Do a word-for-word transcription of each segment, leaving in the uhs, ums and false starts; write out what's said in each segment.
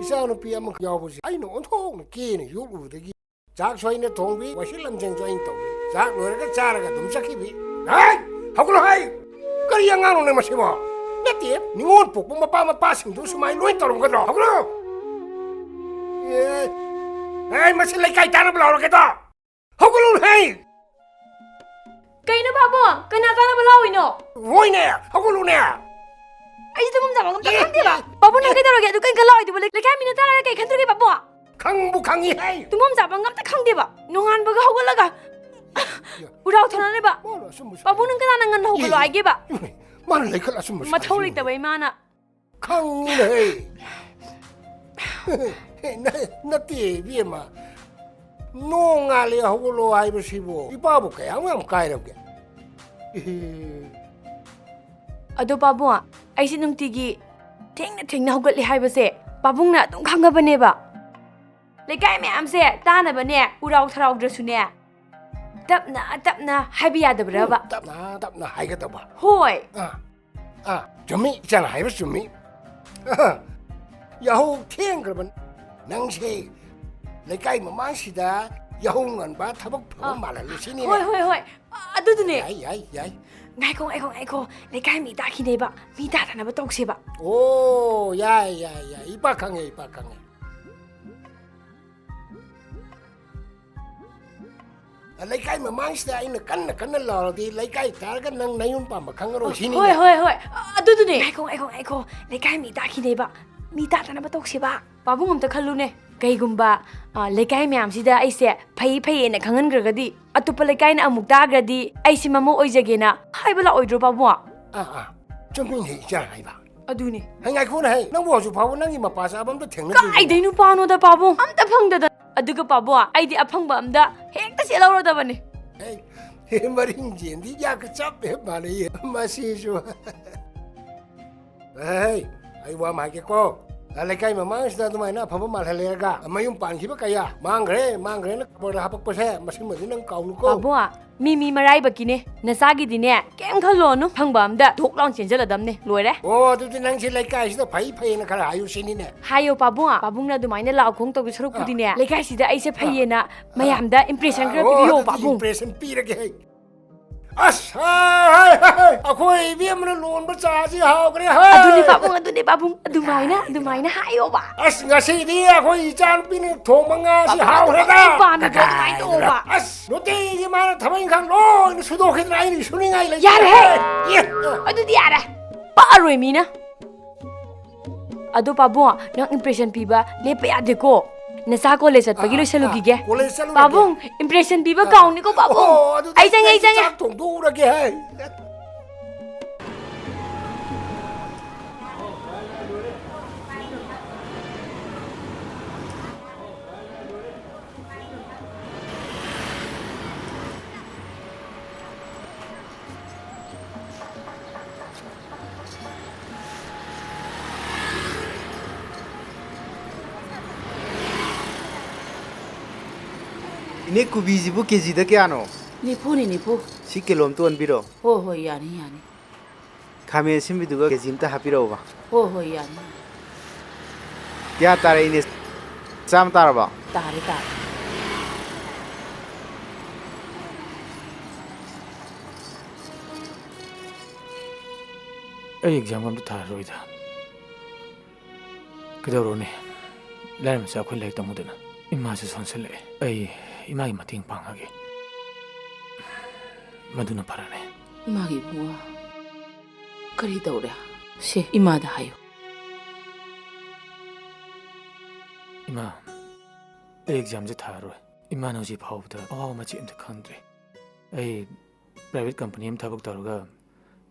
ꯏꯆꯥꯅꯨꯄꯤ ꯑꯃꯈꯛ ꯌꯥꯎꯕꯁꯦ ꯑꯩꯅ ꯑꯣꯟꯊꯣꯛꯅ ꯀꯦꯅ ꯌꯣꯛꯂꯨꯕꯗꯒꯤ ꯆꯥꯛꯁꯨ ꯑꯩꯅ ꯊꯣꯡꯕꯤ, ꯋꯥꯏꯁꯤꯠ ꯂꯝꯁꯦꯡꯁꯨ ꯑꯩꯅ ꯇꯧꯕꯤ꯫ ꯆꯥꯛ ꯂꯣꯏꯔꯒ ꯆꯥꯔꯒ ꯑꯗꯨꯝ ꯆꯠꯈꯤꯕꯤ꯫ ꯍꯩ! ꯍꯧꯒꯠꯂꯣ ꯍꯩ! ꯀꯔꯤ ꯑꯉꯥꯡꯅꯣꯅꯦ ꯃꯁꯤꯕꯣ? ꯅꯠꯇꯦ, ꯅꯤꯉꯣꯜ ꯄꯣꯛꯄ ꯃꯄꯥ ꯃꯄꯥꯁꯤꯡꯗꯨ ꯁꯨꯃꯥꯏꯅ ꯂꯣꯏ ꯇꯧꯔꯝꯒꯗ꯭ꯔꯣ? ꯍꯧꯒꯠꯂꯣ! ꯑꯦ! ꯑꯦ, ꯃꯁꯤ ꯂꯩꯀꯥꯏ ꯇꯥꯟꯅꯕ ꯂꯥꯎꯔꯒꯦꯗꯣ! ꯍꯧꯒꯠꯂꯣ ꯍꯩ! ꯀꯩꯅꯣ ꯄꯥꯕꯨꯡ? ꯀꯅꯥ ꯇꯥꯟꯅꯕ ꯂꯥꯎꯏꯅꯣ? ꯍꯣꯏꯅꯦ, ꯍꯧꯒꯠꯂꯨꯅꯦ! ꯑꯩꯁꯦ ꯇꯨꯝꯐꯝ ꯆꯥꯐꯝ ꯑꯝꯇ ꯈꯪꯗꯦꯕ꯫ ꯄꯥꯕꯨꯡ ꯅꯪ ꯀꯩꯗꯧꯔꯒꯦ? ꯑꯗꯨ ꯀꯩꯅꯣ ꯂꯥꯎꯏꯗꯨꯕꯨ? ꯂꯩ-, ꯂꯩꯀꯥꯏ ꯃꯤꯅ ꯇꯥꯔꯒ ꯀꯩ ꯈꯟꯗꯣꯔꯤꯒꯦ ꯄꯥꯕꯨꯡ? ꯈꯪꯕꯨ ꯈꯪꯉꯤ ꯍꯩ! ꯇꯨꯝꯐꯝ ꯆꯥꯐꯝ ꯑꯝꯇ ꯈꯪꯗꯦꯕ꯫ ꯅꯣꯡꯉꯥꯟꯕꯒ ꯍꯧꯒꯠꯂꯒ ꯎꯔꯥꯎ ꯊꯥꯅꯔꯤꯕ꯫ ꯃꯥꯅ ꯑꯆꯨꯝꯕꯁꯨ ꯄꯥꯕꯨꯡ ꯅꯪ ꯀꯅꯥꯅ ꯉꯟꯅ ꯍꯧꯒꯠꯂꯣ ꯍꯥꯏꯒꯦꯕ? ꯏꯃꯥꯏ, ꯃꯥꯅ ꯂꯩꯈꯠ ꯑꯆꯨꯝꯕꯁꯨ ꯃꯊꯧ ꯍꯥꯏꯖꯤꯟꯕ꯫ ꯂꯩꯇꯕ ꯏꯃꯥꯅ꯫ ꯈꯪꯉꯤꯅꯦ ꯍꯩ! ꯅ-, ꯅꯠꯇꯦ ꯏꯕꯦꯝꯃ꯫ ꯅꯣꯡ ꯉꯥꯜꯂꯦ ꯍꯧꯒꯠꯂꯣ ꯍꯥꯏꯕꯁꯤꯕꯨ ꯏꯄꯥꯕꯨ ꯀꯌꯥꯝ ꯌꯥꯝ ꯀꯥꯏꯔꯕꯒꯦ? ꯑꯗꯣ ꯄꯥꯕꯨꯡ, ꯑꯩꯁꯦ ꯅꯨꯡꯇꯤꯒꯤ ꯊꯦꯡꯅ ꯊꯦꯡꯅ ꯍꯧꯒꯠꯂꯤ ꯍꯥꯏꯕꯁꯦ ꯄꯥꯕꯨꯡꯅ ꯑꯗꯨꯝ ꯈꯪꯉꯕꯅꯦꯕ꯫ ꯂꯩꯀꯥꯏ ꯃꯌꯥꯝꯁꯦ ꯇꯥꯅꯕꯅꯦ, ꯎꯔꯥꯎ ꯊꯔꯥꯎꯗ꯭ꯔꯁꯨꯅꯦ, ꯇꯞꯅ ꯇꯞꯅ ꯍꯥꯏꯕ ꯌꯥꯗꯕ꯭ꯔꯕ? ꯎꯝ, ꯇꯞꯅ ꯇꯞꯅ ꯍꯥꯏꯒꯗꯕ꯫ ꯍꯣꯏ꯫ ꯑꯥ, ꯑꯥ, ꯆꯨꯝꯃꯤ, ꯏꯆꯥꯅ ꯍꯥꯏꯕ ꯆꯨꯝꯃꯤ꯫ ꯑꯍ, ꯌꯥꯍꯧ ꯊꯦꯡꯈ꯭ꯔꯕ ꯅꯪꯁꯦ ꯂꯩꯀꯥꯏ ꯃꯃꯥꯡꯁꯤꯗ ꯌꯥꯍꯧ ꯉꯟꯕ, ꯊꯕꯛ ꯐꯕ ꯑꯥ꯫ ꯃꯥꯜꯍꯜꯂꯨ ꯁꯤꯅꯤꯅꯦ꯫ ꯍꯣꯏ, ꯍꯣꯏ, ꯍꯣꯏ꯫ ꯑ-, ꯑꯗꯨꯗꯨꯅꯦ꯫ ꯌꯥꯏ, ꯌꯥꯏ, ꯌꯥꯏ꯫ ꯉꯥꯏꯈꯣ, ꯉꯥꯏꯈꯣ, ꯉꯥꯏꯈꯣ꯫ ꯂꯩꯀꯥꯏ ꯃꯤ ꯇꯥꯈꯤꯅꯦꯕ꯫ ꯃꯤ ꯇꯥꯗꯅꯕ ꯇꯧꯁꯦꯕ꯫ ꯑꯣ, ꯌꯥꯏ, ꯌꯥꯏ, ꯌꯥꯏ꯫ ꯏꯄꯥ ꯈꯪꯉꯦ, ꯏꯄꯥ ꯈꯪꯉꯦ꯫ ꯂꯩꯀꯥꯏ ꯃꯃꯥꯡꯁꯤꯗ ꯑꯩꯅ ꯀꯟꯅ ꯀꯟꯅ ꯂꯥꯎꯔꯗꯤ ꯂꯩꯀꯥꯏ ꯇꯥꯔꯒ ꯅꯪ ꯅꯌꯨꯝ ꯄꯥꯟꯕ ꯈꯪꯉꯔꯣꯏ ꯁꯤꯅꯤꯅꯦ꯫ ꯍꯣꯏ, ꯍꯣꯏ, ꯍꯣꯏ꯫ ꯑ-, ꯑꯗꯨꯗꯨꯅꯦ꯫ ꯉꯥꯏꯈꯣ, ꯉꯥꯏꯈꯣ, ꯉꯥꯏꯈꯣ꯫ ꯂꯩꯀꯥꯏ ꯃꯤ ꯇꯥꯈꯤꯅꯦꯕ꯫ ꯃꯤ ꯇꯥꯗꯅꯕ ꯇꯧꯁꯦꯕ꯫ ꯄꯥꯕꯨꯡ ꯑꯝꯇ ꯈꯜꯂꯨꯅꯦ꯫ ꯀꯩꯒꯨꯝꯕ, ꯑ, ꯂꯩꯀꯥꯏ ꯃꯌꯥꯝꯁꯤꯗ ꯑꯩꯁꯦ ꯐꯩ ꯐꯩꯌꯦꯅ ꯈꯪꯍꯟꯈ꯭ꯔꯒꯗꯤ, ꯑꯇꯣꯞꯄ ꯂꯩꯀꯥꯏꯅ ꯑꯃꯨꯛ ꯇꯥꯈ꯭ꯔꯗꯤ ꯑꯩꯁꯦ ꯃꯃꯧ ꯑꯣꯏꯖꯒꯦꯅ ꯍꯥꯏꯕ ꯂꯥꯛꯑꯣꯏꯗ꯭ꯔꯣ ꯄꯥꯕꯨꯡ? ꯑꯥ, ꯑꯥ꯫ ꯆꯨꯝꯃꯤꯅꯦ ꯏꯆꯥ ꯍꯥꯏꯕ꯫ ꯑꯗꯨꯅꯤ꯫ ꯍꯩ, ꯉꯥꯏꯈꯣꯅꯦ ꯍꯩ꯫ ꯅꯪꯕꯨ ꯍꯧꯖꯤꯛ ꯐꯥꯎꯕ ꯅꯪꯒꯤ ꯃꯄꯥ ꯆꯥꯕ ꯑꯝꯇ ꯊꯦꯡꯅꯗ꯭ꯔꯤꯕꯣ? ꯀꯥꯏꯗꯩ ꯅꯨꯄꯥꯅꯣꯗ ꯄꯥꯕꯨꯡ? ꯑꯝꯇ ꯐꯪꯗꯗꯅ꯫ ꯑꯗꯨꯒ ꯄꯥꯕꯨꯡ, ꯑꯩꯗꯤ ꯑꯐꯪꯕ ꯑꯝꯗ ꯍꯦꯛꯇ ꯆꯦꯜꯍꯧꯔꯗꯕꯅꯤ꯫ ꯍꯩ, ꯃꯔꯤꯡ ꯆꯦꯟꯗꯤ ꯌꯥꯒ ꯆꯞ ꯍꯦꯛ ꯃꯥꯟꯅꯩꯌꯦ ꯃꯁꯤꯁꯨ꯫ ꯍꯩ, ꯑꯩ ꯋꯥ ꯑꯃ ꯍꯥꯏꯒꯦꯀꯣ꯫ ꯂꯩꯀꯥꯏ ꯃꯃꯥꯡꯁꯤꯗ ꯑꯗꯨꯃꯥꯏꯅ ꯑꯐꯕ ꯃꯥꯜꯍꯜꯂꯦꯔꯒ ꯃꯌꯨꯝ ꯄꯥꯟꯈꯤꯕ ꯀꯌꯥ ꯃꯥꯡꯈ꯭ꯔꯦ, ꯃꯥꯡꯈ꯭ꯔꯦꯅ ꯈꯕꯔꯗ ꯍꯥꯄꯛꯄꯁꯦ, ꯃꯁꯤꯃꯗꯤ ꯅꯪ ꯀꯥꯎꯅꯨꯀꯣ꯫ ꯄꯥꯕꯨꯡ, ꯃꯤ ꯃꯤ ꯃꯔꯥꯏꯕꯛꯀꯤꯅꯦ꯫ ꯅꯆꯥꯒꯤꯗꯤꯅꯦ, ꯀꯩꯝ ꯈꯜꯂꯣꯅꯨ, ꯐꯪꯕ ꯑꯝꯗ ꯊꯣꯛ ꯂꯥꯎ ꯆꯦꯟꯖꯜꯂꯗꯝꯅꯦ, ꯂꯣꯏꯔꯦ꯫ ꯑꯣ, ꯑꯗꯨꯗꯤ ꯅꯪꯁꯦ ꯂꯩꯀꯥꯏꯁꯤꯗ ꯐꯩ ꯐꯩꯅ ꯈꯔ ꯍꯥꯏꯌꯨ ꯁꯤꯅꯤꯅꯦ꯫ ꯍꯥꯏꯌꯣ ꯄꯥꯕꯨꯡ, ꯄꯥꯕꯨꯡꯅ ꯑꯗꯨꯃꯥꯏꯅ ꯂꯥꯎ ꯈꯣꯡ ꯇꯧꯗꯣꯏ ꯁꯔꯨꯛꯄꯨꯗꯤꯅꯦ, ꯑꯥ꯫ ꯂꯩꯀꯥꯏꯁꯤꯗ ꯑꯩꯁꯦ ꯐꯩꯌꯦꯅ ꯃꯌꯥꯝꯗ impression ꯈꯔ ꯑꯣ, ꯄꯤꯕꯤꯌꯣ ꯑꯗꯨꯗꯤ ꯄꯥꯕꯨꯡ꯫ Impression ꯄꯤꯔꯒꯦ ꯑꯩ꯫ ꯑꯁ, ꯍꯥꯏ, ꯍꯥꯏ, ꯍꯥꯏ, ꯍꯥꯏ꯫ ꯑꯩꯈꯣꯏ ꯏꯕꯦꯝꯃꯅ ꯂꯣꯟꯕ ꯆꯥꯁꯤ ꯍꯥꯎꯈ꯭ꯔꯦ, ꯍꯥꯏ꯫ ꯑꯗꯨꯅꯤ ꯄꯥꯕꯨꯡ, ꯑꯗꯨꯅꯤ ꯄꯥꯕꯨꯡ, ꯑꯗꯨꯃꯥꯏꯅ, ꯑꯗꯨꯃꯥꯏꯅ ꯍꯥꯏꯌꯣꯕ꯫ ꯑꯁ, ꯉꯁꯤꯗꯤ ꯑꯩꯈꯣꯏ ꯏꯆꯥꯅꯨꯄꯤꯅ ꯊꯣꯡꯕ ꯉꯥꯁꯤ ꯄꯥꯕꯨꯡ, ꯍꯥꯎꯈ꯭ꯔꯦꯗ꯫ ꯑꯗꯨꯃꯥꯏꯅ ꯄꯥꯝꯃꯤꯗꯣ, ꯑꯗꯨꯃꯥꯏꯅ ꯇꯧꯑꯣꯕ꯫ ꯑꯁ, ꯅꯨꯡꯇꯤꯒꯤ ꯃꯥꯅ ꯊꯕꯛ ꯏꯪꯈꯥꯡ ꯂꯣꯏꯅ ꯁꯨꯗꯣꯛꯈꯤꯗꯅ ꯑꯩꯅ ꯁꯨꯅꯤꯡꯉꯥꯏ ꯂꯩꯇꯦ꯫ ꯌꯥꯔꯦꯍꯦ! ꯑꯦ, ꯑ꯫ ꯑꯗꯨꯗꯤ ꯌꯥꯔꯦ꯫ ꯄꯛꯑꯔꯣꯏ ꯃꯤꯅ꯫ ꯑꯗꯣ ꯄꯥꯕꯨꯡ, ꯅꯪ impression ꯄꯤꯕ ꯂꯦꯞꯄ ꯌꯥꯗꯦꯀꯣ꯫ ꯅꯆꯥ college ꯆꯠꯄꯒꯤ ꯑꯥ, ꯂꯣꯏꯁꯜꯂꯨꯈꯤꯒꯦ꯫ ꯑꯥ, college ꯆꯠꯂꯨꯔꯒꯦ꯫ ꯄꯥꯕꯨꯡ, impression ꯄꯤꯕ ꯑꯥ꯫ ꯀꯥꯎꯅꯤꯀꯣ ꯄꯥꯕꯨꯡ꯫ ꯑꯣ, ꯑꯗꯨꯗꯤ ꯑꯩ ꯆꯪꯉꯦ, ꯑꯩ ꯑꯩꯁꯦ ꯆꯪꯉꯦ꯫ ꯆꯥꯛ ꯊꯣꯡꯗꯣꯛꯎꯔꯒꯦ ꯍꯦ꯫ ꯏꯅꯦ, ꯀꯣꯕꯤꯁꯤꯕꯨ ꯀꯦꯖꯤꯗ ꯀꯌꯥꯅꯣ? ꯅꯤꯐꯨꯅꯤ, ꯅꯤꯐꯨ꯫ ꯁꯤ ꯀꯤꯂꯣ ꯑꯝꯇ ꯑꯣꯟꯕꯤꯔꯣ꯫ ꯍꯣꯏ, ꯍꯣꯏ, ꯌꯥꯅꯤ, ꯌꯥꯅꯤ꯫ ꯈꯥꯃꯦꯟ ꯑꯁꯤꯟꯕꯤꯗꯨꯒ ꯀꯦꯖꯤ ꯑꯝꯇ ꯍꯥꯞꯄꯤꯔꯛꯎꯕ꯫ ꯍꯣꯏ, ꯍꯣꯏ, ꯌꯥꯅꯤ꯫ ꯀꯌꯥ ꯇꯥꯔꯦ, ꯏꯅꯦ? ꯆꯥꯝꯃ ꯇꯥꯔꯕꯣ? ꯇꯥꯔꯦ, ꯇꯥꯔꯦ꯫ ꯑꯩ exam ꯑꯝꯇ ꯊꯥꯔꯔꯣꯏꯗ꯫ ꯀꯩꯗꯧꯔꯨꯅꯤ? ꯂꯥꯏꯔ ꯃꯆꯥ ꯑꯩꯈꯣꯏ ꯂꯥꯏꯔꯤꯛ ꯇꯝꯃꯨꯗꯅ꯫ ꯏꯃꯥꯁꯨ ꯁꯣꯟꯁꯜꯂꯛꯑꯦ꯫ ꯑꯩ ꯏꯃꯥꯒꯤ ꯃꯇꯦꯡ ꯄꯥꯡꯉꯒꯦ꯫ ꯃꯗꯨꯅ ꯐꯔꯅꯤ꯫ ꯏꯃꯥꯒꯤ ꯏꯕꯨꯡꯉꯣ, ꯀꯔꯤ ꯇꯧꯔꯦ? ꯁꯦ, ꯏꯃꯥꯗ ꯍꯥꯏꯌꯨ꯫ ꯏꯃꯥ, ꯑꯩ examꯁꯦ ꯊꯥꯔꯔꯣꯏ꯫ ꯏꯃꯥꯅ ꯍꯧꯖꯤꯛ ꯐꯥꯎꯕꯗ ꯑꯋꯥꯕ ꯃꯆꯦꯠ ꯑꯝꯇ ꯈꯪꯗ꯭ꯔꯤ꯫ ꯑꯩ private company ꯑꯃ ꯊꯕꯛ ꯇꯧꯔꯒ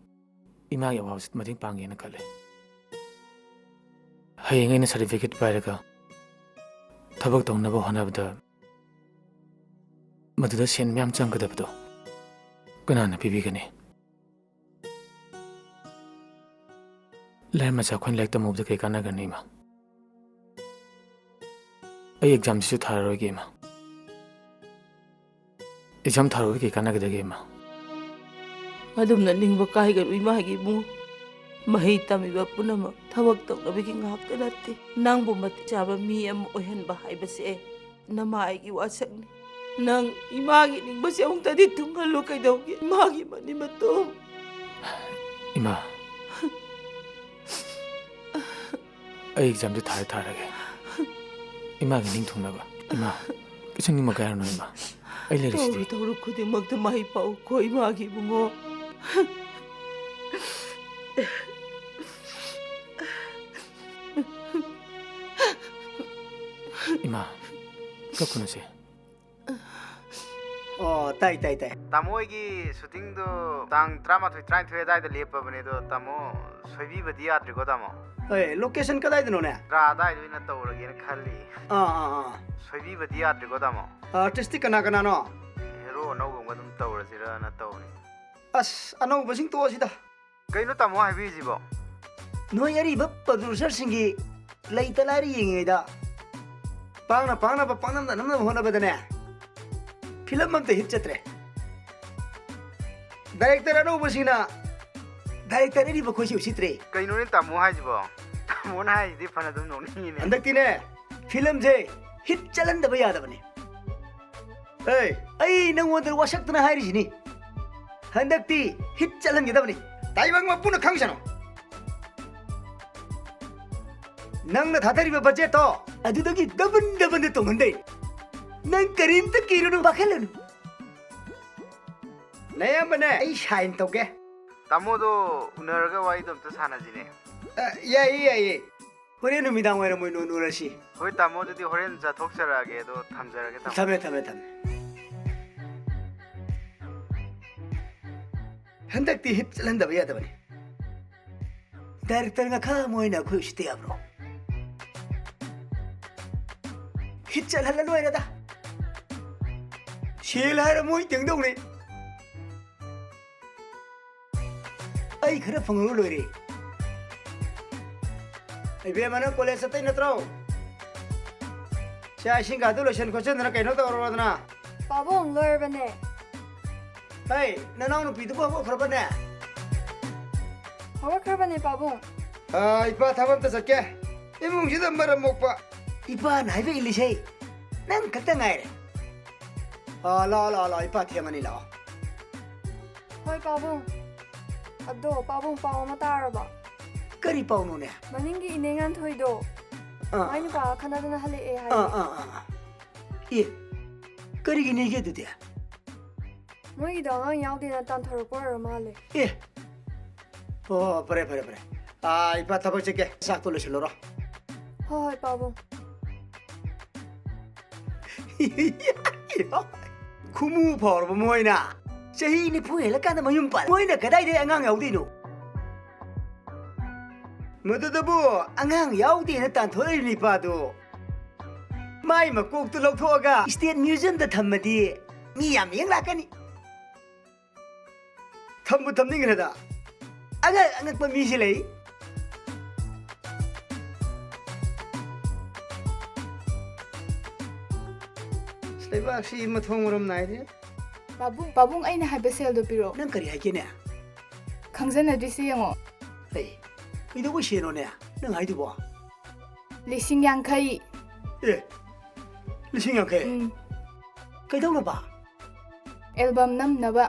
ꯏꯃꯥꯒꯤ ꯑꯋꯥꯕꯁꯤ ꯃꯇꯦꯡ ꯄꯥꯡꯒꯦꯅ ꯈꯜꯂꯦ꯫ ꯍꯌꯦꯡ ꯑꯩꯅ certificate ꯄꯥꯏꯔꯒ ꯊꯕꯛ ꯇꯧꯅꯕ ꯍꯣꯠꯅꯕꯗ ꯃꯗꯨꯗ ꯁꯦꯟ ꯃꯌꯥꯝ ꯆꯪꯒꯗꯕꯗꯣ ꯀꯅꯥꯅ ꯄꯤꯕꯤꯒꯅꯤ? ꯂꯥꯏꯔ ꯃꯆꯥ ꯑꯩꯈꯣꯏꯅ ꯂꯥꯏꯔꯤꯛ ꯇꯝꯍꯧꯕꯗ ꯀꯩ ꯀꯥꯟꯅꯒꯅꯤ, ꯏꯃꯥ? ꯑꯩ ꯑꯦꯛꯖꯥꯝꯁꯤꯁꯨ ꯊꯥꯔꯔꯣꯏꯒꯦ, ꯏꯃꯥ꯫ ꯑꯦꯛꯖꯥꯝ ꯊꯥꯔꯨꯕ ꯀꯩ ꯀꯥꯟꯅꯒꯗꯒꯦ, ꯏꯃꯥ? ꯑꯗꯨꯝꯅ ꯅꯤꯡꯕ ꯀꯥꯏꯒꯅꯨ, ꯏꯃꯥꯒꯤ ꯏꯕꯨꯡꯉꯣ꯫ ꯃꯍꯩ ꯇꯝꯃꯤꯕ ꯄꯨꯝꯅꯃꯛ ꯊꯕꯛ ꯇꯧꯅꯕꯒꯤ ꯉꯥꯛꯇ ꯅꯠꯇꯦ꯫ ꯅꯪꯕꯨ ꯃꯇꯤꯛ ꯆꯥꯕ ꯃꯤ ꯑꯃ ꯑꯣꯏꯍꯟꯕ ꯍꯥꯏꯕꯁꯦ ꯅꯃꯥꯏꯒꯤ ꯋꯥꯁꯛꯅꯤ꯫ ꯅꯪ ꯏꯃꯥꯒꯤ ꯅꯤꯡꯕꯁꯦ ꯑꯃꯨꯛꯇꯗꯤ ꯊꯨꯡꯍꯜꯂꯨ ꯀꯩꯗꯧꯒꯦ? ꯏꯃꯥꯒꯤ ꯃꯅꯤꯡ ꯃꯇꯣꯝ꯫ ꯏꯃꯥ, ꯑꯩ ꯑꯦꯛꯖꯥꯝꯁꯦ ꯊꯥꯔ ꯊꯥꯔꯒꯦ꯫ ꯏꯃꯥꯒꯤ ꯅꯤꯡ ꯊꯨꯡꯅꯕ꯫ ꯏꯃꯥ, ꯀꯩꯁꯨ ꯅꯤꯡꯕ ꯀꯥꯏꯔꯨꯅꯨ, ꯏꯃꯥ꯫ ꯑꯩ ꯂꯩꯔꯤꯁꯤꯗꯤ꯫ ꯇꯧꯔꯨ ꯇꯧꯔꯨ ꯈꯨꯗꯤꯡꯃꯛꯇ ꯃꯥꯏ ꯄꯥꯛꯎꯀꯣ, ꯏꯃꯥꯒꯤ ꯏꯕꯨꯡꯉꯣ꯫ ꯏꯃꯥ, ꯀꯞꯀꯅꯨꯁꯦ꯫ ꯑꯣ, ꯇꯥꯏ, ꯇꯥꯏ, ꯇꯥꯏ꯫ ꯇꯥꯃꯣ ꯍꯣꯏꯒꯤ ꯁꯨꯇꯤꯡꯗꯣ ꯇꯥꯡ ꯇꯔꯥꯃꯥꯊꯣꯏ, ꯇꯔꯥꯅꯤꯊꯣꯏ ꯑꯗꯥꯏꯗ ꯂꯦꯞꯄꯕꯅꯦ, ꯑꯗꯣ ꯇꯥꯃꯣ ꯁꯣꯏꯕꯤꯕꯗꯤ ꯌꯥꯗ꯭ꯔꯤꯀꯣ, ꯇꯥꯃꯣ? ꯍꯣꯏ, ꯂꯣꯀꯦꯁꯟ ꯀꯗꯥꯏꯗꯅꯣꯅꯦ? ꯇꯔꯥ ꯑꯗꯥꯏꯗ ꯑꯣꯏꯅ ꯇꯧꯔꯒꯦꯅ ꯈꯜꯂꯤ꯫ ꯑꯥ, ꯑꯥ, ꯑꯥ꯫ ꯁꯣꯏꯕꯤꯕꯗꯤ ꯌꯥꯗ꯭ꯔꯤꯀꯣ, ꯇꯥꯃꯣ? ꯑꯥꯔꯇꯤꯁꯇꯤ ꯀꯅꯥ ꯀꯅꯥꯅꯣ? ꯍꯦꯔꯣ ꯑꯅꯧꯕ ꯑꯃꯒ ꯑꯗꯨꯝ ꯇꯧꯔꯁꯤꯔꯅ ꯇꯧꯔꯤ꯫ ꯑꯁ, ꯑꯅꯧꯕꯁꯤꯡ ꯇꯣꯛꯑꯁꯤꯗ꯫ ꯀꯩꯅꯣ ꯇꯥꯃꯣ ꯍꯥꯏꯕꯤꯔꯤꯁꯤꯕꯣ? ꯅꯣꯏ ꯑꯔꯤꯕ ꯄ꯭ꯔꯣꯗ꯭ꯌꯨꯁꯔꯁꯤꯡꯒꯤ ꯂꯩꯇ ꯂꯥꯏꯔ ꯌꯦꯡꯉꯤꯉꯩꯗ, ꯄꯥꯡꯅ ꯄꯥꯡꯅꯕ, ꯄꯥꯡꯅꯝꯗ ꯅꯝꯅꯕ ꯍꯣꯠꯅꯕꯗꯅꯦ, ꯐꯤꯂꯝ ꯑꯝꯇ ꯍꯤꯠ ꯆꯠꯇ꯭ꯔꯦ꯫ ꯗꯥꯏꯔꯦꯛꯇꯔ ꯑꯅꯧꯕꯁꯤꯡꯅ ꯗꯥꯏꯔꯦꯛꯇꯔ ꯑꯔꯤꯕ ꯑꯩꯈꯣꯏꯁꯤ ꯎꯁꯤꯠꯇ꯭ꯔꯦ꯫ ꯀꯩꯅꯣꯅꯦ ꯇꯥꯃꯣ ꯍꯥꯏꯁꯤꯕꯣ? ꯇꯥꯃꯣꯅ ꯍꯥꯏꯁꯤꯗꯤ ꯐꯅ ꯑꯗꯨꯝ ꯅꯣꯛꯅꯤꯡꯉꯤꯅꯦ꯫ ꯍꯟꯗꯛꯇꯤꯅꯦ, ꯐꯤꯂꯝꯁꯦ ꯍꯤꯠ ꯆꯠꯍꯟꯗꯕ ꯌꯥꯗꯕꯅꯤ꯫ ꯑꯦ, ꯑꯩ ꯅꯪꯉꯣꯟꯗ ꯋꯥꯁꯛꯇꯅ ꯍꯥꯏꯔꯤꯁꯤꯅꯤ꯫ ꯍꯟꯗꯛꯇꯤ ꯍꯤꯠ ꯆꯠꯍꯟꯒꯗꯕꯅꯤ꯫ ꯇꯥꯏꯕꯪ ꯃꯄꯨꯅ ꯈꯪꯁꯅꯨ꯫ ꯅꯪꯅ ꯊꯥꯗꯔꯤꯕ ꯕꯖꯦꯠꯇꯣ ꯑꯗꯨꯗꯒꯤ ꯗꯕꯜ ꯗꯕꯜꯗ ꯇꯣꯡꯍꯟꯗꯣꯏ꯫ ꯅꯪ ꯀꯔꯤꯝꯇ ꯀꯤꯔꯨꯅꯨ, ꯄꯥꯈꯠꯂꯨꯅꯨ꯫ ꯅꯌꯥꯝꯕꯅꯦ, ꯑꯩ ꯁꯥꯏꯟ ꯇꯧꯒꯦ꯫ ꯇꯥꯃꯣꯗꯣ ꯎꯅꯔꯒ ꯋꯥꯔꯤꯗꯣ ꯑꯝꯇ ꯁꯥꯟꯅꯁꯤꯅꯦ꯫ ꯑ, ꯌꯥꯏꯌꯦ, ꯌꯥꯏꯌꯦ꯫ ꯍꯣꯔꯦꯟ ꯅꯨꯃꯤꯗꯥꯡ ꯋꯥꯏꯔꯝ ꯑꯣꯏꯅ ꯎꯅꯔꯁꯤ꯫ ꯍꯣꯏ ꯇꯥꯃꯣ, ꯑꯗꯨꯗꯤ ꯍꯣꯔꯦꯟ ꯆꯠꯊꯣꯛꯆꯔꯛꯑꯒꯦ, ꯑꯗꯣ ꯊꯝꯖꯔꯒꯦ ꯇꯥꯃꯣ꯫ ꯊꯝꯃꯦ, ꯊꯝꯃꯦ, ꯊꯝꯃꯦ꯫ ꯍꯟꯗꯛꯇꯤ ꯍꯤꯠ ꯆꯠꯍꯟꯗꯕ ꯌꯥꯗꯕꯅꯤ꯫ ꯗꯥꯏꯔꯦꯛꯇꯔ ꯉꯥꯈꯥ ꯃꯣꯏꯅ ꯑꯩꯈꯣꯏ ꯎꯁꯤꯠꯇ ꯌꯥꯕ꯭ꯔꯣ? ꯍꯤꯠ ꯆꯠꯍꯜꯂ ꯂꯣꯏꯔꯦꯗ꯫ ꯁꯦꯜ ꯍꯥꯏꯔ ꯃꯣꯏ ꯇꯦꯡꯗꯧꯅꯤ꯫ ꯑꯩ ꯈꯔ ꯐꯪꯍꯧꯔ ꯂꯣꯏꯔꯦ꯫ ꯏꯕꯦꯝꯃ, ꯅꯪ ꯀꯣꯂꯦꯖ ꯆꯠꯇꯣꯏ ꯅꯠꯇ꯭ꯔꯣ? ꯆꯥꯛ ꯏꯁꯤꯡꯒꯗꯨ ꯂꯣꯏꯁꯟ ꯈꯣꯠꯆꯟꯗꯅ ꯀꯩꯅꯣ ꯇꯧꯔꯣꯗꯅ꯫ ꯄꯥꯕꯨꯡ, ꯂꯣꯏꯔꯕꯅꯦ꯫ ꯍꯩ, ꯅꯅꯥꯎ ꯅꯨꯄꯤꯗꯨꯕꯨ ꯍꯧꯒꯠꯈ꯭ꯔꯕꯅꯦ? ꯍꯧꯒꯠꯈ꯭ꯔꯕꯅꯦ, ꯄꯥꯕꯨꯡ꯫ ꯑꯥ, ꯏꯄꯥ ꯊꯕꯛ ꯑꯝꯇ ꯆꯠꯀꯦ꯫ ꯏꯃꯨꯡꯁꯤꯗ ꯃꯔꯝ ꯃꯣꯛꯄ ꯏꯄꯥꯅ ꯍꯥꯏꯕ ꯏꯜꯂꯤꯁꯦ ꯅꯪ ꯈꯛꯇ ꯉꯥꯏꯔꯦ꯫ ꯑꯥ, ꯂꯥꯛꯑꯣ, ꯂꯥꯛꯑꯣ, ꯂꯥꯛꯑꯣ, ꯏꯄꯥ ꯊꯦꯡꯉꯅꯤ, ꯂꯥꯛꯑꯣ꯫ ꯍꯣꯏ, ꯄꯥꯕꯨꯡ꯫ ꯑꯗꯣ, ꯄꯥꯕꯨꯡ, ꯄꯥꯎ ꯑꯃ ꯇꯥꯔꯕ? ꯀꯔꯤ ꯄꯥꯎꯅꯣꯅꯦ? ꯃꯅꯤꯡꯒꯤ ꯏꯅꯦ ꯉꯥꯟꯊꯣꯏꯗꯣ, ꯑꯥ꯫ ꯃꯥꯏ ꯅꯨꯄꯥꯒ ꯈꯠꯅꯗꯅ ꯍꯜꯂꯛꯑꯦ ꯍꯥꯏꯌꯦ꯫ ꯑꯥ, ꯑꯥ, ꯑꯥ, ꯑꯥ꯫ ꯑꯦ, ꯀꯔꯤꯒꯤꯅꯦꯒꯦ ꯑꯗꯨꯗꯤ? ꯃꯣꯏꯒꯤꯗꯣ ꯑꯉꯥꯡ ꯌꯥꯎꯗꯦꯅ ꯇꯥꯟꯊꯣꯔꯛꯄ ꯑꯣꯏꯔ ꯃꯥꯜꯂꯦ꯫ ꯑꯦ, ꯑꯣ, ꯐꯔꯦ, ꯐꯔꯦ, ꯐꯔꯦ꯫ ꯑꯥ, ꯏꯄꯥ ꯊꯕꯛ ꯆꯠꯀꯦ, ꯆꯥꯛꯇꯣ ꯂꯣꯏꯁꯤꯜꯂꯨꯔꯣ꯫ ꯍꯣꯏ, ꯍꯣꯏ, ꯄꯥꯕꯨꯡ꯫ ꯈꯨꯃꯨ ꯐꯥꯎꯔꯕ ꯃꯣꯏꯅ? ꯆꯍꯤ ꯅꯤꯐꯨ ꯍꯦꯜꯂꯀꯥꯟꯗ ꯃꯌꯨꯝ ꯄꯥꯜ-, ꯃꯣꯏꯅ ꯀꯗꯥꯏꯗꯩ ꯑꯉꯥꯡ ꯌꯥꯎꯗꯣꯏꯅꯣ? ꯃꯗꯨꯗꯕꯨ ꯑꯉꯥꯡ ꯌꯥꯎꯗꯦꯅ ꯇꯥꯟꯊꯣꯔꯛꯏꯕ ꯅꯤꯄꯥꯗꯣ ꯃꯥꯏ ꯃꯀꯣꯛꯇꯨ ꯂꯧꯊꯣꯛꯑꯒ State Museumꯗ ꯊꯝꯃꯗꯤ ꯃꯤ ꯌꯥꯝ ꯌꯦꯡ ꯂꯥꯛꯀꯅꯤ꯫ ꯊꯝꯕꯨ ꯊꯝꯅꯤꯡꯈ꯭ꯔꯦꯗ꯫ ꯑꯉꯛ ꯑꯉꯛꯄ ꯃꯤꯁꯤ ꯂꯩ꯫ ꯑꯁ, ꯂꯩꯕꯥꯛꯁꯤ ꯃꯊꯣꯡ ꯃꯔꯝ ꯅꯥꯏꯗꯦ꯫ ꯄꯥꯕꯨꯡ, ꯄꯥꯕꯨꯡ, ꯑꯩꯅ ꯍꯥꯏꯕ ꯁꯦꯜꯗꯣ ꯄꯤꯔꯛꯑꯣ꯫ ꯅꯪ ꯀꯔꯤ ꯍꯥꯏꯒꯦꯅꯦ? ꯈꯪꯖꯟꯅꯗ꯭ꯔꯤꯁꯤ ꯌꯦꯡꯉꯣ꯫ ꯑꯩ, ꯀꯩꯗꯧꯕꯩ ꯁꯦꯜꯅꯣꯅꯦ ꯅꯪ ꯍꯥꯏꯗꯨꯕꯣ? ꯂꯤꯁꯤꯡ ꯌꯥꯡꯈꯩ꯫ ꯑꯦ, ꯂꯤꯁꯤꯡ ꯌꯥꯡꯈꯩ? ꯎꯝ꯫ ꯀꯩꯗꯧꯅꯕ? Album ꯅꯝꯅꯕ꯫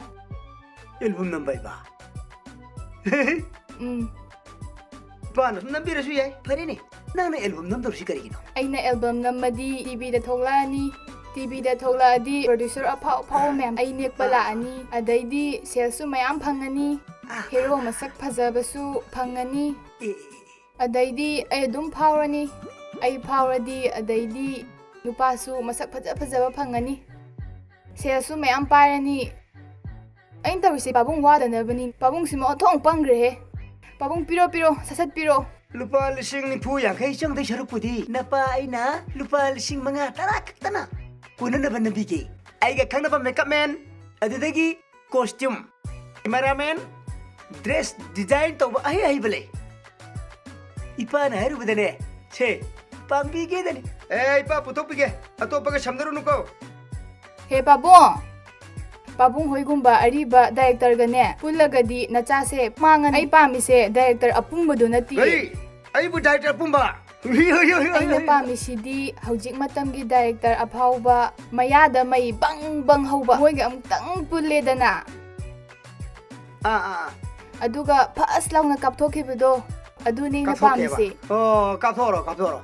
Album ꯅꯝꯕꯩꯕ? ꯎꯝ꯫ ꯏꯄꯥꯅ ꯁꯨꯝ ꯅꯝꯕꯤꯔꯁꯨ ꯌꯥꯏ꯫ ꯐꯔꯦꯅꯦ, ꯅꯪꯅ album ꯅꯝꯗꯧꯔꯤꯁꯤ ꯀꯔꯤꯒꯤꯅꯣ? ꯑꯩꯅ album ꯅꯝꯃꯗꯤ TVꯗ ꯊꯣꯛꯂꯛꯑꯅꯤ꯫ TVꯗ ꯊꯣꯛꯂꯛꯑꯗꯤ producer ꯑꯐꯥꯎ ꯑꯐꯥꯎꯕ ꯃꯌꯥꯝ ꯑꯩ ꯅꯦꯛꯄ ꯑꯥ꯫ ꯂꯥꯛꯑꯅꯤ꯫ ꯑꯗꯩꯗꯤ sales ꯁꯨ ꯃꯌꯥꯝ ꯐꯪꯉꯅꯤ꯫ ꯑꯥ꯫ Hero ꯃꯁꯛ ꯐꯖꯕꯁꯨ ꯐꯪꯉꯅꯤ꯫ ꯑꯦ, ꯑꯦ, ꯑꯦ꯫ ꯑꯗꯩꯗꯤ ꯑꯩ ꯑꯗꯨꯝ ꯐꯥꯎꯔꯅꯤ꯫ ꯑꯩ ꯐꯥꯎꯔꯗꯤ ꯑꯗꯩꯗꯤ ꯅꯨꯄꯥꯁꯨ ꯃꯁꯛ ꯐꯖ ꯐꯖꯕ ꯐꯪꯉꯅꯤ꯫ Sales ꯁꯨ ꯃꯌꯥꯝ ꯄꯥꯏꯔꯅꯤ꯫ ꯑꯩꯅ ꯇꯧꯔꯤꯁꯦ ꯄꯥꯕꯨꯡ ꯋꯥꯗꯅꯕꯅꯤ꯫ ꯄꯥꯕꯨꯡꯁꯤꯃ ꯑꯣꯟꯊꯣꯛꯅ ꯄꯪꯈ꯭ꯔꯦꯍꯦ꯫ ꯄꯥꯕꯨꯡ, ꯄꯤꯔꯣ, ꯄꯤꯔꯣ, ꯁꯠ ꯁꯠ ꯄꯤꯔꯣ꯫ ꯂꯨꯄꯥ ꯂꯤꯁꯤꯡ ꯅꯤꯐꯨ ꯌꯥꯡꯈꯩ ꯆꯪꯗꯣꯏ ꯁꯔꯨꯛꯄꯨꯗꯤ ꯅꯄꯥ ꯑꯩꯅ ꯂꯨꯄꯥ ꯂꯤꯁꯤꯡ ꯃꯉꯥ ꯇꯔꯥ ꯈꯛꯇꯅ ꯀꯣꯟꯅꯅꯕ ꯅꯝꯕꯤꯒꯦ꯫ ꯑꯩꯒ ꯈꯪꯅꯕ makeup man, ꯑꯗꯨꯗꯒꯤ costume, cameraman, dress design ꯇꯧꯕ ꯑꯍꯩ ꯑꯍꯩꯕ ꯂꯩ꯫ ꯏꯄꯥꯅ ꯍꯥꯏꯔꯨꯕꯗꯅꯦ, ꯁꯦ, ꯄꯥꯡꯕꯤꯒꯦꯗꯅꯤ꯫ ꯑꯦ, ꯏꯄꯥ ꯄꯨꯊꯣꯛꯄꯤꯒꯦ꯫ ꯑꯇꯣꯞꯄꯒ ꯁꯝꯅꯔꯨꯅꯨꯀꯣ꯫ ꯍꯦ ꯄꯥꯕꯨꯡ, ꯄꯥꯕꯨꯡ ꯍꯣꯏꯒꯨꯝꯕ ꯑꯔꯤꯕ ꯗꯥꯏꯔꯦꯛꯇꯔꯒꯅꯦ ꯄꯨꯜꯂꯒꯗꯤ ꯅꯆꯥꯁꯦ ꯃꯥꯡꯉꯅꯤ꯫ ꯑꯩ ꯄꯥꯝꯃꯤꯁꯦ ꯗꯥꯏꯔꯦꯛꯇꯔ ꯑꯄꯨꯝꯕꯗꯨ ꯅꯠꯇꯦ꯫ ꯀꯔꯤ? ꯑꯩꯕꯨ ꯗꯥꯏꯔꯦꯛꯇꯔ ꯑꯄꯨꯝꯕ? ꯍꯨꯏ, ꯍꯨꯏ, ꯍꯨꯏ, ꯍꯨꯏ, ꯑꯩꯅ ꯍꯨꯏ꯫ ꯄꯥꯝꯃꯤꯁꯤꯗꯤ ꯍꯧꯖꯤꯛ ꯃꯇꯝꯒꯤ ꯗꯥꯏꯔꯦꯛꯇꯔ ꯑꯐꯥꯎꯕ, ꯃꯌꯥꯗ ꯃꯩ ꯕꯪ ꯕꯪ ꯍꯧꯕ, ꯃꯣꯏꯒ ꯑꯃꯨꯛꯇꯪ ꯄꯨꯜꯂꯦꯗꯅ꯫ ꯑꯥ, ꯑꯥ, ꯑꯥ꯫ ꯑꯗꯨꯒ ꯐꯥꯁ ꯂꯥꯎꯅ ꯀꯥꯞꯊꯣꯛꯈꯤꯕꯗꯣ, ꯑꯗꯨꯅꯦ ꯑꯩꯅ ꯀꯥꯞꯊꯣꯛꯀꯦꯕ? ꯄꯥꯝꯃꯤꯁꯦ꯫ ꯑꯣ, ꯀꯥꯞꯊꯣꯛꯑꯣꯔꯣ, ꯀꯥꯞꯊꯣꯛꯑꯣꯔꯣ꯫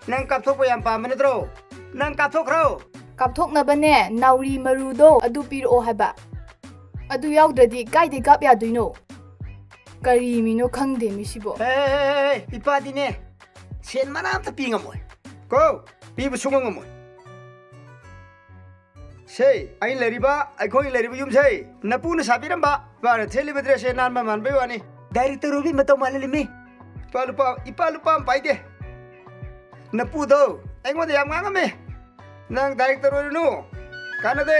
ꯅꯪ ꯀꯥꯞꯊꯣꯛꯄ ꯌꯥꯝ ꯄꯥꯝꯕ ꯅꯠꯇ꯭ꯔꯣ? ꯅꯪ ꯀꯥꯞꯊꯣꯛꯈ꯭ꯔꯣ꯫ ꯀꯥꯞꯊꯣꯛꯅꯕꯅꯦ, ꯅꯥꯎꯔꯤ ꯃꯔꯨꯗꯣ ꯑꯗꯨ ꯄꯤꯔꯛꯑꯣ ꯍꯥꯏꯕ꯫ ꯑꯗꯨ ꯌꯥꯎꯗ꯭ꯔꯗꯤ ꯀꯥꯏꯗꯩ ꯀꯥꯞ ꯌꯥꯗꯣꯏꯅꯣ? ꯀꯔꯤ ꯃꯤꯅꯣ ꯈꯪꯗꯦ ꯃꯤꯁꯤꯕꯣ꯫ ꯍꯦ, ꯍꯦ, ꯍꯦ, ꯍꯦ, ꯏꯄꯥꯗꯤꯅꯦ, ꯁꯦꯟ ꯃꯅꯥ ꯑꯝꯇ ꯄꯤ ꯉꯝꯃꯣꯏ꯫ ꯀꯣ, ꯄꯤꯕ ꯁꯨꯡꯉꯝ ꯉꯝꯃꯣꯏ꯫ ꯁꯦ, ꯑꯩꯅ ꯂꯩꯔꯤꯕ, ꯑꯩꯈꯣꯏꯅ ꯂꯩꯔꯤꯕ ꯌꯨꯝꯁꯦ ꯅꯄꯨꯅ ꯁꯥꯕꯤꯔꯝꯕ꯫ ꯏꯄꯥꯅ ꯁꯦꯠꯂꯤꯕ ꯗ꯭ꯔꯦꯁꯁꯦ ꯅꯥꯟꯕ ꯃꯥꯟꯕꯩ ꯋꯥꯅꯤ꯫ ꯗꯥꯏꯔꯦꯛꯇꯔ ꯑꯣꯏꯕꯩ ꯃꯇꯧ ꯃꯥꯜꯍꯜꯂꯤꯃꯤ꯫ ꯏꯄꯥ ꯂꯨꯄꯥ, ꯏꯄꯥ ꯂꯨꯄꯥ ꯑꯃ ꯄꯥꯏꯗꯦ꯫ ꯅꯄꯨꯗꯣ ꯑꯩꯉꯣꯟꯗ ꯌꯥꯝ ꯉꯥꯡꯉꯝꯃꯦ꯫ "ꯅꯪ ꯗꯥꯏꯔꯦꯛꯇꯔ ꯑꯣꯏꯔꯨꯅꯨ, ꯀꯥꯟꯅꯗꯦ꯫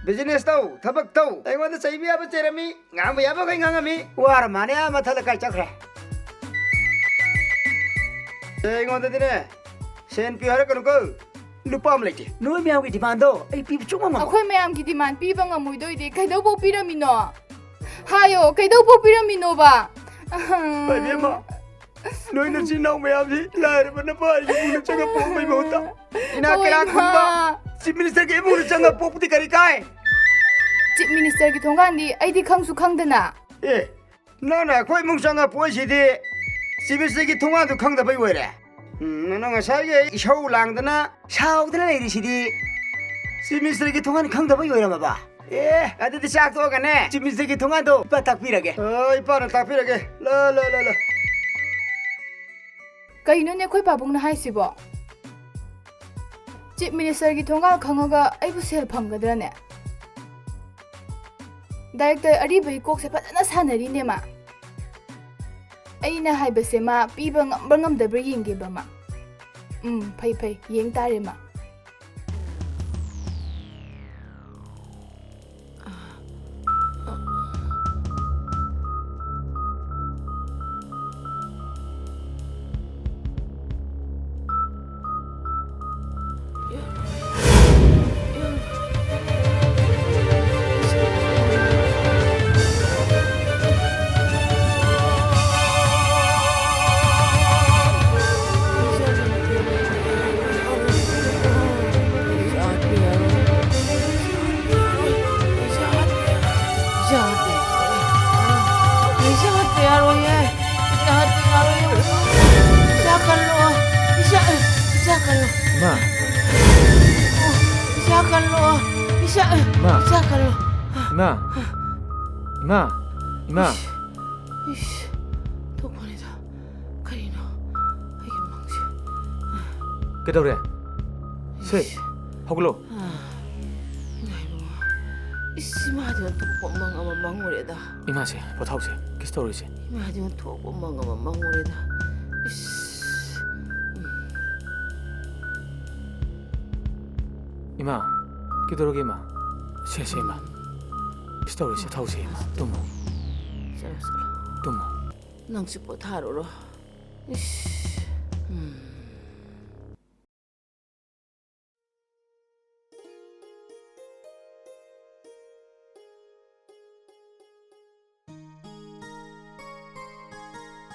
ꯕꯤꯖꯤꯅꯦꯁ ꯇꯧ, ꯊꯕꯛ ꯇꯧ"꯫ ꯑꯩꯉꯣꯟꯗ ꯆꯩꯕ ꯌꯥꯕ ꯆꯩꯔꯝꯃꯤ, ꯉꯥꯡꯕ ꯌꯥꯕꯈꯩ ꯉꯥꯡꯉꯝꯃꯤ꯫ ꯋꯥꯔ ꯃꯥꯅꯦ, ꯑꯥ ꯃꯊꯛ ꯂꯩꯀꯥꯏ ꯆꯠꯈ꯭ꯔꯦ꯫ ꯑꯦ, ꯑꯩꯉꯣꯟꯗꯗꯤꯅꯦ, ꯁꯦꯟ ꯄꯤꯌꯨ ꯍꯥꯏꯔꯛꯀꯅꯨꯀꯣ꯫ ꯂꯨꯄꯥ ꯑꯃ ꯂꯩꯇꯦ꯫ ꯅꯣꯏ ꯃꯌꯥꯝꯒꯤ ꯗꯤꯃꯥꯟꯗꯣ ꯑꯩ ꯄꯤꯕ ꯁꯨꯡꯉꯝ ꯉꯝꯃꯣꯏ꯫ ꯑꯩꯈꯣꯏ ꯃꯌꯥꯝꯒꯤ ꯗꯤꯃꯥꯟ ꯄꯤꯕ ꯉꯝꯃꯣꯏꯗꯣꯏꯗꯤ ꯀꯩꯗꯧꯕꯧ ꯄꯤꯔꯝꯃꯤꯅꯣ? ꯍꯥꯏꯌꯣ, ꯀꯩꯗꯧꯕꯧ ꯄꯤꯔꯝꯃꯤꯅꯣꯕ? ꯏꯕꯦꯝꯃ, ꯅꯣꯏ ꯅꯆꯤꯟ ꯅꯅꯥꯎ ꯃꯌꯥꯝꯁꯤ ꯂꯥꯏꯔꯕ ꯅꯄꯥ ꯑꯩꯒꯤ ꯏꯃꯨꯡꯗ ꯆꯪꯉ ꯄꯣꯛꯄꯒꯤ ꯃꯍꯨꯠꯇ ꯏꯅꯥꯛ ꯍꯣꯏ, ꯀꯩꯔꯥꯛ ꯈꯨꯟꯕ ꯏꯃꯥ꯫ ꯆꯤꯐ ꯃꯤꯅꯤꯁꯇꯔꯒꯤ ꯏꯃꯨꯡꯗ ꯆꯪꯉ ꯄꯣꯛꯄꯗꯤ ꯀꯔꯤ ꯀꯥꯏ? ꯆꯤꯐ ꯃꯤꯅꯤꯁꯇꯔꯒꯤ ꯊꯣꯡꯒꯥꯟꯗꯤ ꯑꯩꯗꯤ ꯈꯪꯁꯨ ꯈꯪꯗꯅ꯫ ꯑꯦ, ꯅꯪꯅ ꯑꯩꯈꯣꯏ ꯏꯃꯨꯡ ꯆꯪꯉ ꯄꯣꯛꯏꯁꯤꯗꯤ ꯆꯤꯐ ꯃꯤꯅꯤꯁꯇꯔꯒꯤ ꯊꯣꯡꯒꯥꯟꯗꯨ ꯈꯪꯗꯕꯩ ꯑꯣꯏꯔꯦ꯫ ꯎꯝ, ꯅꯪ ꯉꯁꯥꯏꯒꯤ ꯏꯁꯧ ꯂꯥꯡꯗꯅ ꯁꯥꯎꯗꯅ ꯂꯩꯔꯤꯁꯤꯗꯤ ꯆꯤꯐ ꯃꯤꯅꯤꯁꯇꯔꯒꯤ ꯊꯣꯡꯒꯥꯟ ꯈꯪꯗꯕꯩ ꯑꯣꯏꯔꯝꯃꯕ? ꯑꯦ, ꯑꯗꯨꯗꯤ ꯆꯥꯛ ꯇꯣꯛꯑꯒꯅꯦ ꯆꯤꯐ ꯃꯤꯅꯤꯁꯇꯔꯒꯤ ꯊꯣꯡꯒꯥꯟꯗꯣ ꯏꯄꯥ ꯇꯥꯛꯄꯤꯔꯒꯦ꯫ ꯑ, ꯏꯄꯥꯅ ꯇꯥꯛꯄꯤꯔꯒꯦ꯫ ꯂ, ꯂ, ꯂ, ꯂ꯫ ꯀꯩꯅꯣꯅꯦ ꯑꯩꯈꯣꯏ ꯄꯥꯕꯨꯡꯅ ꯍꯥꯏꯁꯤꯕꯣ? ꯆꯤꯐ ꯃꯤꯅꯤꯁꯇꯔꯒꯤ ꯊꯣꯡꯒꯥꯜ ꯈꯪꯉꯒ ꯑꯩꯕꯨ ꯁꯦꯜ ꯐꯪꯒꯗ꯭ꯔꯅꯦ? ꯗꯥꯏꯔꯦꯛꯇꯔ ꯑꯔꯤꯕꯒꯤ ꯀꯣꯛꯁꯦ ꯐꯖꯅ ꯁꯥꯟꯅꯔꯤꯅꯦ ꯃꯥ꯫ ꯑꯩꯅ ꯍꯥꯏꯕꯁꯦ ꯃꯥ ꯄꯤꯕ ꯉꯝꯕ꯭ꯔꯥ ꯉꯝꯗꯕ꯭ꯔꯥ ꯌꯦꯡꯒꯦꯕ ꯃꯥ꯫ ꯎꯝ, ꯐꯩ, ꯐꯩ, ꯌꯦꯡ ꯇꯥꯔꯦ ꯃꯥ꯫ ꯏꯃꯥ! ꯏꯁꯥ ꯀꯜꯂꯣ꯫ ꯏꯁꯥ, ꯏꯃꯥ! ꯏꯁꯥ ꯀꯜꯂꯣ꯫ ꯏꯃꯥ! ꯏꯃꯥ! ꯏꯃꯥ! ꯏꯁ, ꯇꯣꯛꯄꯅꯤꯗ꯫ ꯀꯔꯤꯅꯣ? ꯑꯩꯒꯤ ꯃꯪꯁꯦ꯫ ꯀꯩꯗꯧꯔꯦ? ꯁꯦ, ꯏꯁ꯫ ꯍꯧꯒꯠꯂꯣ꯫ ꯏꯃꯥ ꯏꯕꯨꯡꯉꯣ꯫ ꯏꯁ, ꯏꯃꯥꯗꯤ ꯑꯣꯟꯊꯣꯛꯄ ꯃꯪ ꯑꯃ ꯃꯪꯉꯨꯔꯦꯗ꯫ ꯏꯃꯥꯁꯦ, ꯄꯣꯊꯥꯎꯁꯦ꯫ ꯀꯩꯁꯨ ꯇꯧꯔꯣꯏꯁꯦ꯫ ꯏꯃꯥꯗꯤ ꯑꯣꯟꯊꯣꯛꯄ ꯃꯪ ꯑꯃ ꯃꯪꯉꯨꯔꯦꯗ꯫ ꯏꯁ꯫ ꯎꯝ꯫ ꯏꯃꯥ, ꯀꯩꯗꯧꯔꯒꯦ, ꯏꯃꯥ? ꯁꯦ, ꯁꯦ, ꯏꯃꯥ꯫ ꯀꯩꯁꯨ ꯇꯧꯔꯣꯏꯁꯦ, ꯊꯥꯎꯁꯦ, ꯏꯃꯥ꯫ ꯇꯨꯝꯃꯣ꯫ ꯆꯠꯂꯣ, ꯆꯠꯂꯣ꯫ ꯇꯨꯝꯃꯣ꯫ ꯅꯪꯁꯨ ꯄꯣꯊꯥꯔꯨꯔꯣ꯫ ꯏꯁ꯫ ꯎꯝ꯫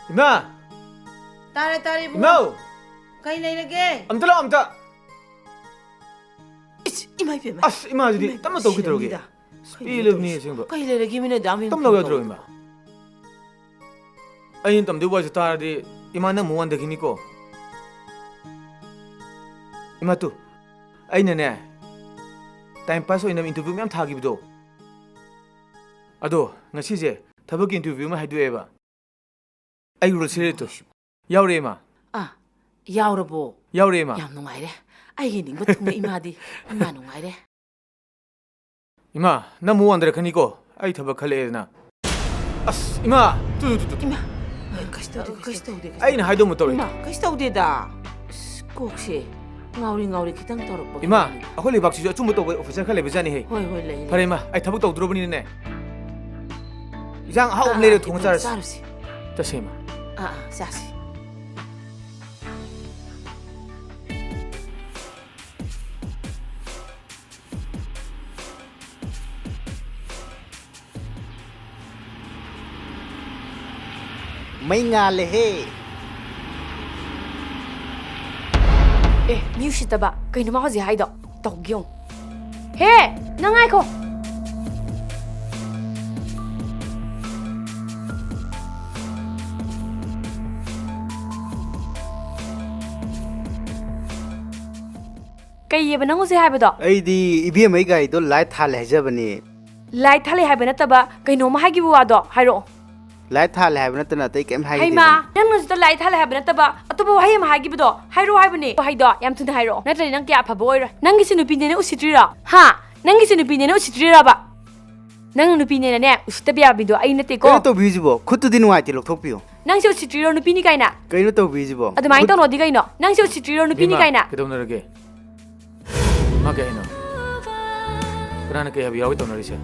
ꯏꯃꯥ! ꯇꯥꯔꯦ, ꯇꯥꯔꯦ, ꯏꯕꯨꯡꯉꯣ꯫ ꯏꯃꯥꯎ! ꯀꯩ ꯂꯩꯔꯒꯦ? ꯑꯝꯇ ꯂꯥꯛꯑꯣ, ꯑꯝꯇ꯫ ꯏꯁ, ꯏꯃꯥ ꯏꯕꯦꯝꯃ꯫ ꯑꯁ, ꯏꯃꯥꯁꯤꯗꯤ ꯏꯃꯥ ꯇꯞꯅ ꯇꯧ ꯀꯩꯗꯧꯔꯒꯦ? ꯁꯤꯔꯅꯤꯗ꯫ ꯑꯁ, ꯀꯩꯅꯣ ꯄꯦꯜꯂꯕꯅꯤ ꯇꯧꯔꯤꯁꯤꯕꯣ? ꯑꯁꯦꯡꯕ꯫ ꯀꯩ ꯂꯩꯔꯒꯦ ꯃꯤꯅ ꯑꯗꯥꯝ ꯌꯥꯝ ꯇꯞꯅ ꯂꯥꯛꯑꯣ ꯌꯥꯗ꯭ꯔꯣ, ꯇꯧꯔꯤꯗꯨꯕꯣ? ꯏꯃꯥ? ꯑꯩꯅ ꯇꯝꯗꯣꯏ ꯋꯥꯁꯦ ꯇꯥꯔꯗꯤ ꯏꯃꯥ ꯅꯪ ꯑꯃꯨꯛ ꯋꯥꯟꯊꯈꯤꯅꯤꯀꯣ꯫ ꯏꯃꯥ ꯇꯨ, ꯑꯩꯅꯅꯦ, time pass ꯑꯣꯏꯅ interview ꯃꯌꯥꯝ ꯊꯥꯈꯤꯕꯗꯣ, ꯑꯗꯣ ꯉꯁꯤꯁꯦ ꯊꯕꯛꯀꯤ interview ꯑꯃ ꯍꯥꯏꯗꯣꯛꯑꯦꯕ꯫ ꯑꯩ ꯔꯣꯜ ꯁꯦꯔꯦꯠꯇꯣ ꯌꯥꯎꯔꯦ, ꯏꯃꯥ꯫ ꯑꯥ, ꯌꯥꯎꯔꯕꯣ? ꯌꯥꯎꯔꯦ, ꯏꯃꯥ꯫ ꯌꯥꯝ ꯅꯨꯡꯉꯥꯏꯔꯦ꯫ ꯑꯩꯒꯤ ꯅꯤꯡꯕ ꯊꯨꯡꯅ ꯏꯃꯥꯗꯤ꯫ ꯏꯃꯥ ꯅꯨꯡꯉꯥꯏꯔꯦ꯫ ꯏꯃꯥ, ꯅꯪ ꯑꯃꯨꯛ ꯋꯥꯟꯗꯔꯛꯀꯅꯤꯀꯣ, ꯑꯩ ꯊꯕꯛ ꯈꯜꯂꯛꯑꯦꯗꯅ꯫ ꯑꯁ, ꯏꯃꯥ! Two, two, two, two. ꯏꯃꯥ! ꯀꯩꯁꯨ ꯇꯧꯗꯦ, ꯀꯩꯁꯨ ꯇꯧꯗꯦ, ꯀꯩꯁꯨ ꯑꯩꯅ ꯇꯧꯗꯦ꯫ ꯍꯥꯏꯗꯧ ꯑꯃ ꯇꯧꯔꯦ꯫ ꯏꯃꯥ, ꯀꯩꯁꯨ ꯇꯧꯗꯦꯗ꯫ ꯑꯁ, ꯀꯣꯛꯁꯦ ꯉꯥꯎꯔꯤ ꯉꯥꯎꯔꯤ ꯈꯤꯇꯪ ꯇꯧꯔꯛꯄꯒꯤ ꯏꯃꯥ, ꯋꯥꯅꯤ꯫ ꯑꯩꯈꯣꯏ ꯂꯩꯕꯥꯛꯁꯤꯁꯨ ꯑꯆꯨꯝꯕ ꯇꯧꯕ officer ꯈꯔ ꯂꯩꯕꯖꯥꯠꯅꯤꯍꯦ꯫ ꯍꯣꯏ, ꯍꯣꯏ, ꯂꯩ, ꯂꯩ꯫ ꯐꯔꯦ, ꯏꯃꯥ, ꯑꯩ ꯊꯕꯛ ꯇꯧꯗ꯭ꯔꯕꯅꯤꯅꯅꯦ, ꯏꯟꯖꯥꯡ ꯑꯍꯥꯎꯕ ꯑꯃ ꯑꯥ, ꯂꯩꯔ ꯑꯥ, ꯊꯣꯡꯉ ꯏꯕꯨꯡ, ꯆꯥꯔꯁꯤ꯫ ꯆꯥꯔꯨꯁꯤ꯫ ꯆꯠꯁꯦ, ꯏꯃꯥ꯫ ꯑꯥ, ꯑꯥ, ꯆꯥꯁꯤ꯫ ꯃꯩ ꯉꯥꯜꯂꯦꯍꯦ꯫ ꯑꯦ, ꯃꯤ ꯎꯁꯤꯠꯇꯕ꯫ ꯀꯩꯅꯣ ꯃꯥ ꯍꯧꯖꯤꯛ ꯍꯥꯏꯗꯣ? ꯇꯧꯒꯦ ꯌꯦꯡꯉꯨ꯫ ꯍꯦ, ꯅꯪ ꯉꯥꯏꯈꯣ꯫ ꯀꯩꯌꯦꯕ ꯅꯪ ꯍꯧꯖꯤꯛ ꯍꯥꯏꯕꯗꯣ? ꯑꯩꯗꯤ ꯏꯕꯦꯝꯃ ꯑꯩ ꯒꯥꯔꯤꯗꯣ ꯂꯥꯏꯠ ꯊꯥꯜꯂꯦ ꯍꯥꯏꯖꯕꯅꯤ꯫ ꯂꯥꯏꯠ ꯊꯥꯜꯂꯦ ꯍꯥꯏꯕ ꯅꯠꯇꯕ ꯀꯩꯅꯣꯝꯃ ꯍꯥꯏꯈꯤꯕ ꯋꯥꯗꯣ ꯍꯥꯏꯔꯛꯑꯣ꯫ ꯂꯥꯏꯠ ꯊꯥꯜꯂꯦ ꯍꯥꯏꯕ ꯅꯠꯇꯅ ꯑꯇꯩ ꯀꯩꯝ ꯍꯥꯏꯈꯤꯗꯦ꯫ ꯍꯩꯃꯥ, ꯅꯪꯅ ꯍꯧꯖꯤꯛꯇ ꯂꯥꯏꯠ ꯊꯥꯜꯂꯦ ꯍꯥꯏꯕ ꯅꯠꯇꯕ ꯑꯇꯣꯞꯄ ꯋꯥꯍꯩ ꯑꯃ ꯍꯥꯏꯈꯤꯕꯗꯣ ꯍꯥꯏꯔꯛꯑꯣ ꯍꯥꯏꯕꯅꯦ꯫ ꯋꯥꯍꯩꯗꯣ ꯌꯥꯝ ꯊꯨꯅ ꯍꯥꯏꯔꯛꯑꯣ, ꯅꯠꯇ꯭ꯔꯗꯤ ꯅꯪ ꯀꯌꯥ ꯑꯐꯕ ꯑꯣꯏꯔꯣꯏ꯫ ꯅꯪꯒꯤꯁꯦ ꯅꯨꯄꯤꯅꯦꯅ ꯎꯁꯤꯠꯇ꯭ꯔꯤꯔꯣ? ꯍꯥ? ꯅꯪꯒꯤꯁꯦ ꯅꯨꯄꯤꯅꯦꯅ ꯎꯁꯤꯠꯇ꯭ꯔꯤꯔꯕ? ꯅꯪ ꯅꯨꯄꯤꯅꯦꯅꯅꯦ ꯎꯁꯤꯠꯇꯕ ꯌꯥꯕꯤꯗꯣ ꯑꯩ ꯅꯠꯇꯦꯀꯣ꯫ ꯀꯩꯅꯣ ꯇꯧꯕꯤꯔꯤꯁꯤꯕꯣ? ꯈꯨꯠꯇꯨꯗꯤ ꯅꯨꯡꯉꯥꯏꯇꯦ, ꯂꯧꯊꯣꯛꯄꯤꯌꯣ꯫ ꯅꯪꯁꯦ ꯎꯁꯤꯠꯇ꯭ꯔꯤꯔꯣ ꯅꯨꯄꯤꯅꯤ ꯀꯥꯏꯅ? ꯀꯩꯅꯣ ꯇꯧꯕꯤꯔꯤꯁꯤꯕꯣ? ꯑꯗꯨꯃꯥꯏꯅ ꯈꯨꯠ- ꯇꯧꯅꯣꯗꯤ ꯀꯩꯅꯣ? ꯅꯪꯁꯦ ꯎꯁꯤꯠꯇ꯭ꯔꯤꯔꯣ ꯅꯨꯄꯤꯅꯤ ꯏꯕꯦꯝꯃ, ꯀꯥꯏꯅ? ꯀꯩꯗꯧꯅꯔꯒꯦ? ꯃꯥ ꯀꯩ ꯍꯥꯏꯅꯣ? ꯀꯅꯥꯅ ꯀꯩ ꯍꯥꯏꯕ ꯌꯥꯎꯒꯦ ꯇꯧꯅꯔꯤꯁꯦ?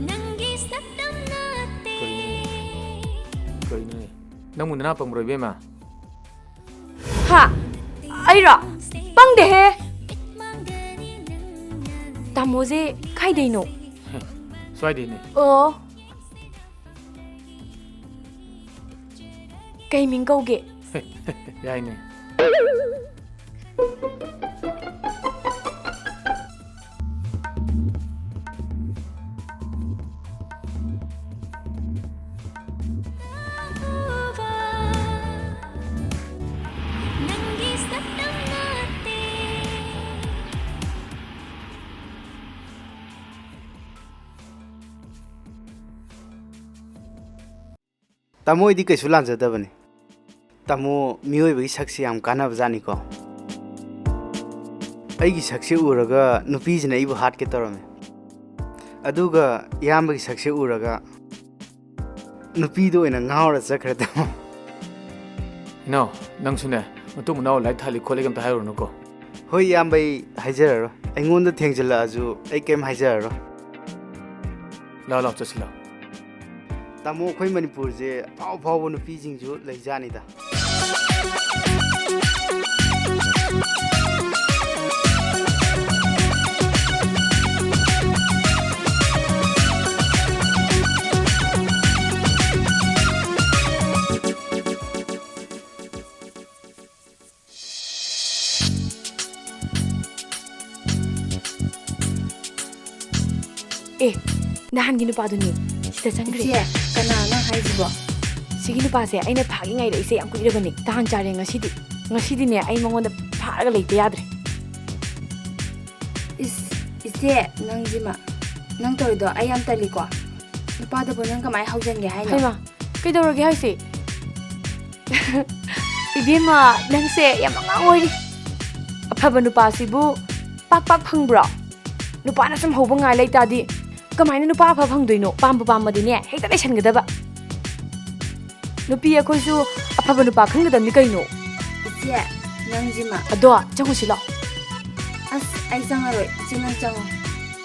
ꯅꯪꯒꯤ ꯁꯛꯇꯝ ꯅꯠꯇꯦ꯫ ꯀꯩꯅꯣꯅꯦ? ꯀꯩꯅꯣꯅꯦ? ꯅꯪꯕꯨ ꯅꯅꯥ ꯄꯪꯕ꯭ꯔꯣ, ꯏꯕꯦꯝꯃ? ꯍꯥ? ꯑꯩꯔꯣ? ꯄꯪꯗꯦꯍꯦ꯫ ꯇꯥꯃꯣꯁꯦ ꯀꯥꯏꯗꯩꯅꯣ? ꯁ꯭ꯋꯥꯏꯗꯩꯅꯦ꯫ ꯑꯣ꯫ ꯀꯩ ꯃꯤꯡ ꯀꯧꯒꯦ? ꯌꯥꯏꯅꯦ꯫ ꯇꯥꯃꯣ, ꯑꯩꯗꯤ ꯀꯩꯁꯨ ꯂꯥꯟꯖꯗꯕꯅꯤ꯫ ꯇꯥꯃꯣ, ꯃꯤꯑꯣꯏꯕꯒꯤ ꯁꯛꯁꯤ ꯌꯥꯝ ꯀꯥꯟꯅꯕꯖꯥꯠꯅꯤꯀꯣ꯫ ꯑꯩꯒꯤ ꯁꯛꯁꯤ ꯎꯔꯒ ꯅꯨꯄꯤꯁꯤꯅ ꯑꯩꯕꯨ ꯍꯥꯠꯀꯦ ꯇꯧꯔꯝꯃꯤ꯫ ꯑꯗꯨꯒ ꯏꯌꯥꯝꯕꯒꯤ ꯁꯛꯁꯤ ꯎꯔꯒ ꯅꯨꯄꯤꯗꯣ ꯑꯣꯏꯅ ꯉꯥꯎꯔ ꯆꯠꯈ꯭ꯔꯦ, ꯇꯥꯃꯣ꯫ ꯏꯅꯥꯎ, ꯅꯪꯁꯨꯅꯦ, ꯃꯇꯨꯡ ꯃꯅꯥꯎ ꯂꯥꯏꯔꯤꯛ ꯊꯥꯜꯂꯤ ꯈꯣꯠꯂꯤꯒ ꯑꯝꯇ ꯍꯥꯏꯔꯨꯔꯅꯨꯀꯣ꯫ ꯍꯣꯏ, ꯏꯌꯥꯝꯕ, ꯑꯩ ꯍꯥꯏꯖꯔꯔꯣꯏ꯫ ꯑꯩꯉꯣꯟꯗ ꯊꯦꯡꯖꯤꯜꯂꯛꯑꯁꯨ ꯑꯩ ꯀꯩꯝ ꯍꯥꯏꯖꯔꯔꯣꯏ꯫ ꯂꯥꯛꯑꯣ, ꯂꯥꯛꯑꯣ, ꯆꯠꯁꯤ ꯂꯥꯛꯑꯣ꯫ ꯇꯥꯃꯣ, ꯑꯩꯈꯣꯏ ꯃꯅꯤꯄꯨꯔꯁꯦ ꯑꯐꯥꯎ ꯑꯐꯥꯎꯕ ꯅꯨꯄꯤꯁꯤꯡꯁꯨ ꯂꯩꯖꯥꯠꯅꯤꯗ꯫ ꯑꯦ, ꯅꯍꯥꯟꯒꯤ ꯅꯨꯄꯥꯗꯨꯅꯤ, ꯁꯤꯗ ꯆꯪꯈ꯭ꯔꯦ꯫ ꯏꯆꯦ, ꯀꯅꯥꯅꯣ ꯍꯥꯏꯁꯤꯕꯣ? ꯁꯤꯒꯤ ꯅꯨꯄꯥꯁꯦ ꯑꯩꯅ ꯐꯥꯒꯦ ꯉꯥꯏꯔꯛꯏꯁꯦ ꯌꯥꯝ ꯀꯨꯏꯔꯕꯅꯤ꯫ ꯇꯥꯟ ꯆꯥꯔꯦ ꯉꯁꯤꯗꯤ꯫ ꯉꯁꯤꯗꯤꯅꯦ, ꯑꯩ ꯃꯉꯣꯟꯗ ꯐꯥꯔꯒ ꯂꯩꯇ ꯌꯥꯗ꯭ꯔꯦ꯫ ꯏꯁ, ꯏꯆꯦ, ꯅꯪꯁꯤꯃ, ꯅꯪ ꯇꯧꯔꯤꯗꯣ ꯑꯩ ꯌꯥꯝ ꯇꯜꯂꯤꯀꯣ꯫ ꯅꯨꯄꯥꯗꯕꯨ ꯅꯪ ꯀꯃꯥꯏꯅ ꯍꯧꯖꯟꯒꯦ ꯍꯥꯏꯅꯣ? ꯍꯩꯃꯥ, ꯀꯩꯗꯧꯔꯒꯦ ꯍꯥꯏꯁꯦ? ꯏꯕꯦꯝꯃ, ꯅꯪꯁꯦ ꯌꯥꯝ ꯑꯉꯥꯡ ꯑꯣꯏꯔꯤ꯫ ꯑꯐꯕ ꯅꯨꯄꯥꯁꯤꯕꯨ ꯄꯥꯛ ꯄꯥꯛ ꯐꯪꯕ꯭ꯔꯣ? ꯅꯨꯄꯥꯅ ꯁꯨꯝ ꯍꯧꯕ ꯉꯥꯏ ꯂꯩꯇꯥꯗꯤ ꯀꯃꯥꯏꯅ ꯅꯨꯄꯥ ꯑꯐꯕ ꯐꯪꯗꯣꯏꯅꯣ? ꯄꯥꯝꯕꯨ ꯄꯥꯝꯃꯗꯤꯅꯦ, ꯍꯦꯛꯇ ꯂꯩꯁꯟꯒꯗꯕ꯫ ꯅꯨꯄꯤ ꯑꯩꯈꯣꯏꯁꯨ ꯑꯐꯕ ꯅꯨꯄꯥ ꯈꯟꯒꯗꯕꯅꯤ ꯀꯩꯅꯣ꯫ ꯏꯆꯦ, ꯅꯪꯁꯤꯃ꯫ ꯑꯗꯣ ꯆꯪꯉꯨꯁꯤ ꯂꯥꯛꯑꯣ꯫ ꯑꯁ, ꯑꯩ ꯆꯪꯉꯔꯣꯏ꯫ ꯏꯆꯦ, ꯅꯪ ꯆꯪꯉꯣ꯫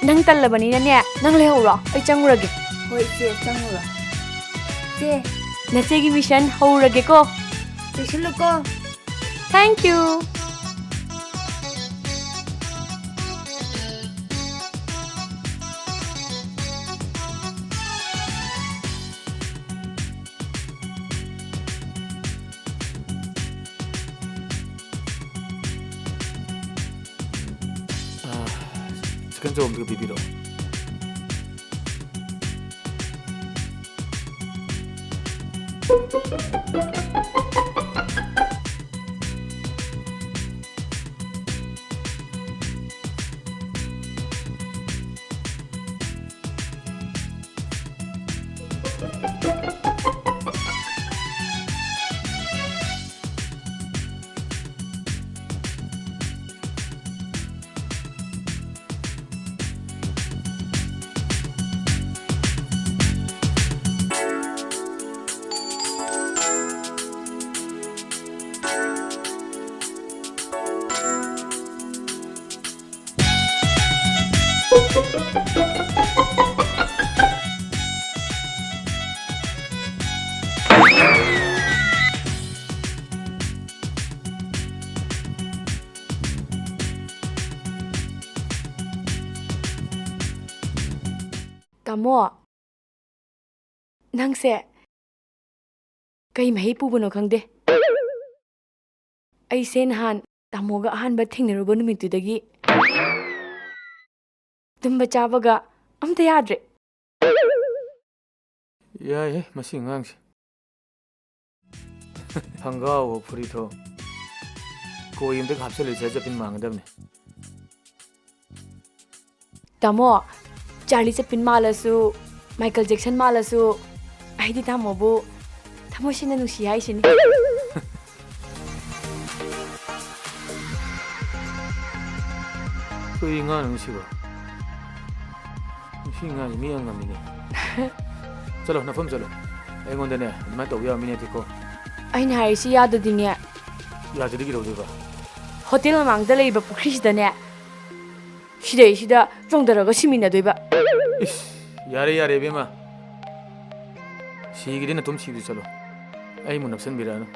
ꯅꯪ ꯇꯜꯂꯕꯅꯤꯅꯅꯦ, ꯅꯪ ꯂꯩꯍꯧꯔꯣ, ꯑꯩ ꯆꯪꯉꯨꯔꯒꯦ꯫ ꯍꯣꯏ, ꯏꯆꯦ, ꯆꯪꯉꯨꯔꯣ꯫ ꯏꯆꯦ꯫ ꯅꯆꯦꯒꯤ mission ꯍꯧꯔꯒꯦꯀꯣ꯫ ꯆꯦꯛꯁꯤꯜꯂꯨꯀꯣ꯫ Thank you꯫ Ah, chicken chop ꯑꯝꯇꯒ ꯄꯤꯕꯤꯔꯛꯑꯣ꯫ ꯇꯥꯃꯣ, ꯅꯪꯁꯦ ꯀꯩ ꯃꯍꯩ ꯄꯨꯕꯅꯣ ꯈꯪꯗꯦ꯫ ꯑꯩꯁꯦ ꯅꯍꯥꯟ ꯇꯥꯃꯣꯒ ꯑꯍꯥꯟꯕ ꯊꯦꯡꯅꯔꯨꯕ ꯅꯨꯃꯤꯠꯇꯨꯗꯒꯤ ꯇꯨꯝꯕ ꯆꯥꯕꯒ ꯑꯝꯇ ꯌꯥꯗ꯭ꯔꯦ꯫ ꯌꯥꯏꯍꯦ, ꯃꯁꯤ ꯑꯉꯥꯡꯁꯦ꯫ ꯈꯪꯒꯥꯎꯒ ꯐꯨꯔꯤꯠꯇꯣ ꯀꯣꯏ ꯑꯝꯇ ꯍꯥꯞꯆꯤꯜꯂꯨꯁꯦ, ꯆꯠꯄꯤꯟ ꯃꯥꯡꯒꯗꯕꯅꯦ꯫ ꯇꯥꯃꯣ, ꯆꯥꯔꯂꯤ ꯆꯦꯄ꯭ꯂꯤꯟ ꯃꯥꯜꯂꯁꯨ, ꯃꯥꯏꯀꯦꯜ ꯖꯦꯛꯁꯟ ꯃꯥꯜꯂꯁꯨ, ꯑꯩꯗꯤ ꯇꯥꯃꯣꯕꯨ ꯊꯃꯣꯏ ꯁꯦꯡꯅ ꯅꯨꯡꯁꯤ ꯍꯥꯏꯁꯤꯅꯤ꯫ ꯑꯩꯈꯣꯏ ꯉꯥꯡ ꯅꯨꯡꯁꯤꯕ꯫ ꯅꯨꯡꯁꯤ ꯉꯥꯡꯁꯤ ꯃꯤ ꯌꯥꯝ ꯉꯝꯃꯤꯅꯦ꯫ ꯆꯠꯂꯣ, ꯅꯐꯝ ꯆꯠꯂꯣ꯫ ꯑꯩꯉꯣꯟꯗꯅꯦ, ꯑꯗꯨꯃꯥꯏꯅ ꯇꯧꯕ ꯌꯥꯕ ꯃꯤ ꯅꯠꯇꯦꯀꯣ꯫ ꯑꯩꯅ ꯍꯥꯏꯔꯤꯁꯤ ꯌꯥꯗꯗꯤꯅꯦ꯫ ꯌꯥꯗꯗꯤ ꯀꯩꯗꯧꯗꯣꯏꯕ? ꯍꯣꯇꯦꯜ ꯃꯃꯥꯡꯗ ꯂꯩꯕ ꯄꯨꯈ꯭ꯔꯤꯁꯤꯗꯅꯦ, ꯁꯤꯗꯩꯁꯤꯗ ꯆꯣꯡꯊꯔꯒ ꯁꯤꯃꯤꯟꯅꯗꯣꯏꯕ꯫ ꯏꯁ, ꯌꯥꯔꯦ, ꯌꯥꯔꯦ, ꯏꯕꯦꯝꯃ꯫ ꯁꯤꯒꯤꯗꯤ ꯅꯇꯣꯝ ꯁꯤꯕꯗ ꯆꯠꯂꯣ꯫ ꯑꯩ ꯑꯃꯨꯛ ꯅꯞꯁꯟꯕꯤꯔꯛꯑꯅꯨ꯫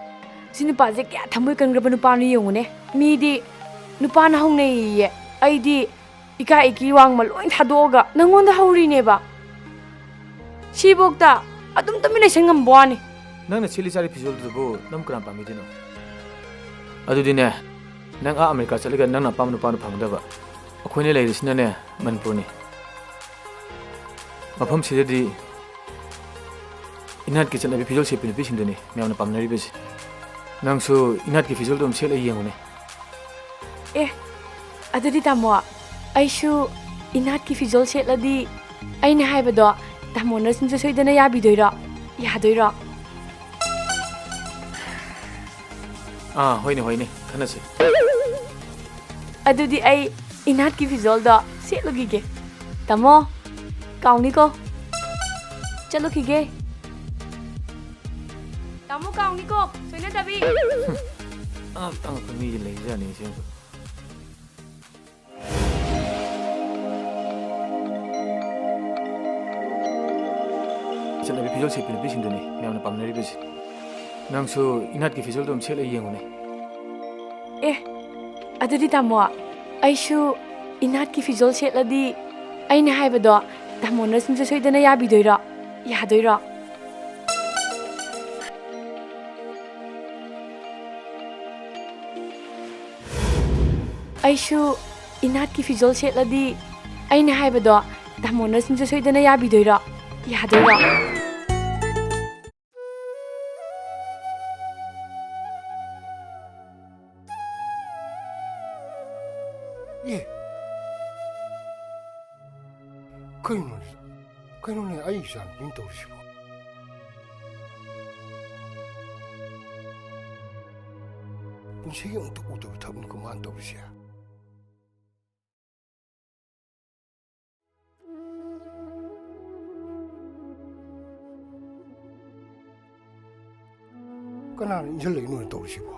ꯁꯤ ꯅꯨꯄꯥꯁꯦ ꯀꯌꯥ ꯊꯃꯣꯏ ꯀꯟꯈ꯭ꯔꯕ ꯅꯨꯄꯥꯅꯣ ꯌꯦꯡꯉꯨꯅꯦ꯫ ꯃꯤꯗꯤ ꯅꯨꯄꯥꯅ ꯍꯧꯅꯩꯌꯦ꯫ ꯑꯩꯗꯤ ꯏꯀꯥꯏ ꯏꯀꯤ ꯋꯥꯡꯃ ꯂꯣꯏ ꯊꯥꯗꯣꯛꯑꯒ ꯅꯪꯉꯣꯟꯗ ꯍꯧꯔꯤꯅꯦꯕ꯫ ꯁꯤꯐꯧꯗ ꯑꯗꯨꯝ ꯇꯨꯃꯤꯟ ꯂꯩꯁꯟ ꯉꯝꯕ ꯋꯥꯅꯤ꯫ ꯅꯪꯅ ꯁꯦꯠꯂꯤ ꯆꯥꯔꯤ ꯐꯤꯖꯣꯜꯗꯨꯕꯨ ꯅꯪ ꯀꯅꯥ ꯄꯥꯝꯕꯤꯗꯣꯏꯅꯣ? ꯑꯗꯨꯗꯤꯅꯦ, ꯅꯪ ꯑꯥ ꯑꯃꯦꯔꯤꯀꯥ ꯆꯠꯂꯒ ꯅꯪꯅ ꯑꯄꯥꯝꯕ ꯅꯨꯄꯥꯗꯣ ꯐꯪꯒꯗꯕ꯫ ꯑꯩꯈꯣꯏꯅ ꯂꯩꯔꯤꯁꯤꯅꯅꯦ, ꯃꯅꯤꯄꯨꯔꯅꯤ꯫ ꯃꯐꯝꯁꯤꯗꯗꯤ ꯏꯅꯥꯠꯀꯤ ꯆꯠꯅꯕꯤ ꯐꯤꯖꯣꯜ ꯁꯦꯠꯄꯤ ꯅꯨꯄꯤꯁꯤꯡꯗꯨꯅꯤ ꯃꯌꯥꯝꯅ ꯄꯥꯝꯅꯔꯤꯕꯁꯤ꯫ ꯅꯪꯁꯨ ꯏꯅꯥꯠꯀꯤ ꯐꯤꯖꯣꯜꯗꯣ ꯑꯗꯨꯝ ꯁꯦꯠꯂ ꯌꯦꯡꯉꯨꯅꯦ꯫ ꯑꯦ, ꯑꯗꯨꯗꯤ ꯇꯥꯃꯣ, ꯑꯩꯁꯨ ꯏꯅꯥꯠꯀꯤ ꯐꯤꯖꯣꯜ ꯁꯦꯠꯂꯗꯤ ꯑꯩꯅ ꯍꯥꯏꯕꯗꯣ ꯇꯥꯃꯣꯅ ꯁꯨꯡꯁꯣꯏ ꯁꯣꯏꯗꯅ ꯌꯥꯕꯤꯗꯣꯏꯔꯣ? ꯌꯥꯗꯣꯏꯔꯣ? ꯑꯥ, ꯍꯣꯏꯅꯦ, ꯍꯣꯏꯅꯦ, ꯈꯟꯅꯁꯦ꯫ ꯑꯗꯨꯗꯤ ꯑꯩ ꯏꯅꯥꯠꯀꯤ ꯐꯤꯖꯣꯜꯗꯣ ꯁꯦꯠꯂꯨꯈꯤꯒꯦ꯫ ꯇꯥꯃꯣ, ꯀꯥꯎꯅꯤꯀꯣ꯫ ꯆꯠꯂꯨꯈꯤꯒꯦ꯫ ꯇꯥꯃꯣ, ꯀꯥꯎꯅꯤꯀꯣ, ꯁꯣꯏꯅꯗꯕꯤ꯫ ꯑꯉꯛꯄ ꯑꯉꯛꯄ ꯃꯤꯗꯤ ꯂꯩꯖꯥꯠꯅꯤ ꯑꯁꯦꯡꯕ꯫ ꯆꯠꯅꯕꯤ ꯐꯤꯖꯣꯜ ꯁꯦꯠꯄꯤ ꯅꯨꯄꯤꯁꯤꯡꯗꯨꯅꯤ ꯃꯌꯥꯝꯅ ꯄꯥꯝꯅꯔꯤꯕꯁꯤ꯫ ꯅꯪꯁꯨ ꯏꯅꯥꯠꯀꯤ ꯐꯤꯖꯣꯜꯗꯣ ꯑꯗꯨꯝ ꯁꯦꯠꯂ ꯌꯦꯡꯉꯨꯅꯦ꯫ ꯑꯦ, ꯑꯗꯨꯗꯤ ꯇꯥꯃꯣ, ꯑꯩꯁꯨ ꯏꯅꯥꯠꯀꯤ ꯐꯤꯖꯣꯜ ꯁꯦꯠꯂꯗꯤ ꯑꯩꯅ ꯍꯥꯏꯕꯗꯣ ꯇꯥꯃꯣꯅ ꯁꯨꯡꯁꯣꯏ ꯁꯣꯏꯗꯅ ꯌꯥꯕꯤꯗꯣꯏꯔꯣ? ꯌꯥꯗꯣꯏꯔꯣ? ꯑꯩꯁꯨ ꯏꯅꯥꯠꯀꯤ ꯐꯤꯖꯣꯜ ꯁꯦꯠꯂꯗꯤ ꯑꯩꯅ ꯍꯥꯏꯕꯗꯣ ꯇꯥꯃꯣꯅ ꯁꯨꯡꯁꯣꯏ ꯁꯣꯏꯗꯅ ꯌꯥꯕꯤꯗꯣꯏꯔꯣ? ꯌꯥꯗꯣꯏꯔꯣ? ꯑꯦ, ꯀꯩꯅꯣꯅꯦ? ꯀꯩꯅꯣꯅꯦ ꯑꯩ ꯏꯆꯥꯅꯨꯄꯤꯅ ꯇꯧꯔꯤꯁꯤꯕꯣ? ꯄꯨꯟꯁꯤꯒꯤ ꯑꯃꯨꯛꯇ ꯎꯗꯕ ꯊꯕꯛꯅꯤꯀꯣ ꯃꯥꯅ ꯇꯧꯔꯤꯁꯦ꯫ ꯀꯅꯥꯅ ꯏꯟꯁꯤꯜꯂꯛꯏꯅꯣ ꯇꯧꯔꯤꯁꯤꯕꯣ?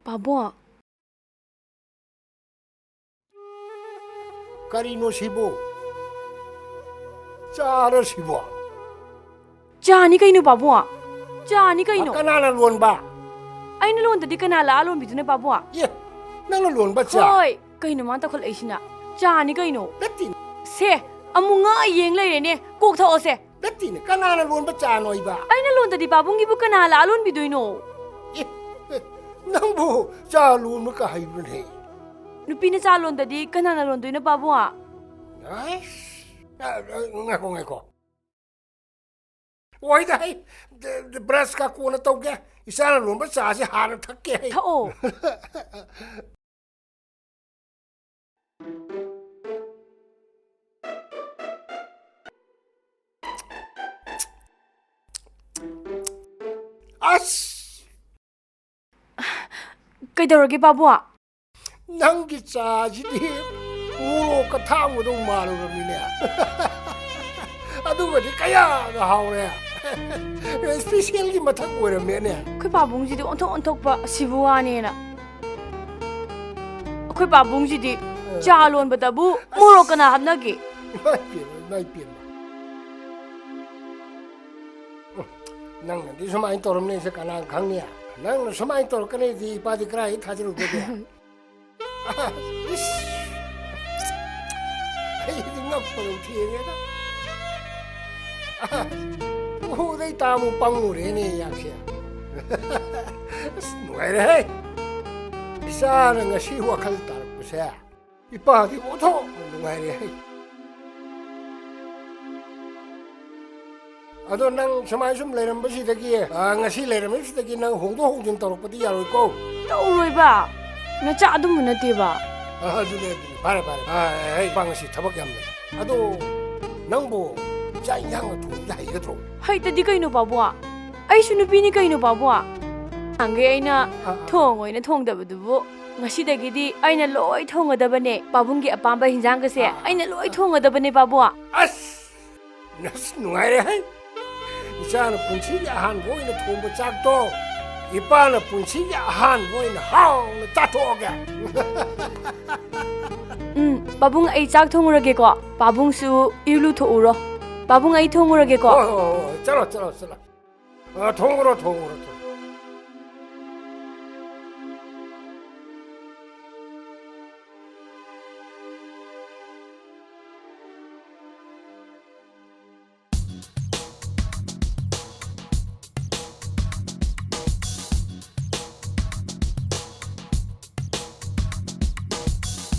ꯄꯥꯕꯨꯡ꯫ ꯀꯔꯤꯅꯣ ꯁꯤꯕꯨ? ꯆꯥꯔ ꯁꯤꯕꯣ? ꯆꯥꯅꯤ ꯀꯩꯅꯣ, ꯄꯥꯕꯨꯡ꯫ ꯆꯥꯅꯤ ꯀꯩꯅꯣ꯫ ꯀꯅꯥꯅ ꯂꯣꯟꯕ? ꯑꯩꯅ ꯂꯣꯟꯗꯗꯤ ꯀꯅꯥ ꯂꯥꯛꯑ ꯂꯣꯟꯕꯤꯗꯣꯏꯅꯣ, ꯄꯥꯕꯨꯡ? ꯑꯦ, ꯅꯪꯅ ꯂꯣꯟꯕ ꯆꯥ? ꯍꯣꯏ, ꯀꯩꯅꯣ ꯃꯥꯅ ꯇꯧꯈꯠꯂꯛꯏꯁꯤꯅ? ꯆꯥꯅꯤ ꯀꯩꯅꯣ꯫ ꯅꯠꯇꯦ꯫ ꯁꯦ, ꯑꯃꯨꯛ ꯉꯛꯑ ꯌꯦꯡ ꯂꯩꯔꯦꯅꯦ꯫ ꯀꯣꯛ ꯊꯛꯑꯣꯁꯦ꯫ ꯅꯠꯇꯦꯅꯦ, ꯀꯅꯥꯅ ꯂꯣꯟꯕ ꯆꯥꯅꯣ ꯏꯕ? ꯑꯩꯅ ꯂꯣꯟꯗꯗꯤ ꯄꯥꯕꯨꯡꯒꯤꯕꯨ ꯀꯅꯥ ꯂꯥꯛꯑ ꯂꯣꯟꯕꯤꯗꯣꯏꯅꯣ? ꯑꯦ, ꯑꯦ, ꯅꯪꯕꯨ ꯆꯥ ꯂꯣꯟꯕꯒ ꯍꯩꯕ꯭ꯔꯅꯦ? ꯅꯨꯄꯤꯅ ꯆꯥ ꯂꯣꯟꯗꯗꯤ ꯀꯅꯥꯅ ꯂꯣꯟꯗꯣꯏꯅꯣ, ꯄꯥꯕꯨꯡ? ꯑꯁ, ꯑ, ꯑ, ꯉꯥꯏꯈꯣ, ꯉꯥꯏꯈꯣ꯫ ꯑꯣꯏꯗ ꯍꯩ, ꯗ-, ꯗ-, ꯕ꯭ꯔꯁꯀ ꯀꯣꯟꯅ ꯇꯧꯒꯦ꯫ ꯏꯆꯥꯅ ꯂꯣꯟꯕ ꯆꯥꯁꯦ ꯍꯥꯟꯅ ꯊꯛꯀꯦ ꯍꯩ꯫ ꯊꯛꯑꯣ꯫ ꯑꯁ! ꯀꯩꯗꯧꯔꯒꯦ, ꯄꯥꯕꯨꯡ? ꯅꯪꯒꯤ ꯆꯥꯁꯤꯗꯤ ꯃꯣꯔꯣꯛꯀ ꯊꯥꯛꯑꯝꯒꯗꯧ ꯃꯥꯜꯂꯨꯔꯕꯅꯤꯅꯦ꯫ ꯑꯗꯨꯒꯗꯤ ꯀꯌꯥꯗ ꯍꯥꯎꯔꯦ꯫ ꯏꯁꯄꯤꯁꯦꯜꯒꯤ ꯃꯊꯛ ꯑꯣꯏꯔꯝꯃꯦꯅꯦ꯫ ꯑꯩꯈꯣꯏ ꯄꯥꯕꯨꯡꯁꯤꯗꯤ ꯑꯣꯟꯊꯣꯛ ꯑꯣꯟꯊꯣꯛꯄ ꯁꯤꯕꯨ ꯋꯥꯅꯦꯅ꯫ ꯑꯩꯈꯣꯏ ꯄꯥꯕꯨꯡꯁꯤꯗꯤ ꯆꯥ ꯂꯣꯟꯕꯗꯕꯨ ꯃꯣꯔꯣꯛ ꯀꯅꯥ ꯍꯥꯞꯅꯒꯦ? ꯏꯃꯥꯏ ꯄꯦꯝꯃ, ꯏꯃꯥꯏ ꯄꯦꯝꯃ꯫ ꯅꯪꯅꯗꯤ ꯁꯨꯃꯥꯏꯅ ꯇꯧꯔꯝꯅꯤ ꯁꯦ ꯀꯅꯥ ꯈꯪꯅꯤ? ꯅꯪꯅ ꯁꯨꯃꯥꯏꯅ ꯇꯧꯔꯛꯀꯅꯤꯗꯤ ꯏꯄꯥꯗꯤ ꯀꯗꯥꯏꯗ ꯊꯥꯖꯔꯨꯗꯒꯦ? ꯏꯁ! ꯑꯩꯗꯤ ꯉꯛꯄꯗꯧ ꯊꯦꯡꯉꯦꯗ꯫ ꯎꯗꯩ ꯇꯥꯃꯨ ꯄꯪꯉꯨꯔꯦꯅꯦ ꯌꯥꯛꯁꯦ꯫ ꯑꯁ, ꯅꯨꯡꯉꯥꯏꯔꯦꯍꯦ꯫ ꯏꯆꯥꯅ ꯉꯁꯤ ꯋꯥꯈꯜ ꯇꯥꯔꯛꯄꯁꯦ꯫ ꯏꯄꯥꯗꯤ ꯑꯣꯟꯊꯣꯛꯅ ꯅꯨꯡꯉꯥꯏꯔꯦ ꯍꯩ꯫ ꯑꯗꯣ ꯅꯪ ꯁꯨꯃꯥꯏ ꯁꯨꯝ ꯂꯩꯔꯝꯕꯁꯤꯗꯒꯤ, ꯑ, ꯉꯁꯤ ꯂꯩꯔꯝꯃꯤꯁꯤꯗꯒꯤ ꯅꯪ ꯍꯣꯡꯗꯣꯛ ꯍꯣꯡꯖꯤꯟ ꯇꯧꯔꯛꯄꯗꯤ ꯌꯥꯔꯣꯏꯀꯣ? ꯇꯧꯔꯣꯏꯕ꯫ ꯅꯆꯥ ꯑꯗꯨꯝꯕ ꯅꯠꯇꯦꯕ꯫ ꯑ, ꯑꯗꯨꯅꯦ, ꯑꯗꯨꯅꯦ꯫ ꯐꯔꯦ, ꯐꯔꯦ꯫ ꯑ, ꯑꯩ ꯄꯥ ꯉꯁꯤ ꯊꯕꯛ ꯌꯥꯝ ꯂꯩ꯫ ꯑꯗꯣ ꯅꯪꯕꯨ ꯆꯥꯛ ꯏꯟꯖꯥꯡꯒ ꯊꯣꯡꯕꯗ ꯍꯩꯒꯗ꯭ꯔꯣ? ꯍꯩꯇꯗꯤ ꯀꯩꯅꯣ, ꯄꯥꯕꯨꯡ? ꯑꯩꯁꯨ ꯅꯨꯄꯤꯅꯤ ꯀꯩꯅꯣ, ꯄꯥꯕꯨꯡ꯫ ꯅꯍꯥꯟꯈꯩ ꯑꯩꯅ ꯑ, ꯑ꯫ ꯊꯣꯡ ꯑꯣꯏꯅ ꯊꯣꯡꯗꯕꯗꯨꯕꯨ ꯉꯁꯤꯗꯒꯤꯗꯤ ꯑꯩꯅ ꯂꯣꯏ ꯊꯣꯡꯒꯗꯕꯅꯦ꯫ ꯄꯥꯕꯨꯡꯒꯤ ꯑꯄꯥꯝꯕ ꯍꯤꯟꯖꯥꯡꯒꯁꯦ ꯑ, ꯑ, ꯑꯩꯅ ꯂꯣꯏ ꯑ꯫ ꯊꯣꯡꯒꯗꯕꯅꯦ, ꯄꯥꯕꯨꯡ꯫ ꯑꯁ! ꯑꯁ, ꯅꯨꯡꯉꯥꯏꯔꯦꯍꯦ! ꯏꯆꯥꯅ ꯄꯨꯟꯁꯤꯒꯤ ꯑꯍꯥꯟꯕ ꯑꯣꯏꯅ ꯊꯣꯡꯕ ꯆꯥꯛꯇꯣ ꯏꯄꯥꯅ ꯄꯨꯟꯁꯤꯒꯤ ꯑꯍꯥꯟꯕ ꯑꯣꯏꯅ ꯍꯥꯎꯅ ꯆꯥꯊꯣꯛꯑꯒꯦ꯫ ꯎꯝ, ꯄꯥꯕꯨꯡ, ꯑꯩ ꯆꯥꯛ ꯊꯣꯡꯉꯨꯔꯒꯦꯀꯣ꯫ ꯄꯥꯕꯨꯡꯁꯨ ꯏꯔꯨ ꯂꯨꯊꯣꯛꯎꯔꯣ꯫ ꯄꯥꯕꯨꯡ, ꯑꯩ ꯊꯣꯡꯉꯨꯔꯒꯦꯀꯣ꯫ ꯍꯣꯏ, ꯍꯣꯏ, ꯍꯣꯏ, ꯍꯣꯏ꯫ ꯆꯠꯂꯣ, ꯆꯠꯂꯣ, ꯆꯠꯂꯣ꯫ ꯑ, ꯊꯣꯡꯉꯨꯔꯣ, ꯊꯣꯡꯉꯨꯔꯣ, ꯊꯣꯡꯉꯨꯔꯣ꯫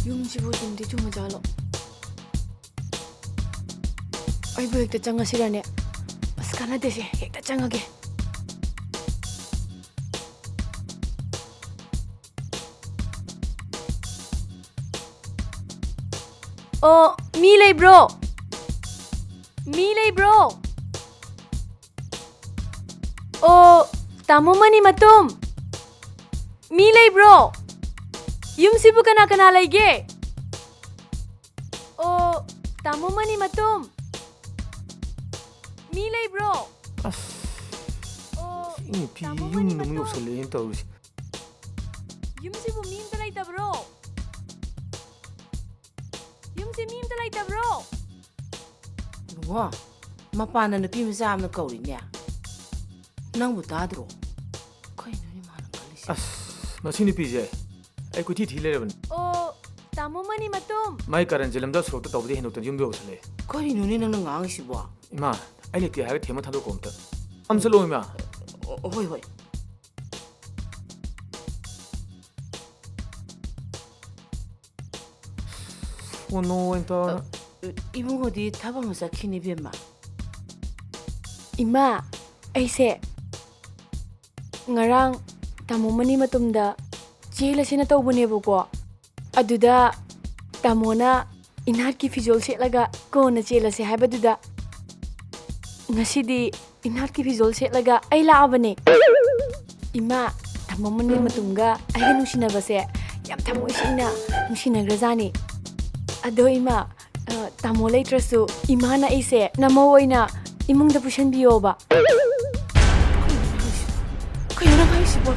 ꯌꯨꯝꯁꯤꯕꯨ ꯆꯨꯝꯗꯤ ꯆꯨꯝꯃꯖꯥꯠꯂꯣ? ꯑꯩꯕꯨ ꯍꯦꯛꯇ ꯆꯪꯉꯁꯤꯔꯅꯦ? ꯑꯁ, ꯀꯥꯟꯅꯗꯦꯁꯦ, ꯍꯦꯛꯇ ꯆꯪꯉꯒꯦ꯫ ꯑꯣ, ꯃꯤ ꯂꯩꯕ꯭ꯔꯣ? ꯃꯤ ꯂꯩꯕ꯭ꯔꯣ? ꯑꯣ, ꯇꯥꯃꯣ ꯃꯅꯤ ꯃꯇꯨꯝ, ꯃꯤ ꯂꯩꯕ꯭ꯔꯣ? ꯌꯨꯝꯁꯤꯕꯨ ꯀꯅꯥ ꯀꯅꯥ ꯂꯩꯒꯦ? ꯑꯣ, ꯇꯥꯃꯣ ꯃꯅꯤ ꯃꯇꯨꯝ, ꯃꯤ ꯂꯩꯕ꯭ꯔꯣ? ꯑꯁ, ꯑꯣ, ꯁꯤ ꯅꯨꯄꯤ ꯇꯥꯃꯣ ꯌꯨꯝꯗ ꯃꯅꯤ ꯑꯃꯨꯛ ꯃꯇꯨꯝ꯫ ꯌꯧꯁꯜꯂꯛꯑꯦꯅ ꯇꯧꯔꯤꯁꯦ꯫ ꯌꯨꯝꯁꯤꯕꯨ ꯃꯤ ꯑꯝꯇ ꯂꯩꯇꯕ꯭ꯔꯣ? ꯌꯨꯝꯁꯤ ꯃꯤ ꯑꯝꯇ ꯂꯩꯇꯕ꯭ꯔꯣ? ꯏꯕꯨꯡꯉꯣ, ꯃꯄꯥꯟꯗ ꯅꯨꯄꯤ ꯃꯆꯥ ꯑꯃꯅ ꯀꯧꯔꯤꯅꯦ꯫ ꯅꯪꯕꯨ ꯇꯥꯗ꯭ꯔꯣ? ꯀꯩꯅꯣꯅꯦ ꯃꯥꯅ ꯈꯜꯂꯤꯁꯦ? ꯑꯁ, ꯃꯁꯤ ꯅꯨꯄꯤꯁꯦ ꯑꯩ ꯀꯣꯏꯊꯤ ꯊꯤ ꯂꯩꯔꯕꯅꯤ꯫ ꯑꯣ, ꯇꯥꯃꯣ ꯃꯅꯤ ꯃꯇꯨꯝ꯫ ꯃꯥꯏ ꯀꯔꯟꯁꯦ ꯂꯝꯖꯥ ꯁꯣꯔꯣꯛꯇ ꯇꯧꯕꯗꯩ ꯍꯦꯟꯗꯣꯛꯇꯅ ꯌꯨꯝꯗ ꯌꯧꯁꯜꯂꯛꯑꯦ꯫ ꯀꯔꯤꯅꯣꯅꯦ ꯅꯪꯅ ꯉꯥꯡꯉꯤꯁꯤꯕꯣ? ꯏꯃꯥ, ꯑꯩ ꯂꯩꯇꯦ ꯍꯥꯏꯔꯒ ꯊꯦꯝꯃ ꯊꯥꯗꯣꯛꯈꯣ ꯑꯝꯇ꯫ ꯑꯝ ꯆꯠꯂꯣ ꯏꯃꯥ꯫ ꯑꯣ, ꯍꯣꯏ, ꯍꯣꯏ꯫ ꯁꯣꯅꯣ ꯑꯣꯏꯅ ꯇꯧꯔ꯫ ꯑ, ꯏꯕꯨꯡꯉꯣꯗꯤ ꯊꯕꯛ ꯑꯃ ꯆꯠꯈꯤꯅꯤ, ꯏꯕꯦꯝꯃ꯫ ꯏꯃꯥ, ꯑꯩꯁꯦ ꯉꯔꯥꯡ ꯇꯥꯃꯣ ꯃꯅꯤ ꯃꯇꯨꯝꯗ ꯆꯦꯜꯂꯁꯦꯅ ꯇꯧꯕꯅꯦꯕꯀꯣ꯫ ꯑꯗꯨꯗ ꯇꯥꯃꯣꯅ ꯏꯅꯥꯠꯀꯤ ꯐꯤꯖꯣꯜ ꯁꯦꯠꯂꯒ ꯀꯣꯟꯅ ꯆꯦꯜꯂꯁꯦ ꯍꯥꯏꯕꯗꯨꯗ ꯉꯁꯤꯗꯤ ꯏꯅꯥꯠꯀꯤ ꯐꯤꯖꯣꯜ ꯁꯦꯠꯂꯒ ꯑꯩ ꯂꯥꯛꯑꯕꯅꯦ꯫ ꯏꯃꯥ, ꯇꯥꯃꯣ ꯃꯅꯤ ꯃꯇꯨꯡꯒ ꯑꯩꯒ ꯅꯨꯡꯁꯤꯅꯕꯁꯦ ꯌꯥꯝ ꯊꯃꯣꯏ ꯁꯦꯡꯅ ꯅꯨꯡꯁꯤꯅꯈ꯭ꯔꯖꯥꯠꯅꯤ꯫ ꯑꯗꯣ ꯏꯃꯥ, ꯑ, ꯇꯥꯃꯣ ꯂꯩꯇ꯭ꯔꯁꯨ ꯏꯃꯥꯅ ꯑꯩꯁꯦ ꯅꯃꯧ ꯑꯣꯏꯅ ꯏꯃꯨꯡꯗ ꯄꯨꯁꯟꯕꯤꯌꯣꯕ꯫ ꯀꯩꯅꯣ ꯅꯪ ꯍꯥꯏꯁꯤꯕꯣ?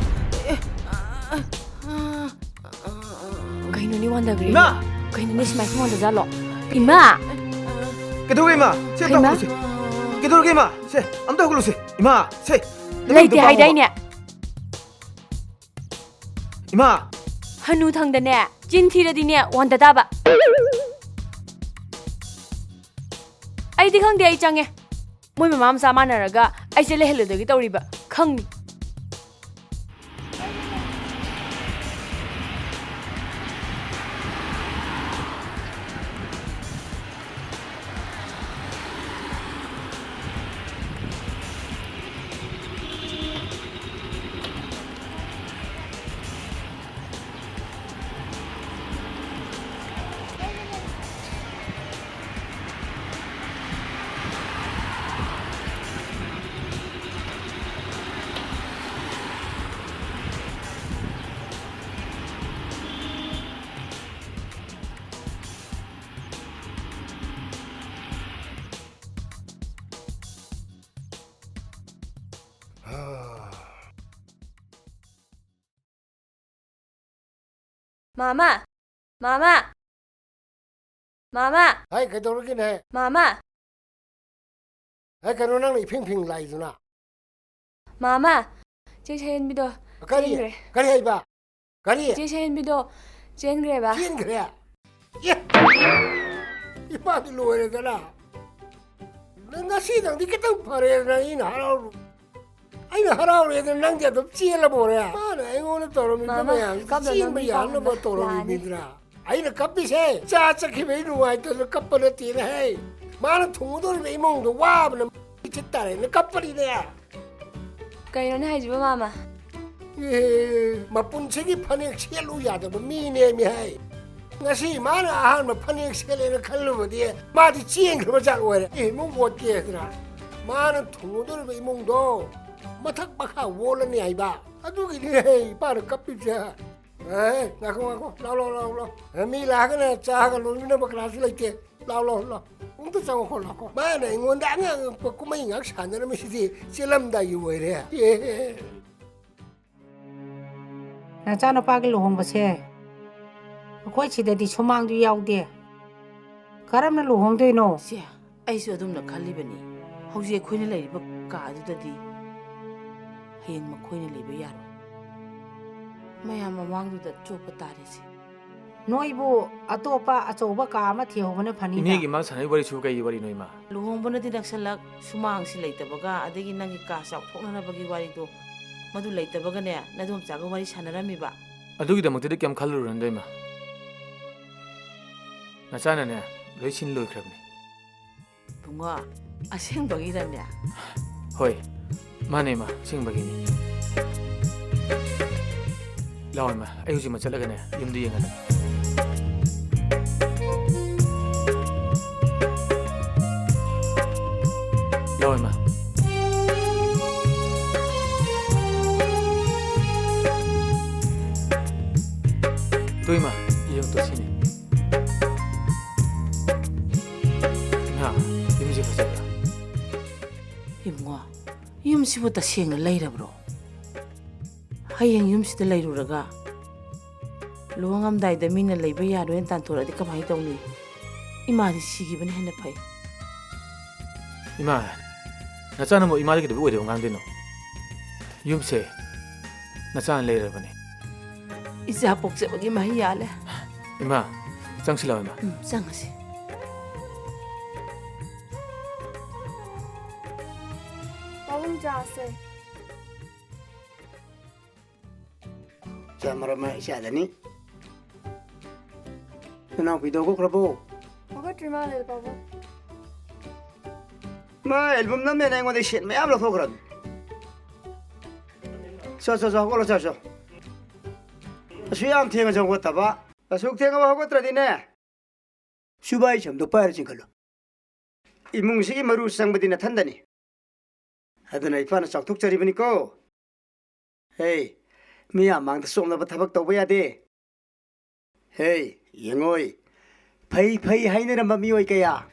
ꯑꯦ, ꯑ, ꯑ, ꯑ, ꯑ, ꯀꯩꯅꯣꯅꯦ ꯋꯥꯟꯗꯒ꯭ꯔꯦ? ꯏꯃꯥ! ꯀꯩꯅꯣꯅꯦ ꯁꯨꯃꯥꯏꯅ ꯋꯥꯟꯗꯖꯥꯠꯂꯣ? ꯏꯃꯥ! ꯀꯩꯗꯧꯔꯒꯦ ꯏꯃꯥ? ꯁꯦ ꯑꯝꯇ ꯍꯩꯃꯥ! ꯍꯧꯒꯠꯂꯨꯁꯦ꯫ ꯀꯩꯗꯧꯔꯒꯦ ꯏꯃꯥ? ꯁꯦ ꯑꯝꯇ ꯍꯧꯒꯠꯂꯨꯁꯦ꯫ ꯏꯃꯥ! ꯁꯦ! ꯅꯃꯤꯡꯗꯣ ꯂꯩꯇꯦ ꯄꯥꯡꯉꯣꯕ꯫ ꯍꯥꯏꯗꯥꯏꯅꯦ? ꯏꯃꯥ! ꯍꯅꯨ ꯊꯪꯗꯅꯦ ꯆꯤꯟ ꯊꯤꯔꯗꯤꯅꯦ ꯋꯥꯟꯗ ꯇꯥꯕ꯫ ꯑꯩꯗꯤ ꯈꯪꯗꯦ, ꯑꯩ ꯆꯪꯉꯦ꯫ ꯃꯣꯏ ꯃꯃꯥ ꯃꯆꯥ ꯃꯥꯟꯅꯔꯒ ꯑꯩꯁꯦ ꯂꯩꯍꯜꯂꯣꯏꯗꯒꯤ ꯇꯧꯔꯤꯕ ꯈꯪꯅꯤ꯫ ꯃꯥꯃꯥ! ꯃꯥꯃꯥ! ꯃꯥꯃꯥ! ꯍꯥꯏ, ꯀꯩꯗꯧꯔꯒꯦꯅꯦ? ꯃꯥꯃꯥ! ꯍꯥꯏ, ꯀꯩꯅꯣ ꯅꯪꯅ ꯏꯐꯤꯡ ꯐꯤꯡ ꯂꯥꯛꯏꯗꯨꯅ? ꯃꯥꯃꯥ! ꯆꯦ ꯁꯍꯦꯟꯕꯤꯗꯣ ꯀꯔꯤ? ꯆꯦꯟꯈ꯭ꯔꯦ꯫ ꯀꯔꯤ ꯍꯥꯏꯕ? ꯀꯔꯤ? ꯆꯦ ꯁꯍꯦꯟꯕꯤꯗꯣ ꯆꯦꯟꯈ꯭ꯔꯦꯕ꯫ ꯆꯦꯟꯈ꯭ꯔꯦ? ꯑꯦ! ꯏꯄꯥꯗꯤ ꯂꯣꯏꯔꯦꯗꯅ꯫ ꯅꯪ ꯉꯁꯤꯗꯪꯗꯤ ꯈꯤꯇꯪ ꯐꯔꯦꯗꯅ ꯑꯩꯅ ꯍꯔꯥꯎꯔꯨ-, ꯑꯩꯅ ꯍꯔꯥꯎꯔꯦꯗꯅ ꯅꯪꯗꯤ ꯑꯗꯨꯝ ꯆꯦꯜꯂꯕꯣꯔꯦ? ꯃꯥꯅ ꯑꯩꯉꯣꯟꯗ ꯇꯧꯔꯝꯃꯤꯕ ꯃꯥꯃꯥ, ꯃꯌꯥꯝꯁꯤ ꯀꯞꯅ ꯆꯦꯟꯕ ꯅꯪꯗꯤ ꯌꯥꯅꯕ ꯄꯥꯝꯕ ꯇꯧꯔꯝꯃꯤꯕꯅꯤꯗꯅ꯫ ꯂꯥꯛꯑꯅꯤ꯫ ꯑꯩꯅ ꯀꯞꯄꯤꯁꯦ ꯏꯆꯥ ꯆꯠꯈꯤꯕꯩ ꯅꯨꯡꯉꯥꯏꯇꯗꯅ ꯀꯞꯄ ꯅꯠꯇꯦꯅꯦꯍꯦ꯫ ꯃꯥꯅ ꯊꯨꯡꯒꯗꯧꯔꯤꯕ ꯏꯃꯨꯡꯗꯣ ꯋꯥꯕꯅ ꯆꯠ ꯇꯥꯔꯦꯅ ꯀꯞꯄꯅꯤꯅꯦ꯫ ꯀꯩꯅꯣꯅꯦ ꯍꯥꯏꯁꯤꯕꯣ, ꯃꯥꯃꯥ? ꯑꯦ, ꯃꯄꯨꯟꯁꯤꯒꯤ ꯐꯅꯦꯛ ꯁꯦꯠꯂꯨ ꯌꯥꯗꯕ ꯃꯤꯅꯦꯃꯤ ꯍꯥꯏ꯫ ꯉꯁꯤ ꯃꯥꯅ ꯑꯍꯥꯟꯕ ꯐꯅꯦꯛ ꯁꯦꯠꯂꯦꯅ ꯈꯜꯂꯨꯕꯗꯤ ꯃꯥꯗꯤ ꯆꯦꯟꯈ꯭ꯔꯕ ꯖꯥꯠ ꯑꯣꯏꯔꯦ꯫ ꯑꯦ, ꯏꯃꯨꯡ ꯑꯣꯠꯀꯦꯗꯅ꯫ ꯃꯥꯅ ꯊꯨꯡꯉꯨꯗꯧꯔꯤꯕ ꯏꯃꯨꯡꯗꯣ ꯃꯊꯛ ꯃꯈꯥ ꯑꯣꯜꯂꯅꯤ ꯍꯥꯏꯕ꯫ ꯑꯗꯨꯒꯤꯅꯤ ꯏꯄꯥꯅ ꯀꯞꯄꯤꯕꯁꯦ꯫ ꯑꯦ, ꯉꯥꯏꯈꯣ, ꯉꯥꯏꯈꯣ꯫ ꯂꯥꯎ, ꯂꯥꯎ, ꯂꯥꯎ, ꯂꯥꯎ꯫ ꯑꯦ, ꯃꯤ ꯂꯥꯛꯑꯒꯅ ꯆꯥꯒ ꯂꯣꯟꯃꯤꯟꯅꯕ ꯀꯅꯥꯁꯨ ꯂꯩꯇꯦ꯫ ꯂꯥꯎ, ꯂꯥꯎ, ꯂꯥꯎ꯫ ꯑꯃꯨꯛꯇ ꯆꯪꯉꯛꯈꯣ, ꯂꯥꯎꯈꯣ꯫ ꯃꯥꯅ ꯑꯩꯉꯣꯟꯗ ꯑꯉꯥꯡ ꯑꯉꯛꯄ ꯀꯨꯝꯍꯩ ꯉꯥꯛ ꯁꯥꯟꯅꯔꯝꯃꯤꯁꯤꯗꯤ ꯆꯦꯜꯂꯝꯗꯥꯏꯒꯤ ꯑꯣꯏꯔꯦ꯫ ꯑꯦ꯫ ꯅꯆꯥꯅꯨꯄꯥꯒꯤ ꯂꯨꯍꯣꯡꯕꯁꯦ ꯑꯩꯈꯣꯏ ꯁꯤꯗꯗꯤ ꯁꯨꯃꯥꯡꯗꯨ ꯌꯥꯎꯗꯦ꯫ ꯀꯔꯝꯅ ꯂꯨꯍꯣꯡꯗꯣꯏꯅꯣ? ꯏꯆꯦ, ꯑꯩꯁꯨ ꯑꯗꯨꯝꯅ ꯈꯜꯂꯤꯕꯅꯤ꯫ ꯍꯧꯖꯤꯛ ꯑꯩꯈꯣꯏꯅ ꯂꯩꯔꯤꯕ ꯀꯥ ꯑꯗꯨꯗꯗꯤ ꯍꯌꯦꯡ ꯃꯈꯣꯏꯅ ꯂꯩꯕ ꯌꯥꯔꯣꯏ꯫ ꯃꯌꯥꯝ ꯃꯃꯥꯡꯗꯨꯗ ꯆꯣꯞꯄ ꯇꯥꯔꯦꯁꯦ꯫ ꯅꯣꯏꯕꯨ ꯑꯇꯣꯞꯄ ꯑꯆꯧꯕ ꯀꯥ ꯑꯃ ꯊꯤꯍꯧꯕꯅ ꯐꯅꯤꯗ꯫ ꯏꯅꯦꯒꯤ ꯃꯥ ꯁꯥꯟꯅꯔꯤ ꯋꯥꯔꯤꯁꯨ ꯀꯩꯒꯤ ꯋꯥꯔꯤꯅꯣ, ꯏꯃꯥ? ꯂꯨꯍꯣꯡꯕꯅꯗꯤ ꯅꯛꯁꯜꯂꯛ, ꯁꯨꯃꯥꯡꯁꯤ ꯂꯩꯇꯕꯒ, ꯑꯗꯒꯤ ꯅꯪꯒꯤ ꯀꯥ ꯆꯥꯎꯊꯣꯛꯅꯅꯕꯒꯤ ꯋꯥꯔꯤꯗꯣ, ꯃꯗꯨ ꯂꯩꯇꯕꯒꯅꯦ, ꯅꯗꯣꯝꯆꯥꯒ ꯋꯥꯔꯤ ꯁꯥꯟꯅꯔꯝꯃꯤꯕ꯫ ꯑꯗꯨꯒꯤꯗꯃꯛꯇꯗꯤ ꯀꯩꯝ ꯈꯜꯂꯨꯔꯅꯨꯗ, ꯏꯃꯥ꯫ ꯅꯆꯥꯅꯅꯦ, ꯂꯣꯏ ꯁꯤꯟ ꯂꯣꯏꯈ꯭ꯔꯕꯅꯤ꯫ ꯏꯕꯨꯡꯉꯣ, ꯑꯁꯦꯡꯕꯒꯤꯔꯅꯦ? ꯍꯣꯏ, ꯃꯥꯅꯦ, ꯏꯃꯥ, ꯑꯁꯦꯡꯕꯒꯤꯅꯤ꯫ ꯂꯥꯛꯑꯣ, ꯏꯃꯥ, ꯑꯩ ꯍꯧꯖꯤꯛꯃꯛ ꯆꯠꯂꯒꯅꯦ, ꯌꯨꯝꯗ ꯌꯦꯡꯍꯜꯂꯒꯦ꯫ ꯂꯥꯛꯑꯣ, ꯏꯃꯥ꯫ ꯇꯨ, ꯏꯃꯥ, ꯌꯦꯡꯉꯨ ꯇꯨ, ꯁꯤꯅꯤ꯫ ꯏꯃꯥ, ꯌꯨꯝꯁꯦ ꯐꯖꯕ꯭ꯔꯥ? ꯏꯕꯨꯡꯉꯣ, ꯌꯨꯝꯁꯤꯕꯨ ꯇꯁꯦꯡꯅ ꯂꯩꯔꯕ꯭ꯔꯣ? ꯍꯌꯦꯡ ꯌꯨꯝꯁꯤꯗ ꯂꯩꯔꯨꯔꯒ ꯂꯨꯍꯣꯡꯉꯝꯗꯥꯏꯗ ꯃꯤꯅ ꯂꯩꯕ ꯌꯥꯔꯣꯏꯅ ꯇꯥꯟꯊꯣꯔꯛꯑꯗꯤ ꯀꯃꯥꯏꯅ ꯇꯧꯅꯤ? ꯏꯃꯥꯗꯤ ꯁꯤꯈꯤꯕꯅ ꯍꯦꯟꯅ ꯐꯩ꯫ ꯏꯃꯥ, ꯅꯆꯥꯅꯕꯨ ꯏꯃꯥꯗ ꯀꯩꯗꯧꯕꯩ ꯑꯣꯏꯗꯕ ꯉꯥꯡꯗꯣꯏꯅꯣ? ꯌꯨꯝꯁꯦ ꯅꯆꯥꯅ ꯂꯩꯔꯕꯅꯦ꯫ ꯏꯆꯥ ꯄꯣꯛꯆꯕꯒꯤ ꯃꯍꯩ ꯌꯥꯜꯂꯦ꯫ ꯏꯃꯥ, ꯆꯪꯁꯤꯜꯂꯛꯑꯣ, ꯏꯃꯥ꯫ ꯎꯝ, ꯆꯪꯉꯁꯤ꯫ ꯄꯥꯕꯨꯡ, ꯆꯥꯁꯦ꯫ ꯆꯥ ꯃꯔꯛ ꯑꯃ ꯏꯆꯥꯗꯅꯤ꯫ ꯅꯅꯥꯎꯄꯤꯗꯣ ꯍꯧꯒꯠꯈ꯭ꯔꯕꯣ? ꯍꯧꯒꯠꯇ꯭ꯔꯤ ꯃꯥꯜꯂꯦ, ꯄꯥꯕꯨꯡ꯫ ꯃꯥ ꯑꯦꯜꯕꯝ ꯅꯝꯃꯦꯅ ꯑꯩꯉꯣꯟꯗ ꯁꯦꯠ ꯃꯌꯥꯝ ꯂꯧꯊꯣꯛꯈ꯭ꯔꯕꯅꯤ꯫ ꯆꯣ, ꯆꯣ, ꯆꯣ, ꯍꯧꯒꯠꯂꯣ, ꯆꯣ, ꯆꯣ꯫ ꯑꯁꯨꯛ ꯌꯥꯝ ꯊꯦꯡꯉꯁꯨ ꯍꯧꯒꯠꯇꯕ꯫ ꯑꯁꯨꯛ ꯊꯦꯡꯉꯕ ꯍꯧꯒꯠꯇ꯭ꯔꯗꯤꯅꯦ, ꯁꯨꯕꯥꯏ ꯁꯝꯗꯣ ꯄꯥꯏꯔ ꯆꯤꯡꯈꯠꯂꯨ꯫ ꯏꯃꯨꯡꯁꯤꯒꯤ ꯃꯔꯨ ꯆꯪꯕꯗꯤ ꯅꯊꯟꯗꯅꯤ꯫ ꯑꯗꯨꯅ ꯏꯄꯥꯅ ꯆꯥꯎꯊꯣꯛꯆꯔꯤꯕꯅꯤꯀꯣ꯫ ꯍꯦ, ꯃꯤꯌꯥꯝ ꯃꯥꯡꯗ ꯆꯣꯞꯅꯕ ꯊꯕꯛ ꯇꯧꯕ ꯌꯥꯗꯦ꯫ ꯍꯦ, ꯌꯦꯡꯉꯣꯏ꯫ ꯐꯩ ꯐꯩ ꯍꯥꯏꯅꯔꯝꯕ ꯃꯤꯑꯣꯏ ꯀꯌꯥ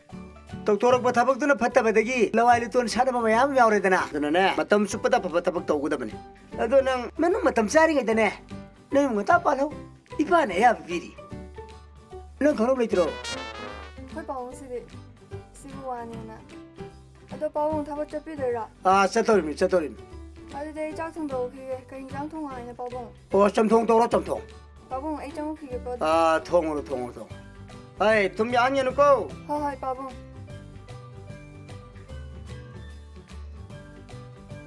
ꯇꯧꯊꯣꯔꯛꯄ ꯊꯕꯛꯇꯨꯅ ꯐꯠꯇꯕꯗꯒꯤ ꯂꯋꯥꯏ ꯂꯨꯇꯣꯟ ꯁꯥꯗꯕ ꯃꯌꯥꯝ ꯌꯥꯎꯔꯦꯗꯅ꯫ ꯑꯗꯨꯅꯅꯦ, ꯃꯇꯝ ꯆꯨꯞꯄꯗ ꯑꯐꯕ ꯊꯕꯛ ꯇꯧꯒꯗꯕꯅꯤ꯫ ꯑꯗꯣ ꯅꯪ ꯃꯅꯨꯡ ꯃꯇꯝ ꯆꯥꯔꯤꯉꯩꯗꯅꯦ, ꯅꯌꯨꯝ ꯉꯟꯇꯥ ꯄꯥꯜꯍꯧ꯫ ꯏꯄꯥꯅ ꯑꯌꯥꯕ ꯄꯤꯔꯤ꯫ ꯅꯪ ꯈꯪꯍꯧ ꯂꯩꯇ꯭ꯔꯣ? ꯑꯩꯈꯣꯏ ꯄꯥꯕꯨꯡꯁꯤꯗꯤ ꯁꯤꯕꯨ ꯋꯥꯅꯦꯅ꯫ ꯑꯗꯣ ꯄꯥꯕꯨꯡ ꯊꯕꯛ ꯆꯠꯄꯤꯗꯣꯏꯔꯣ? ꯑꯥ, ꯆꯠꯇꯧꯔꯤꯃꯤ, ꯆꯠꯇꯧꯔꯤꯃꯤ꯫ ꯑꯗꯨꯗꯤ ꯑꯩ ꯆꯥꯛ ꯊꯣꯡꯗꯣꯛꯈꯤꯒꯦ꯫ ꯀꯩ ꯌꯦꯟꯖꯥꯡ ꯊꯣꯡꯉꯣ ꯍꯥꯏꯅꯣ ꯄꯥꯕꯨꯡ? ꯑꯣ, ꯆꯝꯊꯣꯡ ꯇꯧꯔꯣ, ꯆꯝꯊꯣꯡ꯫ ꯄꯥꯕꯨꯡ, ꯑꯩ ꯆꯪꯉꯨꯈꯤꯒꯦꯀꯣ ꯑꯗꯨꯗꯤ꯫ ꯑꯥ, ꯊꯣꯡꯉꯨꯔꯣ, ꯊꯣꯡꯉꯨꯔꯣ, ꯊꯣꯡꯉꯨꯔꯣ꯫ ꯍꯩ, ꯊꯨꯝ ꯌꯥꯛꯍꯟꯒꯅꯨꯀꯣ꯫ ꯍꯣꯏ, ꯍꯣꯏ, ꯄꯥꯕꯨꯡ꯫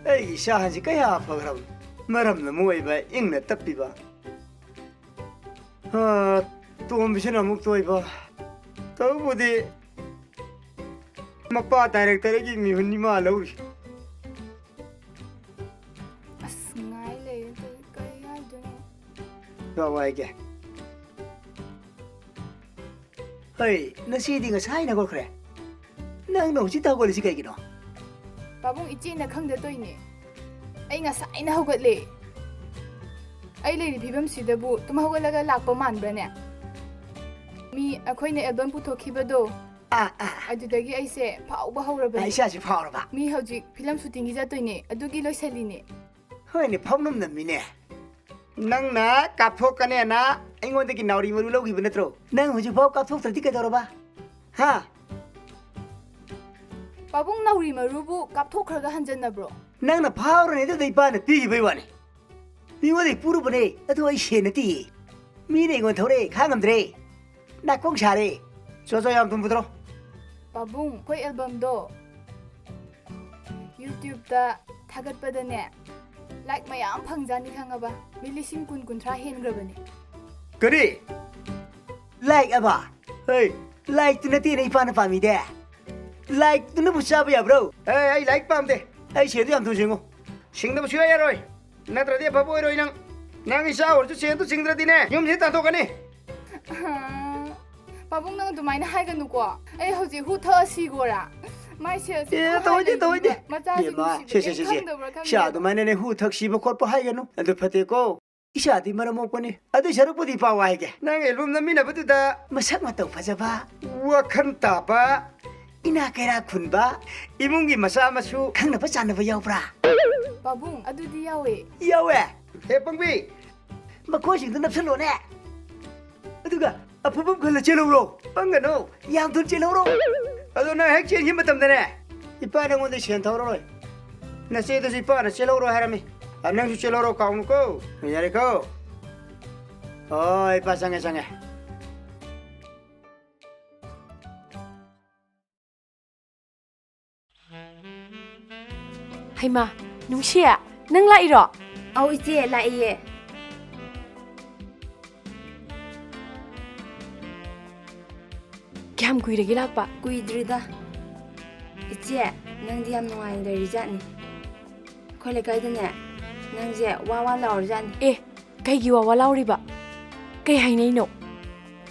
ꯑꯩꯒꯤ ꯏꯆꯥꯁꯤ ꯀꯌꯥ ꯐꯈ꯭ꯔꯕ, ꯃꯔꯝꯅ ꯃꯣꯏꯕ, ꯏꯪꯅ ꯇꯞꯄꯤꯕ꯫ ꯑꯥ, ꯇꯣꯝꯕꯤꯁꯤꯅ ꯑꯃꯨꯛ ꯇꯣꯏꯕ꯫ ꯇꯧꯕꯨꯗꯤ ꯃꯄꯥ ꯗꯥꯏꯔꯦꯛꯇꯔꯒꯤ ꯃꯤꯍꯨꯟꯅꯤ ꯃꯥ ꯂꯧꯔꯤ꯫ ꯑꯁ, ꯉꯥꯏ ꯂꯩꯔꯦ ꯇꯧꯔꯤ, ꯀꯔꯤ ꯍꯥꯏꯗꯣꯏꯅꯣ? ꯀꯥꯎ ꯍꯥꯏꯒꯦ꯫ ꯍꯩ, ꯅꯆꯦꯗꯤ ꯉꯁꯥꯏꯅ ꯍꯧꯒꯠꯈ꯭ꯔꯦ꯫ ꯅꯪꯅ ꯍꯧꯖꯤꯛꯇ ꯍꯧꯒꯠꯂꯤꯁꯤ ꯀꯩꯒꯤꯅꯣ? ꯄꯥꯕꯨꯡ, ꯏꯆꯦꯅ ꯈꯪꯗ ꯇꯧꯏꯅꯦ꯫ ꯑꯩ ꯉꯁꯥꯏꯅ ꯍꯧꯒꯠꯂꯦ꯫ ꯑꯩ ꯂꯩꯔꯤ ꯐꯤꯕꯝꯁꯤꯗꯕꯨ ꯇꯨꯝ ꯍꯧꯒꯠꯂꯒ ꯂꯥꯛꯄ ꯃꯥꯟꯕ꯭ꯔꯅꯦ? ꯃꯤ ꯑꯩꯈꯣꯏꯅ ꯑꯦꯜꯕꯝ ꯄꯨꯊꯣꯛꯈꯤꯕꯗꯣ, ꯑꯥ, ꯑꯥ꯫ ꯑꯗꯨꯗꯒꯤ ꯑꯩꯁꯦ ꯐꯥꯎꯕ ꯍꯧꯔꯕꯅꯦ꯫ ꯑꯥ, ꯏꯆꯥꯁꯤ ꯐꯥꯎꯔꯕ? ꯃꯤ ꯍꯧꯖꯤꯛ ꯐꯤꯂꯝ ꯁꯨꯇꯤꯡꯒꯤ ꯆꯠꯇꯣꯏꯅꯦ, ꯑꯗꯨꯒꯤ ꯂꯣꯏꯁꯜꯂꯤꯅꯦ꯫ ꯍꯣꯏꯅꯦ, ꯐꯥꯎꯅꯝ ꯅꯝꯃꯤꯅꯦ꯫ ꯅꯪꯅ ꯀꯥꯞꯊꯣꯛꯀꯅꯦꯅ ꯑꯩꯉꯣꯟꯗꯒꯤ ꯅꯥꯎꯔꯤ ꯃꯔꯨ ꯂꯧꯈꯤꯕ ꯅꯠꯇ꯭ꯔꯣ? ꯅꯪ ꯍꯧꯖꯤꯛꯐꯥꯎ ꯀꯥꯞꯊꯣꯛꯇ꯭ꯔꯗꯤ ꯀꯩꯗꯧꯔꯕ? ꯍꯥ? ꯄꯥꯕꯨꯡ, ꯅꯥꯎꯔꯤ ꯃꯔꯨꯕꯨ ꯀꯥꯞꯊꯣꯛꯈ꯭ꯔꯒ ꯍꯟꯖꯟꯅꯕ꯭ꯔꯣ? ꯅꯪꯅ ꯐꯥꯎꯔꯅꯤ ꯑꯗꯨꯗ ꯏꯄꯥꯅ ꯄꯤꯈꯤꯕꯩ ꯋꯥꯅꯤ꯫ ꯃꯤꯉꯣꯟꯗꯒꯤ ꯄꯨꯔꯨꯕꯅꯦ, ꯑꯗꯨ ꯑꯩ ꯁꯦꯟ ꯅꯠꯇꯤꯌꯦ꯫ ꯃꯤꯅ ꯑꯩꯉꯣꯟꯗ ꯊꯧꯔꯛꯑꯦ, ꯈꯥꯡꯉꯝꯗ꯭ꯔꯦ꯫ ꯅꯥꯀꯣꯡ ꯁꯥꯔꯦ꯫ ꯆꯣ, ꯆꯣ, ꯌꯥꯝ ꯊꯨꯝ ꯄꯨꯊꯣꯔꯣ꯫ ꯄꯥꯕꯨꯡ, ꯑꯩꯈꯣꯏ ꯑꯦꯜꯕꯝꯗꯣ YouTube-ꯇ ꯊꯥꯒꯠꯄꯗꯅꯦ, like ꯃꯌꯥꯝ ꯐꯪꯖꯥꯅꯤ ꯈꯪꯉꯕ? ꯃꯤ ꯂꯤꯁꯤꯡ ꯀꯨꯟ, ꯀꯨꯟꯊ꯭ꯔꯥ ꯍꯦꯟꯈ꯭ꯔꯕꯅꯦ꯫ ꯀꯔꯤ? Like ꯑꯕ? ꯍꯩ, like-ꯇꯨ ꯅꯠꯇꯦꯅꯦ ꯏꯄꯥꯅ ꯄꯥꯝꯃꯤꯗꯦ꯫ Like-ꯇꯨꯅꯕꯨ ꯆꯥꯕ ꯌꯥꯕ꯭ꯔꯣ? ꯑꯦ, ꯑꯩ like ꯄꯥꯝꯗꯦ꯫ ꯑꯩ ꯁꯦꯟꯗꯨ ꯌꯥꯝ ꯊꯨꯅ ꯁꯤꯡꯉꯨ꯫ ꯁꯤꯡꯗꯕ ꯁꯨꯡꯌꯥ ꯌꯥꯔꯣꯏ꯫ ꯅꯠꯇ꯭ꯔꯗꯤ ꯑꯐꯕ ꯑꯣꯏꯔꯣꯏ ꯅꯪ꯫ ꯅꯪ ꯏꯆꯥ ꯑꯣꯏꯔꯁꯨ ꯁꯦꯟꯗꯨ ꯆꯤꯡꯗ꯭ꯔꯗꯤꯅꯦ, ꯌꯨꯝꯁꯤ ꯇꯥꯟꯊꯣꯛꯀꯅꯤ꯫ ꯄꯥꯕꯨꯡ, ꯅꯪ ꯑꯗꯨꯃꯥꯏꯅ ꯍꯥꯏꯒꯅꯨꯀꯣ꯫ ꯑꯩ ꯍꯧꯖꯤꯛ ꯍꯨ ꯊꯛꯑ ꯁꯤꯒꯣꯔꯥ꯫ ꯃꯥꯏ ꯁꯦꯜꯁꯦ ꯑꯦ, ꯑꯗꯨꯝ ꯇꯧꯍꯩꯗꯦ, ꯍꯥꯏ ꯇꯧꯍꯩꯗꯦ꯫ ꯂꯩꯕꯤꯕ꯫ ꯃꯆꯥꯁꯤ ꯏꯕꯦꯝꯃ, ꯅꯨꯡꯁꯤꯕ ꯁꯦ, ꯁꯦ, ꯀꯩꯝ ꯁꯦ, ꯁꯦ꯫ ꯈꯪꯗꯕ꯭ꯔꯥ ꯁꯤ ꯈꯪꯗꯦꯕ꯫ ꯑꯗꯨꯃꯥꯏꯅꯅꯦ ꯍꯨ ꯊꯛ ꯁꯤꯕ ꯈꯣꯠꯄ ꯍꯥꯏꯒꯅꯨ꯫ ꯑꯗꯨ ꯐꯠꯇꯦꯀꯣ꯫ ꯏꯆꯥꯗꯤ ꯃꯔꯝ ꯃꯣꯛꯄꯅꯤ꯫ ꯑꯗꯨꯏ ꯁꯔꯨꯛꯄꯨꯗꯤ ꯄꯥꯎ ꯍꯥꯏꯒꯦ꯫ ꯅꯪ ꯑꯦꯜꯕꯝ ꯅꯝꯃꯤꯟꯅꯕꯗꯨꯗ ꯃꯁꯛ ꯃꯇꯧ ꯐꯖꯕ, ꯋꯥꯈꯜ ꯇꯥꯕ, ꯏꯅꯥ ꯀꯩꯔꯥꯛ ꯈꯨꯟꯕ, ꯏꯃꯨꯡꯒꯤ ꯃꯆꯥ ꯃꯁꯨ ꯈꯪꯅꯕ ꯆꯥꯟꯅꯕ ꯌꯥꯎꯕ꯭ꯔꯥ? ꯄꯥꯕꯨꯡ, ꯑꯗꯨꯗꯤ ꯌꯥꯎꯋꯦ꯫ ꯌꯥꯎꯋꯦ? ꯍꯦ ꯄꯪꯕꯤ, ꯃꯈꯣꯏꯁꯤꯡꯗꯨ ꯅꯞꯁꯜꯂꯣꯅꯦ꯫ ꯑꯗꯨꯒ ꯑꯐꯕ ꯑꯃ ꯈꯜꯂ ꯆꯦꯜꯍꯧꯔꯣ꯫ ꯄꯪꯒꯅꯨ, ꯌꯥꯝ ꯊꯨꯅ ꯆꯦꯜꯍꯧꯔꯣ꯫ ꯑꯗꯣ ꯅꯪ ꯍꯦꯛ ꯆꯦꯟꯈꯤꯕ ꯃꯇꯝꯗꯅꯦ, ꯏꯄꯥ ꯅꯪꯉꯣꯟꯗ ꯁꯦꯟ ꯊꯧꯔꯔꯣꯏ꯫ ꯅꯆꯦꯗꯁꯨ ꯏꯄꯥꯅ ꯆꯦꯜꯍꯧꯔꯣ ꯍꯥꯏꯔꯝꯃꯤ꯫ ꯑ, ꯅꯪꯁꯨ ꯆꯦꯜꯍꯧꯔꯣ, ꯀꯥꯎꯅꯨꯀꯣ꯫ ꯌꯥꯔꯦꯀꯣ? ꯍꯣꯏ, ꯏꯄꯥ ꯆꯪꯉꯦ, ꯆꯪꯉꯦ꯫ ꯍꯩꯃꯥ, ꯅꯨꯡꯁꯤ, ꯅꯪ ꯂꯥꯛꯏꯔꯣ? ꯑꯧ, ꯏꯆꯦ, ꯂꯥꯛꯏꯌꯦ꯫ ꯀꯌꯥꯝ ꯀꯨꯏꯔꯒꯦ ꯂꯥꯛꯄ? ꯀꯨꯏꯗ꯭ꯔꯤꯗ꯫ ꯏꯆꯦ, ꯅꯪꯗꯤ ꯌꯥꯝ ꯅꯨꯡꯉꯥꯏꯅ ꯂꯩꯔꯤꯖꯥꯠꯅꯤ꯫ ꯑꯩꯈꯣꯏ ꯂꯩꯀꯥꯏꯗꯅꯦ, ꯅꯪꯁꯦ ꯋꯥ ꯋꯥ ꯂꯥꯎꯔꯤꯖꯥꯠꯅꯤ꯫ ꯑꯦ, ꯀꯩꯒꯤ ꯋꯥ ꯋꯥ ꯂꯥꯎꯔꯤꯕ? ꯀꯩ ꯍꯥꯏꯅꯩꯅꯣ?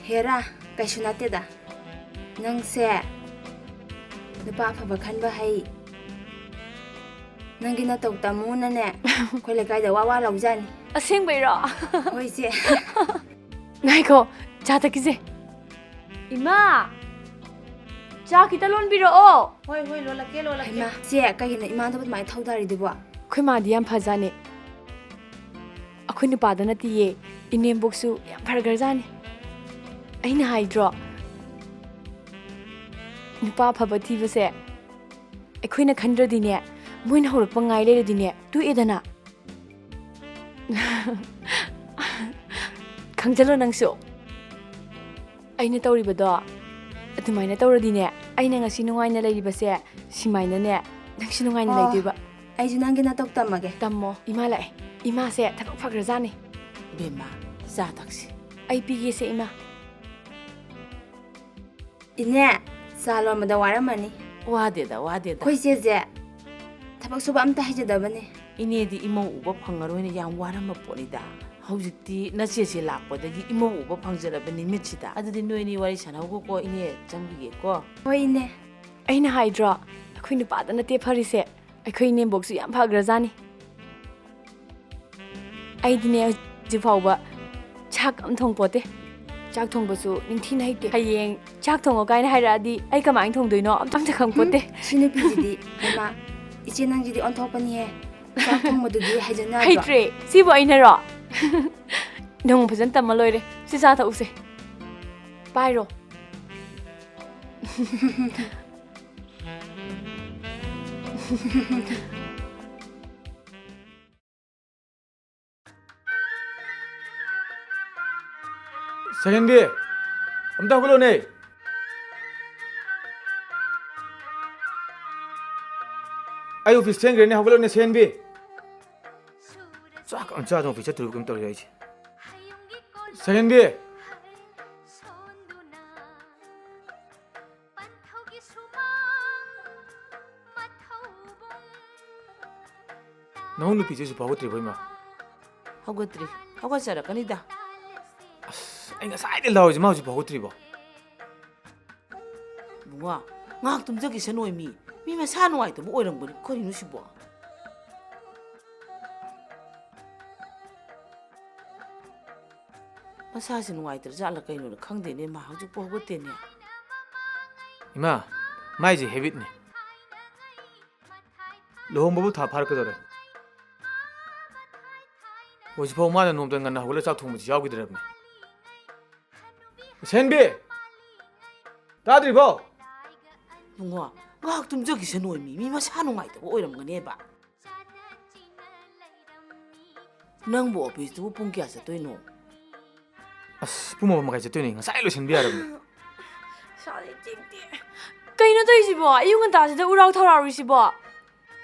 ꯍꯦꯔꯥ, ꯀꯩꯁꯨ ꯅꯠꯇꯦꯗ꯫ ꯅꯪꯁꯦ ꯅꯨꯄꯥ ꯑꯐꯕ ꯈꯟꯕ ꯍꯩ꯫ ꯅꯪꯒꯤ ꯅꯇꯧ ꯇꯝꯃꯨꯅꯅꯦ, ꯑꯩꯈꯣꯏ ꯂꯩꯀꯥꯏꯗ ꯋꯥ ꯋꯥ ꯂꯥꯎꯖꯥꯠꯅꯤ꯫ ꯑꯁꯦꯡꯕꯩꯔꯣ? ꯍꯣꯏ, ꯏꯆꯦ꯫ ꯉꯥꯏꯈꯣ, ꯆꯥ ꯊꯛꯈꯤꯁꯦ꯫ ꯏꯃꯥ! ꯆꯥ ꯈꯤꯇ ꯂꯣꯟꯕꯤꯔꯛꯑꯣ꯫ ꯍꯣꯏ, ꯍꯣꯏ, ꯂꯣꯜꯂꯛꯀꯦ, ꯂꯣꯜꯂꯛꯀꯦ꯫ ꯍꯩꯃꯥ, ꯆꯦ, ꯀꯩꯒꯤꯅꯣ ꯏꯃꯥꯗꯕꯨ ꯑꯗꯨꯃꯥꯏꯅ ꯊꯧꯗꯥꯔꯤꯗꯨꯕꯣ? ꯑꯩꯈꯣꯏ ꯃꯥꯗꯤ ꯌꯥꯝ ꯐꯖꯥꯅꯦ꯫ ꯑꯩꯈꯣꯏ ꯅꯨꯄꯥꯗ ꯅꯠꯇꯤꯌꯦ, ꯏꯅꯦꯝꯕꯣꯛꯁꯨ ꯌꯥꯝ ꯐꯈ꯭ꯔꯖꯥꯠꯅꯤ꯫ ꯑꯩꯅ ꯍꯥꯏꯗ꯭ꯔꯣ? ꯅꯨꯄꯥ ꯑꯐꯕ ꯊꯤꯕꯁꯦ ꯑꯩꯈꯣꯏꯅ ꯈꯟꯗ꯭ꯔꯗꯤꯅꯦ, ꯃꯣꯏꯅ ꯍꯧꯔꯛꯄ ꯉꯥꯏ ꯂꯩꯔꯗꯤꯅꯦ, ꯇꯣꯛꯑꯦꯗꯅ꯫ ꯈꯪꯖꯜꯂꯣ ꯅꯪꯁꯨ꯫ ꯑꯩꯅ ꯇꯧꯔꯤꯕꯗꯣ ꯑꯗꯨꯃꯥꯏꯅ ꯇꯧꯔꯗꯤꯅꯦ, ꯑꯩꯅ ꯉꯁꯤ ꯅꯨꯡꯉꯥꯏꯅ ꯂꯩꯔꯤꯕꯁꯦ, ꯁꯤꯃꯥꯏꯅꯅꯦ, ꯅꯪꯁꯨ ꯅꯨꯡꯉꯥꯏꯅ ꯑꯣ, ꯂꯩꯗꯣꯏꯕ꯫ ꯑꯩꯁꯨ ꯅꯪꯒꯤ ꯅꯇꯧ ꯇꯝꯃꯒꯦ꯫ ꯇꯝꯃꯣ, ꯏꯃꯥ ꯂꯥꯛꯑꯦ꯫ ꯏꯃꯥꯁꯦ ꯊꯕꯛ ꯐꯈ꯭ꯔꯖꯥꯠꯅꯤ꯫ ꯕꯦꯝꯃ, ꯆꯥ ꯊꯛꯁꯤ꯫ ꯑꯩ ꯄꯤꯒꯦꯁꯦ, ꯏꯃꯥ꯫ ꯏꯅꯦ, ꯆꯥ ꯂꯣꯟꯕꯗ ꯋꯥꯔꯝꯃꯅꯤ꯫ ꯋꯥꯗꯦꯗ, ꯋꯥꯗꯦꯗ꯫ ꯑꯩꯈꯣꯏ ꯆꯦꯁꯦ ꯊꯕꯛ ꯁꯨꯕ ꯑꯝꯇ ꯍꯩꯖꯗꯕꯅꯦ꯫ ꯏꯅꯦꯗꯤ ꯏꯃꯧ ꯎꯕ ꯐꯪꯉꯔꯣꯏꯅ ꯌꯥꯝ ꯋꯥꯔꯝꯕ ꯄꯣꯠꯅꯤꯗ꯫ ꯍꯧꯖꯤꯛꯇꯤ ꯅꯆꯦꯁꯦ ꯂꯥꯛꯄꯗꯒꯤ ꯏꯃꯧ ꯎꯕ ꯐꯪꯖꯔꯕꯅꯤ ꯃꯤꯠꯁꯤꯗ꯫ ꯑꯗꯨꯗꯤ ꯅꯣꯏꯅꯤ ꯋꯥꯔꯤ ꯁꯥꯟꯅꯧꯈꯣꯀꯣ, ꯏꯅꯦ ꯆꯪꯈꯤꯒꯦꯀꯣ꯫ ꯍꯣꯏ, ꯏꯅꯦ꯫ ꯑꯩꯅ ꯍꯥꯏꯗ꯭ꯔꯣ, ꯑꯩꯈꯣꯏ ꯅꯨꯄꯥꯗ ꯅꯠꯇꯦ ꯐꯔꯤꯁꯦ, ꯑꯩꯈꯣꯏ ꯏꯅꯦꯝꯕꯣꯛꯁꯨ ꯌꯥꯝ ꯐꯈ꯭ꯔꯖꯥꯠꯅꯤ꯫ ꯑꯩꯗꯤꯅꯦ, ꯍꯧꯖꯤꯛ ꯐꯥꯎꯕ ꯆꯥꯛ ꯑꯝ ꯊꯣꯡ ꯄꯣꯠꯇꯦ꯫ ꯆꯥꯛ ꯊꯣꯡꯕꯁꯨ ꯅꯤꯡꯊꯤꯅ ꯍꯩꯇꯦ꯫ ꯍꯌꯦꯡ ꯆꯥꯛ ꯊꯣꯡꯉꯣ ꯀꯥꯏꯅ ꯍꯥꯏꯔꯛꯑꯗꯤ ꯑꯩ ꯀꯃꯥꯏꯅ ꯊꯣꯡꯗꯣꯏꯅꯣ ꯑꯝꯇ ꯈꯪ ꯄꯣꯠꯇꯦ꯫ ꯁꯤ ꯅꯨꯄꯤꯁꯤꯗꯤ, ꯍꯩꯃꯥ, ꯏꯆꯦ ꯅꯪꯁꯤꯗꯤ ꯑꯣꯟꯊꯣꯛꯄꯅꯤꯍꯦ꯫ ꯆꯥꯛ ꯊꯣꯡꯕꯗꯨꯗꯤ ꯍꯩꯖꯟ ꯌꯥꯗ꯭ꯔꯣ? ꯍꯩꯇ꯭ꯔꯦ꯫ ꯁꯤꯕꯨ ꯑꯩꯅꯔꯣ? ꯅꯣꯡ ꯐꯖꯅ ꯇꯝꯃ ꯂꯣꯏꯔꯦ꯫ ꯁꯤ ꯆꯥ ꯊꯛꯎꯁꯦ꯫ ꯄꯥꯏꯔꯣ꯫ ꯁꯍꯦꯟꯕꯤ, ꯑꯝꯇ ꯍꯧꯒꯠꯂꯣꯅꯦ꯫ ꯑꯩ office ꯊꯦꯡꯈ꯭ꯔꯦꯅꯦ, ꯍꯧꯒꯠꯂꯣꯅꯦ ꯁꯍꯦꯟꯕꯤ꯫ ꯆꯥꯛ ꯑꯃ ꯆꯥꯗꯅ office ꯆꯠꯇꯣꯔꯤꯕ ꯀꯩꯅꯣꯝ ꯇꯧꯔꯤ ꯑꯩꯁꯦ꯫ ꯁꯍꯦꯟꯕꯤ! ꯅꯪ ꯅꯨꯄꯤꯁꯦ ꯍꯧꯖꯤꯛ ꯐꯥꯎ ꯍꯧꯒꯠꯇ꯭ꯔꯤꯕꯣ, ꯏꯃꯥ? ꯍꯧꯒꯠꯇ꯭ꯔꯤ꯫ ꯍꯧꯒꯠꯆꯔꯛꯀꯅꯤꯗ꯫ ꯑꯁ, ꯑꯩ ꯉꯁꯥꯏꯗꯩ ꯂꯥꯎꯔꯤꯁꯦ, ꯃꯥ ꯍꯧꯖꯤꯛ ꯐꯥꯎ ꯍꯧꯒꯠꯇ꯭ꯔꯤꯕꯣ? ꯏꯕꯨꯡꯉꯣ, ꯉꯥꯏꯍꯥꯛ ꯇꯨꯝꯖꯈꯤꯁꯅꯨ ꯃꯤ꯫ ꯃꯤ ꯃꯁꯥ ꯅꯨꯡꯉꯥꯏꯇꯕ ꯑꯣꯏꯔꯝꯒꯅꯤ꯫ ꯀꯔꯤꯅꯣ ꯁꯤꯕꯣ? ꯃꯁꯥꯁꯦ ꯅꯨꯡꯉꯥꯏꯇ꯭ꯔ ꯖꯥꯠꯂ ꯀꯩꯅꯣꯅ ꯈꯪꯗꯦꯅꯦ, ꯃꯥ ꯍꯧꯖꯤꯛꯄꯨ ꯍꯧꯒꯠꯇꯦꯅꯦ꯫ ꯏꯃꯥ, ꯃꯥꯏꯁꯦ habitꯅꯤ꯫ ꯂꯨꯍꯣꯡꯕꯕꯨ ꯊꯥ ꯐꯥꯔꯛꯀꯗꯧꯔꯦ꯫ ꯍꯧꯖꯤꯛꯐꯥꯎ ꯃꯥꯅ ꯅꯣꯡꯃꯇ ꯉꯟꯅ ꯍꯧꯒꯠꯂ ꯆꯥꯛ ꯊꯣꯡꯕꯁꯤ ꯌꯥꯎꯈꯤꯗ꯭ꯔꯕꯅꯤ꯫ ꯁꯦꯟꯕꯤ! ꯇꯥꯗ꯭ꯔꯤꯕꯣ? ꯏꯕꯨꯡꯉꯣ, ꯉꯥꯏꯍꯥꯛ ꯇꯨꯝꯖꯈꯤꯁꯅꯨ ꯃꯤ, ꯃꯤ ꯃꯁꯥ ꯅꯨꯡꯉꯥꯏꯇꯕ ꯑꯣꯏꯔꯝꯒꯅꯦꯕ꯫ ꯅꯪꯕꯨ officeꯇꯨꯕꯨ ꯄꯨꯡ ꯀꯌꯥ ꯆꯠꯇꯣꯏꯅꯣ? ꯑꯁ, ꯄꯨꯡ ꯃꯥꯄꯟ ꯃꯈꯥꯏ ꯆꯠꯇꯣꯏꯅꯦ, ꯉꯁꯥꯏ ꯂꯣꯏꯁꯤꯟꯕ ꯌꯥꯔꯕꯅꯦ꯫ ꯏꯁꯥꯁꯦ ꯆꯤꯛꯇꯦ꯫ ꯀꯩꯅꯣ ꯇꯧꯔꯤꯁꯤꯕꯣ? ꯑꯌꯨꯛ ꯉꯟꯇꯥꯁꯤꯗ ꯎꯔꯥꯎ ꯊꯔꯥꯎꯔꯤꯁꯤꯕꯣ?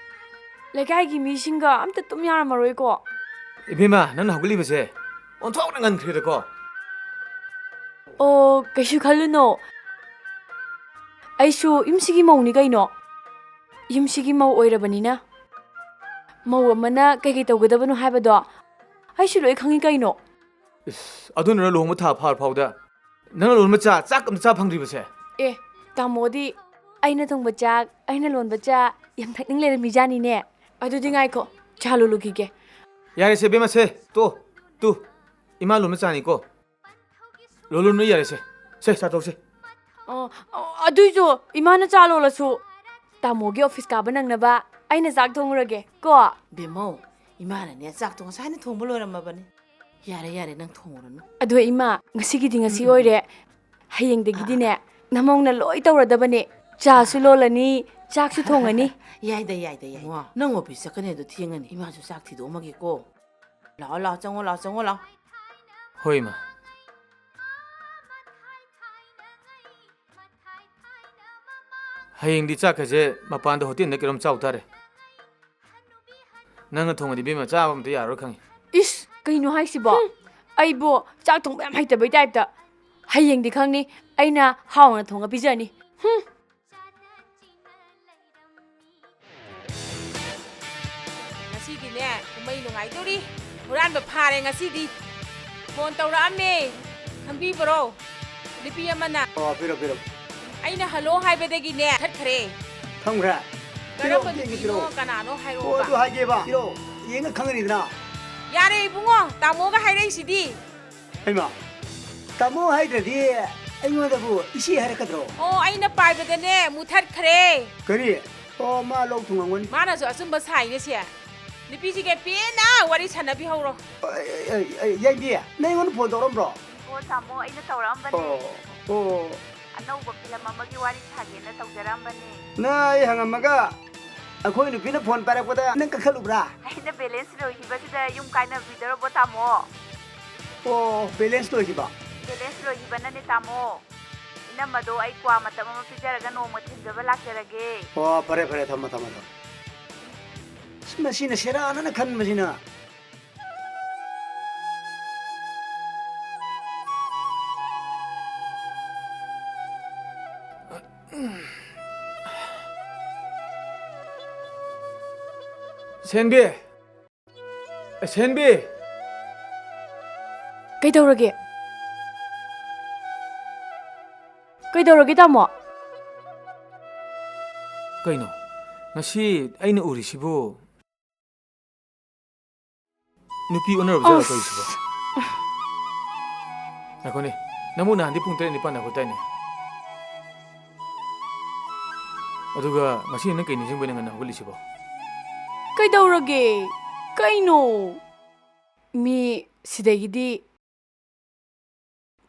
ꯂꯩꯀꯥꯏꯒꯤ ꯃꯤꯁꯤꯡꯒ ꯑꯝꯇ ꯇꯨꯝ ꯌꯥꯔꯝꯃꯔꯣꯏꯀꯣ꯫ ꯏꯕꯦꯝꯃ, ꯅꯪꯅ ꯍꯧꯒꯠꯂꯤꯕꯁꯦ ꯑꯣꯟꯊꯣꯛꯅ ꯉꯟꯈ꯭ꯔꯦꯗꯀꯣ꯫ ꯑꯣ, ꯀꯩꯁꯨ ꯈꯜꯂꯨꯅꯣ꯫ ꯑꯩꯁꯨ ꯌꯨꯝꯁꯤꯒꯤ ꯃꯧꯅꯤ ꯀꯩꯅꯣ꯫ ꯌꯨꯝꯁꯤꯒꯤ ꯃꯧ ꯑꯣꯏꯔꯕꯅꯤꯅ ꯃꯧ ꯑꯃꯅ ꯀꯩꯀꯩ ꯇꯧꯒꯗꯕꯅꯣ ꯍꯥꯏꯕꯗꯣ ꯑꯩꯁꯨ ꯂꯣꯏ ꯈꯪꯉꯤ ꯀꯩꯅꯣ꯫ ꯏꯁ, ꯑꯗꯨꯅꯔ ꯂꯨꯍꯣꯡꯕ ꯊꯥ ꯐꯥꯔ ꯐꯥꯎꯗ ꯅꯪꯅ ꯂꯣꯟꯕ ꯆꯥ ꯆꯥꯛ ꯑꯝꯇ ꯆꯥ ꯐꯪꯗ꯭ꯔꯤꯕꯁꯦ? ꯑꯦ, ꯇꯥꯃꯣꯗꯤ ꯑꯩꯅ ꯊꯣꯡꯕ ꯆꯥꯛ, ꯑꯩꯅ ꯂꯣꯟꯕ ꯆꯥ ꯌꯥꯝ ꯊꯛꯅꯤꯡ ꯂꯩꯔꯝꯃꯤꯖꯥꯠꯅꯤꯅꯦ꯫ ꯑꯗꯨꯗꯤ ꯉꯥꯏꯈꯣ, ꯆꯥ ꯂꯣꯜꯂꯨꯈꯤꯒꯦ꯫ ꯌꯥꯔꯦꯁꯦ ꯏꯕꯦꯝꯃ, ꯁꯦ, ꯇꯣ, ꯇꯨ, ꯏꯃꯥ ꯂꯣꯟꯕ ꯆꯥꯅꯤꯀꯣ꯫ ꯂꯣꯜꯂꯨꯅꯨ, ꯌꯥꯔꯦꯁꯦ꯫ ꯁꯦ, ꯆꯥ ꯇꯧꯁꯦ꯫ ꯑꯣ, ꯑꯣ, ꯑꯗꯨꯏꯁꯨ ꯏꯃꯥꯅ ꯆꯥ ꯂꯣꯜꯂꯁꯨ ꯇꯥꯃꯣꯒꯤ ꯑꯣꯐꯤꯁ ꯀꯥꯕ ꯅꯪꯅꯕ ꯑꯩꯅ ꯆꯥꯛ ꯊꯣꯡꯉꯨꯔꯒꯦ ꯀꯣ꯫ ꯕꯦꯝꯃꯧ, ꯏꯃꯥꯅꯅꯦ ꯆꯥꯛꯇꯣ ꯉꯁꯥꯏꯅ ꯊꯣꯡꯕ ꯂꯣꯏꯔꯝꯃꯕꯅꯤ꯫ ꯌꯥꯔꯦ, ꯌꯥꯔꯦ, ꯅꯪ ꯊꯣꯡꯉꯨꯔꯅꯨ꯫ ꯑꯗꯣ ꯏꯃꯥ, ꯉꯁꯤꯒꯤꯗꯤ ꯉꯁꯤ ꯎꯝ, ꯎꯝ, ꯎꯝ꯫ ꯑꯣꯏꯔꯦ꯫ ꯍꯌꯦꯡꯗꯒꯤꯗꯤꯅꯦ, ꯑꯥ, ꯑꯥ, ꯑꯥ, ꯅꯃꯧꯅ ꯂꯣꯏ ꯇꯧꯔꯗꯕꯅꯦ꯫ ꯆꯥꯁꯨ ꯑꯥ, ꯑꯥ꯫ ꯂꯣꯜꯂꯅꯤ, ꯆꯥꯛꯁꯨ ꯊꯣꯡꯉꯅꯤ꯫ ꯌꯥꯏꯗ, ꯌꯥꯏꯗ, ꯌꯥꯏꯗ꯫ ꯏꯕꯨꯡꯉꯣ, ꯅꯪ ꯑꯣꯐꯤꯁ ꯆꯠꯀꯅꯤ ꯑꯗꯣ ꯊꯦꯡꯉꯅꯤ꯫ ꯏꯃꯥꯁꯨ ꯆꯥꯛ ꯊꯤꯗꯣꯛꯑꯝꯃꯒꯦꯀꯣ꯫ ꯂꯥꯛꯑꯣ, ꯂꯥꯛꯑꯣ, ꯆꯪꯉꯣ, ꯂꯥꯛꯑꯣ, ꯆꯪꯉꯣ, ꯂꯥꯛꯑꯣ꯫ ꯍꯣꯏ, ꯏꯃꯥ꯫ ꯍꯌꯦꯡꯗꯤ ꯆꯥꯛꯀꯁꯦ ꯃꯄꯥꯟꯗ ꯍꯣꯇꯦꯜꯗ ꯀꯩꯅꯣꯝ ꯆꯥꯎ ꯇꯥꯔꯦ꯫ ꯅꯪꯅ ꯊꯣꯡꯉꯗꯤ ꯏꯕꯦꯝꯃ ꯆꯥꯕ ꯑꯝꯇ ꯌꯥꯔꯔꯣꯏ ꯈꯪꯉꯤ꯫ ꯏꯁ, ꯀꯩꯅꯣ ꯍꯥꯏꯁꯤꯕꯣ? ꯍꯨꯝ꯫ ꯑꯩꯕꯨ ꯆꯥꯛ ꯊꯣꯡꯕ ꯌꯥꯝ ꯍꯩꯇꯕꯩ ꯇꯥꯏꯞꯇ꯫ ꯍꯌꯦꯡꯗꯤ ꯈꯪꯅꯤ, ꯑꯩꯅ ꯍꯥꯎꯅ ꯊꯣꯡꯉ ꯄꯤꯖꯅꯤ꯫ ꯍꯨꯝ꯫ ꯉꯁꯤꯗꯤꯅꯦ, ꯀꯨꯝꯍꯩ ꯅꯨꯡꯉꯥꯏꯗꯣꯔꯤ꯫ ꯍꯨꯔꯥꯟꯕ ꯐꯥꯔꯦ ꯉꯁꯤꯗꯤ꯫ ꯐꯣꯟ ꯇꯧꯔꯛꯑꯝꯃꯦ, ꯈꯪꯕꯤꯕ꯭ꯔꯣ? ꯅꯨꯄꯤ ꯑꯃꯅ꯫ ꯑꯣ, ꯄꯤꯔꯣ, ꯄꯤꯔꯣ꯫ ꯑꯩꯅ ꯍꯜꯂꯣ ꯍꯥꯏꯕꯗꯒꯤꯅꯦ, ꯊꯠꯈ꯭ꯔꯦ꯫ ꯊꯝꯈ꯭ꯔꯦ? ꯄꯤꯔꯣ, ꯀꯔꯝꯕ ꯑꯝꯇ ꯌꯦꯡꯒꯦ, ꯅꯨꯄꯤꯅꯣ, ꯄꯤꯔꯣ꯫ ꯀꯅꯥꯅꯣ ꯑꯣ, ꯍꯥꯏꯔꯛꯑꯣꯕ꯫ ꯑꯗꯨ ꯍꯥꯏꯒꯦꯕ꯫ ꯄꯤꯔꯣ, ꯌꯦꯡꯉ ꯈꯪꯒꯅꯤꯗꯅ꯫ ꯌꯥꯔꯦ ꯏꯕꯨꯡꯉꯣ, ꯇꯥꯃꯣꯒ ꯍꯥꯏꯔꯛꯏꯁꯤꯗꯤ꯫ ꯍꯩꯃꯥ, ꯇꯥꯃꯣ ꯍꯥꯏꯗ꯭ꯔꯗꯤ ꯑꯩꯉꯣꯟꯗꯕꯨ ꯏꯆꯦ ꯍꯥꯏꯔꯛꯀꯗ꯭ꯔꯣ? ꯑꯣ, ꯑꯩꯅ ꯄꯥꯏꯕꯗꯅꯦ, ꯃꯨꯊꯠꯈ꯭ꯔꯦ꯫ ꯀꯔꯤ? ꯑꯣ, ꯃꯥ ꯂꯧ ꯊꯨꯡꯉꯝꯒꯅꯤ꯫ ꯃꯥꯅꯁꯨ ꯑꯆꯨꯝꯕ ꯁꯥꯏꯅꯦ ꯁꯦ꯫ ꯅꯨꯄꯤꯁꯤꯒ ꯄꯦꯟꯅ ꯋꯥꯔꯤ ꯁꯥꯟꯅꯕꯤꯍꯧꯔꯣ꯫ ꯑꯩ, ꯑꯩ, ꯑꯩ, ꯌꯥꯏꯕꯤ, ꯅꯪ ꯑꯩꯉꯣꯟꯗ ꯐꯣꯟ ꯇꯧꯔꯛꯑꯝꯕ꯭ꯔꯣ? ꯑꯣ, ꯇꯥꯃꯣ, ꯑꯩꯅ ꯇꯧꯔꯛꯑꯝꯕꯅꯦ꯫ ꯑꯣ, ꯑꯣ꯫ ꯑꯅꯧꯕ ꯐꯤꯂꯝ ꯑꯃꯒꯤ ꯋꯥꯔꯤ ꯁꯥꯒꯦꯅ ꯇꯧꯖꯔꯛꯑꯝꯕꯅꯦ꯫ ꯅ ꯑꯩ ꯍꯪꯉꯝꯃꯒ ꯑꯩꯈꯣꯏ ꯅꯨꯄꯤꯅ ꯐꯣꯟ ꯄꯥꯏꯔꯛꯄꯗ ꯅꯪ ꯀꯛꯊꯠꯂꯨꯕ꯭ꯔꯥ? ꯑꯩꯅ ꯕꯦꯂꯦꯟꯁ ꯂꯣꯏꯈꯤꯕꯁꯤꯗ ꯌꯨꯝ ꯀꯥꯏꯅꯕꯤꯗꯧꯔꯕꯣ, ꯇꯥꯃꯣ? ꯑꯣ, ꯕꯦꯂꯦꯟꯁ ꯂꯣꯏꯈꯤꯕ? ꯕꯦꯂꯦꯟꯁ ꯂꯣꯏꯈꯤꯕꯅꯅꯦ, ꯇꯥꯃꯣ꯫ ꯏꯅꯝꯃꯗꯣ ꯑꯩ ꯀ꯭ꯋꯥ ꯃꯇꯞ ꯑꯃ ꯄꯤꯖꯔꯒ ꯅꯣꯡꯃ ꯊꯤꯟꯖꯕ ꯂꯥꯛꯆꯔꯒꯦ꯫ ꯑꯣ, ꯐꯔꯦ, ꯐꯔꯦ, ꯊꯝꯃꯣ, ꯊꯝꯃꯣ, ꯊꯝꯃꯣ꯫ ꯑꯁ, ꯃꯁꯤꯅ ꯁꯦꯔꯥꯟꯅꯅ ꯈꯟꯕꯁꯤꯅ꯫ ꯁꯦꯟꯕꯤ! ꯑꯦ, ꯁꯦꯟꯕꯤ! ꯀꯩꯗꯧꯔꯒꯦ? ꯀꯩꯗꯧꯔꯒꯦ, ꯇꯥꯃꯣ? ꯀꯩꯅꯣ? ꯉꯁꯤ ꯑꯩꯅ ꯎꯔꯤꯁꯤꯕꯨ ꯅꯨꯄꯤ ꯑꯣꯟꯅꯔꯕ ꯖꯥꯠꯂꯣ ꯑꯁ! ꯇꯧꯔꯤꯁꯤꯕꯣ? ꯉꯥꯏꯈꯣꯅꯦ, ꯅꯪꯕꯨ ꯅꯍꯥꯟꯗꯤ ꯄꯨꯡ ꯇꯔꯦꯠ ꯅꯤꯄꯥꯟꯗ ꯍꯧꯒꯠꯇꯥꯏꯅꯦ? ꯑꯗꯨꯒ ꯉꯁꯤ ꯅꯪ ꯀꯩ ꯅꯤꯡꯁꯤꯡꯕꯩꯅ ꯉꯟꯅ ꯍꯧꯒꯠꯂꯤꯁꯤꯕꯣ? ꯀꯩꯗꯧꯔꯒꯦ? ꯀꯩꯅꯣ? ꯃꯤ ꯁꯤꯗꯒꯤꯗꯤ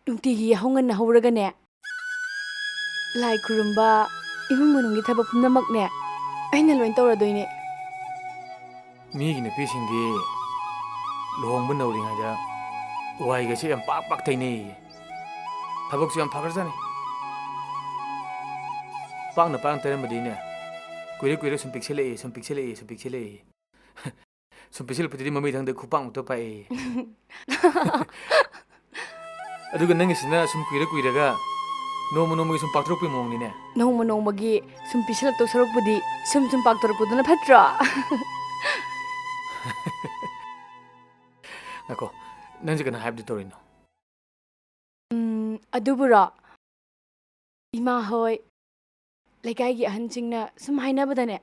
ꯅꯨꯡꯇꯤꯒꯤ ꯌꯥꯍꯧ ꯉꯟꯅ ꯍꯧꯔꯒꯅꯦ, ꯂꯥꯏ ꯈꯨꯔꯨꯝꯕ, ꯏꯃꯨꯡ ꯃꯅꯨꯡꯒꯤ ꯊꯕꯛ ꯄꯨꯝꯅꯃꯛꯅꯦ, ꯑꯩꯅ ꯂꯣꯏ ꯇꯧꯔꯗꯣꯏꯅꯦ꯫ ꯃꯤꯒꯤ ꯅꯨꯄꯤꯁꯤꯡꯗꯤ ꯂꯨꯍꯣꯡꯕ ꯅꯧꯔꯤꯉꯩꯗ ꯋꯥꯏꯒꯁꯦ ꯌꯥꯝ ꯄꯥꯛ ꯄꯥꯛ ꯇꯩꯅꯩꯌꯦ꯫ ꯊꯕꯛꯁꯨ ꯌꯥꯝ ꯐꯈ꯭ꯔꯖꯥꯠꯅꯤ꯫ ꯄꯥꯛꯅ ꯄꯥꯛꯅ ꯇꯩꯔꯝꯕꯗꯤꯅꯦ, ꯀꯨꯏꯔ ꯀꯨꯏꯔ ꯁꯨꯝ ꯄꯤꯛꯁꯤꯜꯂꯛꯏ, ꯁꯨꯝ ꯄꯤꯛꯁꯤꯜꯂꯛꯏ, ꯁꯨꯝ ꯄꯤꯛꯁꯤꯜꯂꯛꯏ꯫ ꯁꯨꯝ ꯄꯤꯛꯁꯤꯜꯂꯛꯄꯗꯨꯗꯤ ꯃꯃꯩ ꯊꯪꯗ ꯈꯨꯄꯥꯛꯃꯨꯛꯇ ꯄꯥꯛꯑꯦ꯫ ꯑꯗꯨꯒ ꯅꯪꯒꯤꯁꯤꯅ ꯁꯨꯝ ꯀꯨꯏꯔ ꯀꯨꯏꯔꯒ ꯅꯣꯡꯃ ꯅꯣꯡꯃꯒꯤ ꯁꯨꯝ ꯄꯥꯛꯊꯣꯔꯛꯄꯒꯤ ꯃꯑꯣꯡꯅꯤꯅꯦ꯫ ꯅꯣꯡꯃ ꯅꯣꯡꯃꯒꯤ ꯁꯨꯝ ꯄꯤꯛꯁꯤꯜꯂꯛꯇꯧ ꯁꯔꯨꯛꯄꯨꯗꯤ ꯁꯨꯝ ꯁꯨꯝ ꯄꯥꯛꯊꯣꯔꯛꯄꯗꯨꯅ ꯐꯠꯇ꯭ꯔꯣ? ꯉꯥꯏꯈꯣ, ꯅꯪꯁꯦ ꯀꯅꯥ ꯍꯥꯏꯕꯗꯨ ꯇꯧꯔꯤꯅꯣ? ꯎꯝ, ꯑꯗꯨꯕꯨꯔꯣ? ꯏꯃꯥ ꯍꯣꯏ, ꯂꯩꯀꯥꯏꯒꯤ ꯑꯍꯟꯁꯤꯡꯅ ꯁꯨꯝ ꯍꯥꯏꯅꯕꯗꯅꯦ,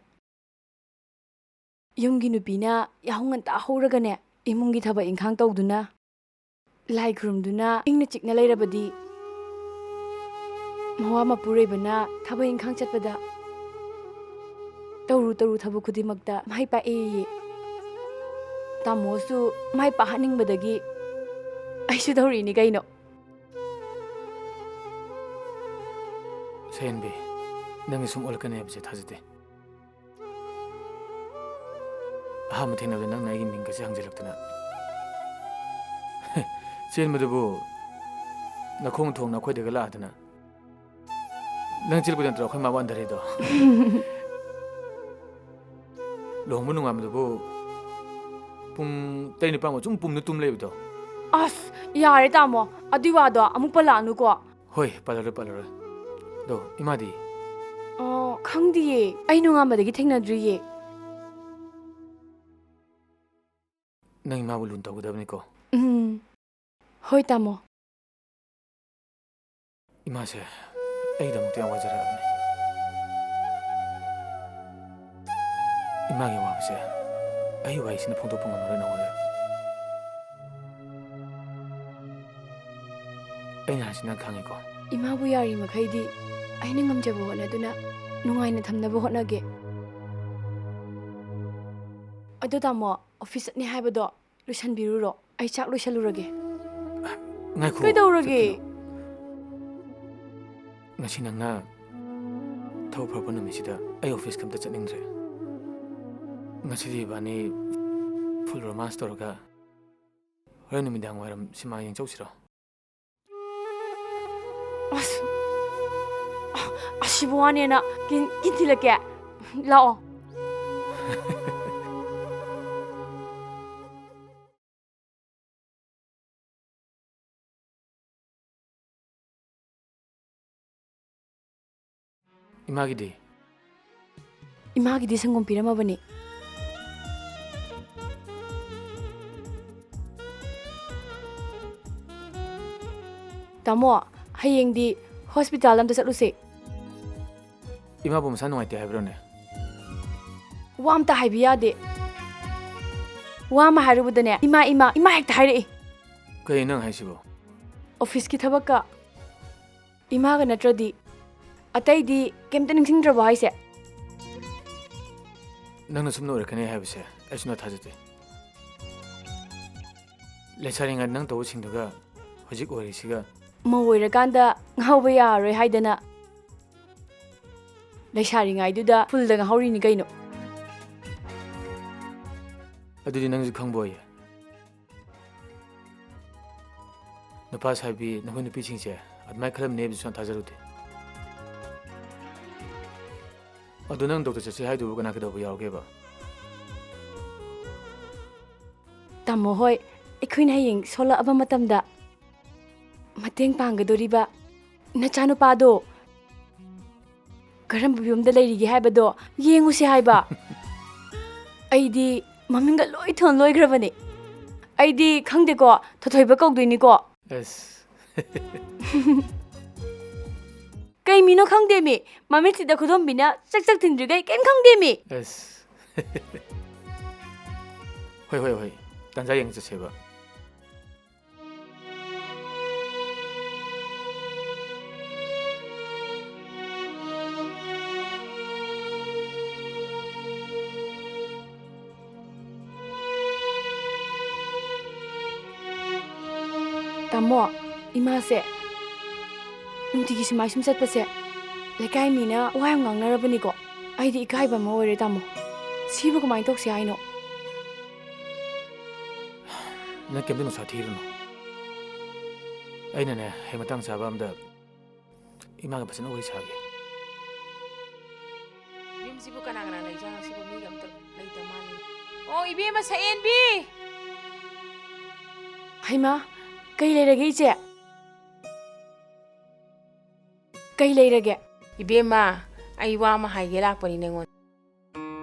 ꯌꯨꯝꯒꯤ ꯅꯨꯄꯤꯅ ꯌꯥꯍꯧ ꯉꯟꯇꯥ ꯍꯧꯔꯒꯅꯦ, ꯏꯃꯨꯡꯒꯤ ꯊꯕꯛ ꯏꯪꯈꯥꯡ ꯇꯧꯗꯨꯅ, ꯂꯥꯏ ꯈꯨꯔꯨꯝꯗꯨꯅ, ꯏꯪꯅ ꯆꯤꯛꯅ ꯂꯩꯔꯕꯗꯤ, ꯃꯋꯥ ꯃꯄꯨꯔꯣꯏꯕꯅ ꯊꯕꯛ ꯏꯪꯈꯥꯡ ꯆꯠꯄꯗ ꯇꯧꯔꯨ ꯇꯧꯔꯨ ꯊꯕꯛ ꯈꯨꯗꯤꯡꯃꯛꯇ ꯃꯥꯏ ꯄꯥꯛꯑꯦꯌꯦ꯫ ꯇꯥꯃꯣꯁꯨ ꯃꯥꯏ ꯄꯥꯛꯍꯟꯅꯤꯡꯕꯗꯒꯤ ꯑꯩꯁꯨ ꯇꯧꯔꯤꯅꯤ ꯀꯩꯅꯣ꯫ ꯁꯌꯦꯟꯕꯤ, ꯅꯪꯒꯤ ꯁꯨꯝ ꯑꯣꯜꯂꯛꯀꯅꯤ ꯍꯥꯏꯕꯁꯦ ꯊꯥꯖꯗꯦ꯫ ꯑꯍꯥꯟꯕ ꯊꯦꯡꯅꯕꯗ ꯅꯪꯅ ꯑꯩꯒꯤ ꯃꯤꯡꯒꯁꯦ ꯍꯪꯖꯤꯜꯂꯛꯇꯅ꯫ ꯆꯦꯟꯕꯗꯨꯕꯨ ꯅꯈꯣꯡ ꯊꯣꯡꯅ ꯑꯩꯈꯣꯏꯗꯒ ꯂꯥꯛꯑꯗꯅ꯫ ꯅꯪ ꯆꯦꯜꯂꯛꯄꯗ ꯅꯠꯇ꯭ꯔꯣ ꯑꯩꯈꯣꯏ ꯃꯥ ꯋꯥꯟꯊꯔꯦꯗꯣ? ꯂꯨꯍꯣꯡꯕ ꯅꯣꯡꯉꯥꯟꯕꯗꯨꯕꯨ ꯄꯨꯡ ꯇꯔꯦꯠ ꯅꯤꯄꯥꯟ ꯐꯥꯎ ꯁꯨꯝ ꯄꯨꯝꯅ ꯇꯨꯝ ꯂꯩꯕꯗꯣ꯫ ꯑꯁ, ꯌꯥꯔꯦ ꯇꯥꯃꯣ, ꯑꯗꯨꯏ ꯋꯥꯗꯣ ꯑꯃꯨꯛ ꯄꯜꯂꯛꯑꯅꯨꯀꯣ꯫ ꯍꯣꯏ, ꯄꯜꯂꯔꯣꯏ, ꯄꯜꯂꯔꯣꯏ꯫ ꯑꯗꯣ ꯏꯃꯥꯗꯤ? ꯑꯣ, ꯈꯪꯗꯤꯌꯦ, ꯑꯩ ꯅꯣꯡꯉꯥꯟꯕꯗꯒꯤ ꯊꯦꯡꯅꯗ꯭ꯔꯤꯌꯦ꯫ ꯅꯪ ꯏꯃꯥꯕꯨ ꯂꯨꯅ ꯇꯧꯒꯗꯕꯅꯤꯀꯣ꯫ ꯎꯝ꯫ ꯍꯣꯏ, ꯇꯥꯃꯣ꯫ ꯏꯃꯥꯁꯦ ꯑꯩꯒꯤꯗꯃꯛꯇ ꯌꯥꯝ ꯋꯥꯖꯔꯛꯑꯕꯅꯤ꯫ ꯏꯃꯥꯒꯤ ꯑꯋꯥꯕꯁꯦ ꯑꯩ ꯋꯥꯍꯩꯁꯤꯅ ꯐꯣꯡꯗꯣꯛꯄ ꯉꯝꯃꯔꯣꯏ ꯅꯉꯣꯟꯗ꯫ ꯑꯩꯅ ꯍꯥꯏꯁꯤ ꯅꯪ ꯈꯪꯉꯤꯀꯣ? ꯏꯃꯥꯕꯨ ꯌꯥꯔꯤꯃꯈꯩꯗꯤ ꯑꯩꯅ ꯉꯝꯖꯕ ꯍꯣꯠꯅꯗꯨꯅ ꯅꯨꯡꯉꯥꯏꯅ ꯊꯝꯅꯕ ꯍꯣꯠꯅꯒꯦ꯫ ꯑꯗꯣ ꯇꯥꯃꯣ, ꯑꯣꯐꯤꯁ ꯆꯠꯅꯤ ꯍꯥꯏꯕꯗꯣ ꯂꯣꯏꯁꯟꯕꯤꯔꯨꯔꯣ꯫ ꯑꯩ ꯆꯥꯛ ꯂꯣꯏꯁꯜꯂꯨꯔꯒꯦ꯫ ꯉꯥꯏꯈꯣ, ꯀꯩꯗꯧꯔꯒꯦ? ꯆꯠꯀꯅꯨ꯫ ꯉꯁꯤ ꯅꯪꯅ ꯊꯕꯛ ꯐꯔꯛꯄ ꯅꯨꯃꯤꯠꯁꯤꯗ ꯑꯩ ꯑꯣꯐꯤꯁꯀ ꯑꯝꯇ ꯆꯠꯅꯤꯡꯗ꯭ꯔꯦ꯫ ꯉꯁꯤꯗꯤ ꯏꯕꯥꯅꯤ full romance ꯇꯧꯔꯒ ꯍꯣꯔꯦꯟ ꯅꯨꯃꯤꯗꯥꯡ ꯋꯥꯏꯔꯝ ꯁꯤꯃꯥ ꯌꯦꯡ ꯆꯧꯁꯤꯔꯣ? ꯑꯁ, ꯑ-, ꯑꯁꯤꯕꯨ ꯋꯥꯅꯦꯅ ꯀꯤꯟ, ꯀꯤꯟ ꯊꯤꯜꯂꯛꯀꯦ꯫ ꯂꯥꯛꯑꯣ꯫ ꯏꯃꯥꯒꯤꯗꯤ? ꯏꯃꯥꯒꯤꯗꯤ ꯁꯪꯒꯣꯝ ꯄꯤꯔꯝꯃꯕꯅꯤ꯫ ꯇꯥꯃꯣ, ꯍꯌꯦꯡꯗꯤ ꯍꯣꯁꯄꯤꯇꯥꯜ ꯑꯝꯇ ꯆꯠꯂꯨꯁꯦ꯫ ꯏꯃꯥꯕꯨ ꯃꯁꯥ ꯅꯨꯡꯉꯥꯏꯇꯦ ꯍꯥꯏꯕ꯭ꯔꯣꯅꯦ? ꯋꯥ ꯑꯝꯇ ꯍꯥꯏꯕ ꯌꯥꯗꯦ꯫ ꯋꯥ ꯑꯃ ꯍꯥꯏꯔꯨꯕꯗꯅꯦ, "ꯏꯃꯥ, ꯏꯃꯥ, ꯏꯃꯥ" ꯍꯦꯛꯇ ꯍꯥꯏꯔꯛꯏ꯫ ꯀꯩ ꯅꯪ ꯍꯥꯏꯁꯤꯕꯣ? ꯑꯣꯐꯤꯁꯀꯤ ꯊꯕꯛꯀ ꯏꯃꯥꯒ ꯅꯠꯇ꯭ꯔꯗꯤ ꯑꯇꯩꯗꯤ ꯀꯩꯝꯇ ꯅꯤꯡꯁꯤꯡꯗ꯭ꯔꯕꯣ ꯍꯥꯏꯁꯦ? ꯅꯪꯅ ꯁꯨꯝ ꯅꯣꯏꯔꯛꯀꯅꯤ ꯍꯥꯏꯕꯁꯦ ꯑꯩ ꯁꯨꯡꯊꯥ ꯊꯥꯖꯗꯦ꯫ ꯂꯩꯁꯥꯔꯤꯉꯩꯗ ꯅꯪ ꯇꯧꯕꯁꯤꯡꯗꯨꯒ ꯍꯧꯖꯤꯛ ꯑꯣꯏꯔꯤꯁꯤꯒ꯫ ꯃꯧ ꯑꯣꯏꯔꯀꯥꯟꯗ ꯉꯥꯎꯕ ꯌꯥꯔꯔꯣꯏ ꯍꯥꯏꯗꯅ ꯂꯩꯁꯥꯔꯤꯉꯩꯗꯨꯗ ꯐꯨꯜꯗ ꯉꯥꯎꯔꯤꯅꯤ ꯀꯩꯅꯣ꯫ ꯑꯗꯨꯗꯤ ꯅꯪꯁꯨ ꯈꯪꯕ ꯑꯣꯏꯌꯦ꯫ ꯅꯨꯄꯥ ꯁꯥꯕꯤ ꯅꯈꯣꯏ ꯅꯨꯄꯤꯁꯤꯡꯁꯦ ꯑꯗꯨꯃꯥꯏꯅ ꯈꯜꯂꯝꯅꯤ ꯍꯥꯏꯕꯁꯨ ꯁꯨꯡꯊꯥ ꯊꯥꯖꯔꯨꯗꯦ꯫ ꯑꯗꯨ ꯅꯪ ꯗꯣꯛꯇꯔ ꯆꯠꯁꯦ ꯍꯥꯏꯗꯨꯕꯨ ꯀꯅꯥ ꯀꯩꯗꯧꯕ ꯌꯥꯎꯒꯦꯕ? ꯇꯥꯃꯣ ꯍꯣꯏ, ꯑꯩꯈꯣꯏꯅ ꯍꯌꯦꯡ ꯁꯣꯜꯂꯛꯑꯕ ꯃꯇꯝꯗ ꯃꯇꯦꯡ ꯄꯥꯡꯒꯗꯣꯔꯤꯕ ꯅꯆꯥꯅꯨꯄꯥꯗꯣ ꯀꯔꯝꯕ ꯐꯤꯕꯝꯗ ꯂꯩꯔꯤꯒꯦ ꯍꯥꯏꯕꯗꯣ ꯌꯦꯡꯉꯨꯁꯤ ꯍꯥꯏꯕ꯫ ꯑꯩꯗꯤ ꯃꯃꯤꯡꯒ ꯂꯣꯏ ꯊꯣꯟ ꯂꯣꯏꯈ꯭ꯔꯕꯅꯦ꯫ ꯑꯩꯗꯤ ꯈꯪꯗꯦꯀꯣ, ꯊꯣꯏꯊꯣꯏꯕ ꯀꯧꯗꯣꯏꯅꯤꯀꯣ꯫ ꯑꯁ꯫ ꯀꯩ ꯃꯤꯅꯣ ꯈꯪꯗꯦꯃꯤ, ꯃꯃꯤꯠꯁꯤꯗ ꯈꯨꯗꯣꯝꯕꯤꯅ ꯆꯛ ꯆꯛ ꯊꯤꯟꯗ꯭ꯔꯤꯈꯩ ꯀꯩꯝ ꯈꯪꯗꯦꯃꯤ꯫ ꯑꯁ꯫ ꯍꯣꯏ, ꯍꯣꯏ, ꯍꯣꯏ, ꯇꯥꯟꯖꯥ ꯌꯦꯡ ꯆꯠꯁꯦꯕ꯫ ꯇꯥꯃꯣ, ꯏꯃꯥꯁꯦ ꯅꯨꯡꯇꯤꯒꯤ ꯁꯨꯃꯥꯏ ꯁꯨꯝ ꯆꯠꯄꯁꯦ ꯂꯩꯀꯥꯏ ꯃꯤꯅ ꯋꯥ ꯌꯥꯝ ꯉꯥꯡꯅꯔꯕꯅꯤꯀꯣ꯫ ꯑꯩꯗꯤ ꯏꯀꯥꯏꯕ ꯑꯃ ꯑꯣꯏꯔꯦ, ꯇꯥꯃꯣ꯫ ꯁꯤꯕꯨ ꯀꯃꯥꯏꯅ ꯇꯧꯁꯤ ꯍꯥꯏꯅꯣ? ꯅꯪ ꯀꯩꯝꯇ ꯅꯨꯡꯁꯥ ꯊꯤꯔꯨꯅꯨ꯫ ꯑꯩꯅꯅꯦ, ꯍꯌꯦꯡ ꯃꯇꯥꯡ ꯆꯥꯕ ꯑꯝꯗ ꯏꯃꯥꯒ ꯐꯖꯅ ꯋꯥꯔꯤ ꯁꯥꯒꯦ꯫ ꯌꯨꯝꯁꯤꯕꯨ ꯀꯅꯥ ꯀꯅꯥ ꯂꯩꯖꯥꯠꯅꯣ? ꯁꯤꯕꯨ ꯃꯤꯒ ꯑꯝꯇ ꯂꯩꯇ ꯃꯥꯜꯂꯦ꯫ ꯑꯣ, ꯏꯕꯦꯝꯃ ꯁꯛꯍꯦꯟꯕꯤ! ꯍꯩꯃꯥ, ꯀꯩ ꯂꯩꯔꯒꯦ, ꯏꯆꯦ? ꯀꯩ ꯂꯩꯔꯒꯦ? ꯏꯕꯦꯝꯃ, ꯑꯩ ꯋꯥ ꯑꯃ ꯍꯥꯏꯒꯦ ꯂꯥꯛꯄꯅꯤ ꯅꯉꯣꯟꯗ꯫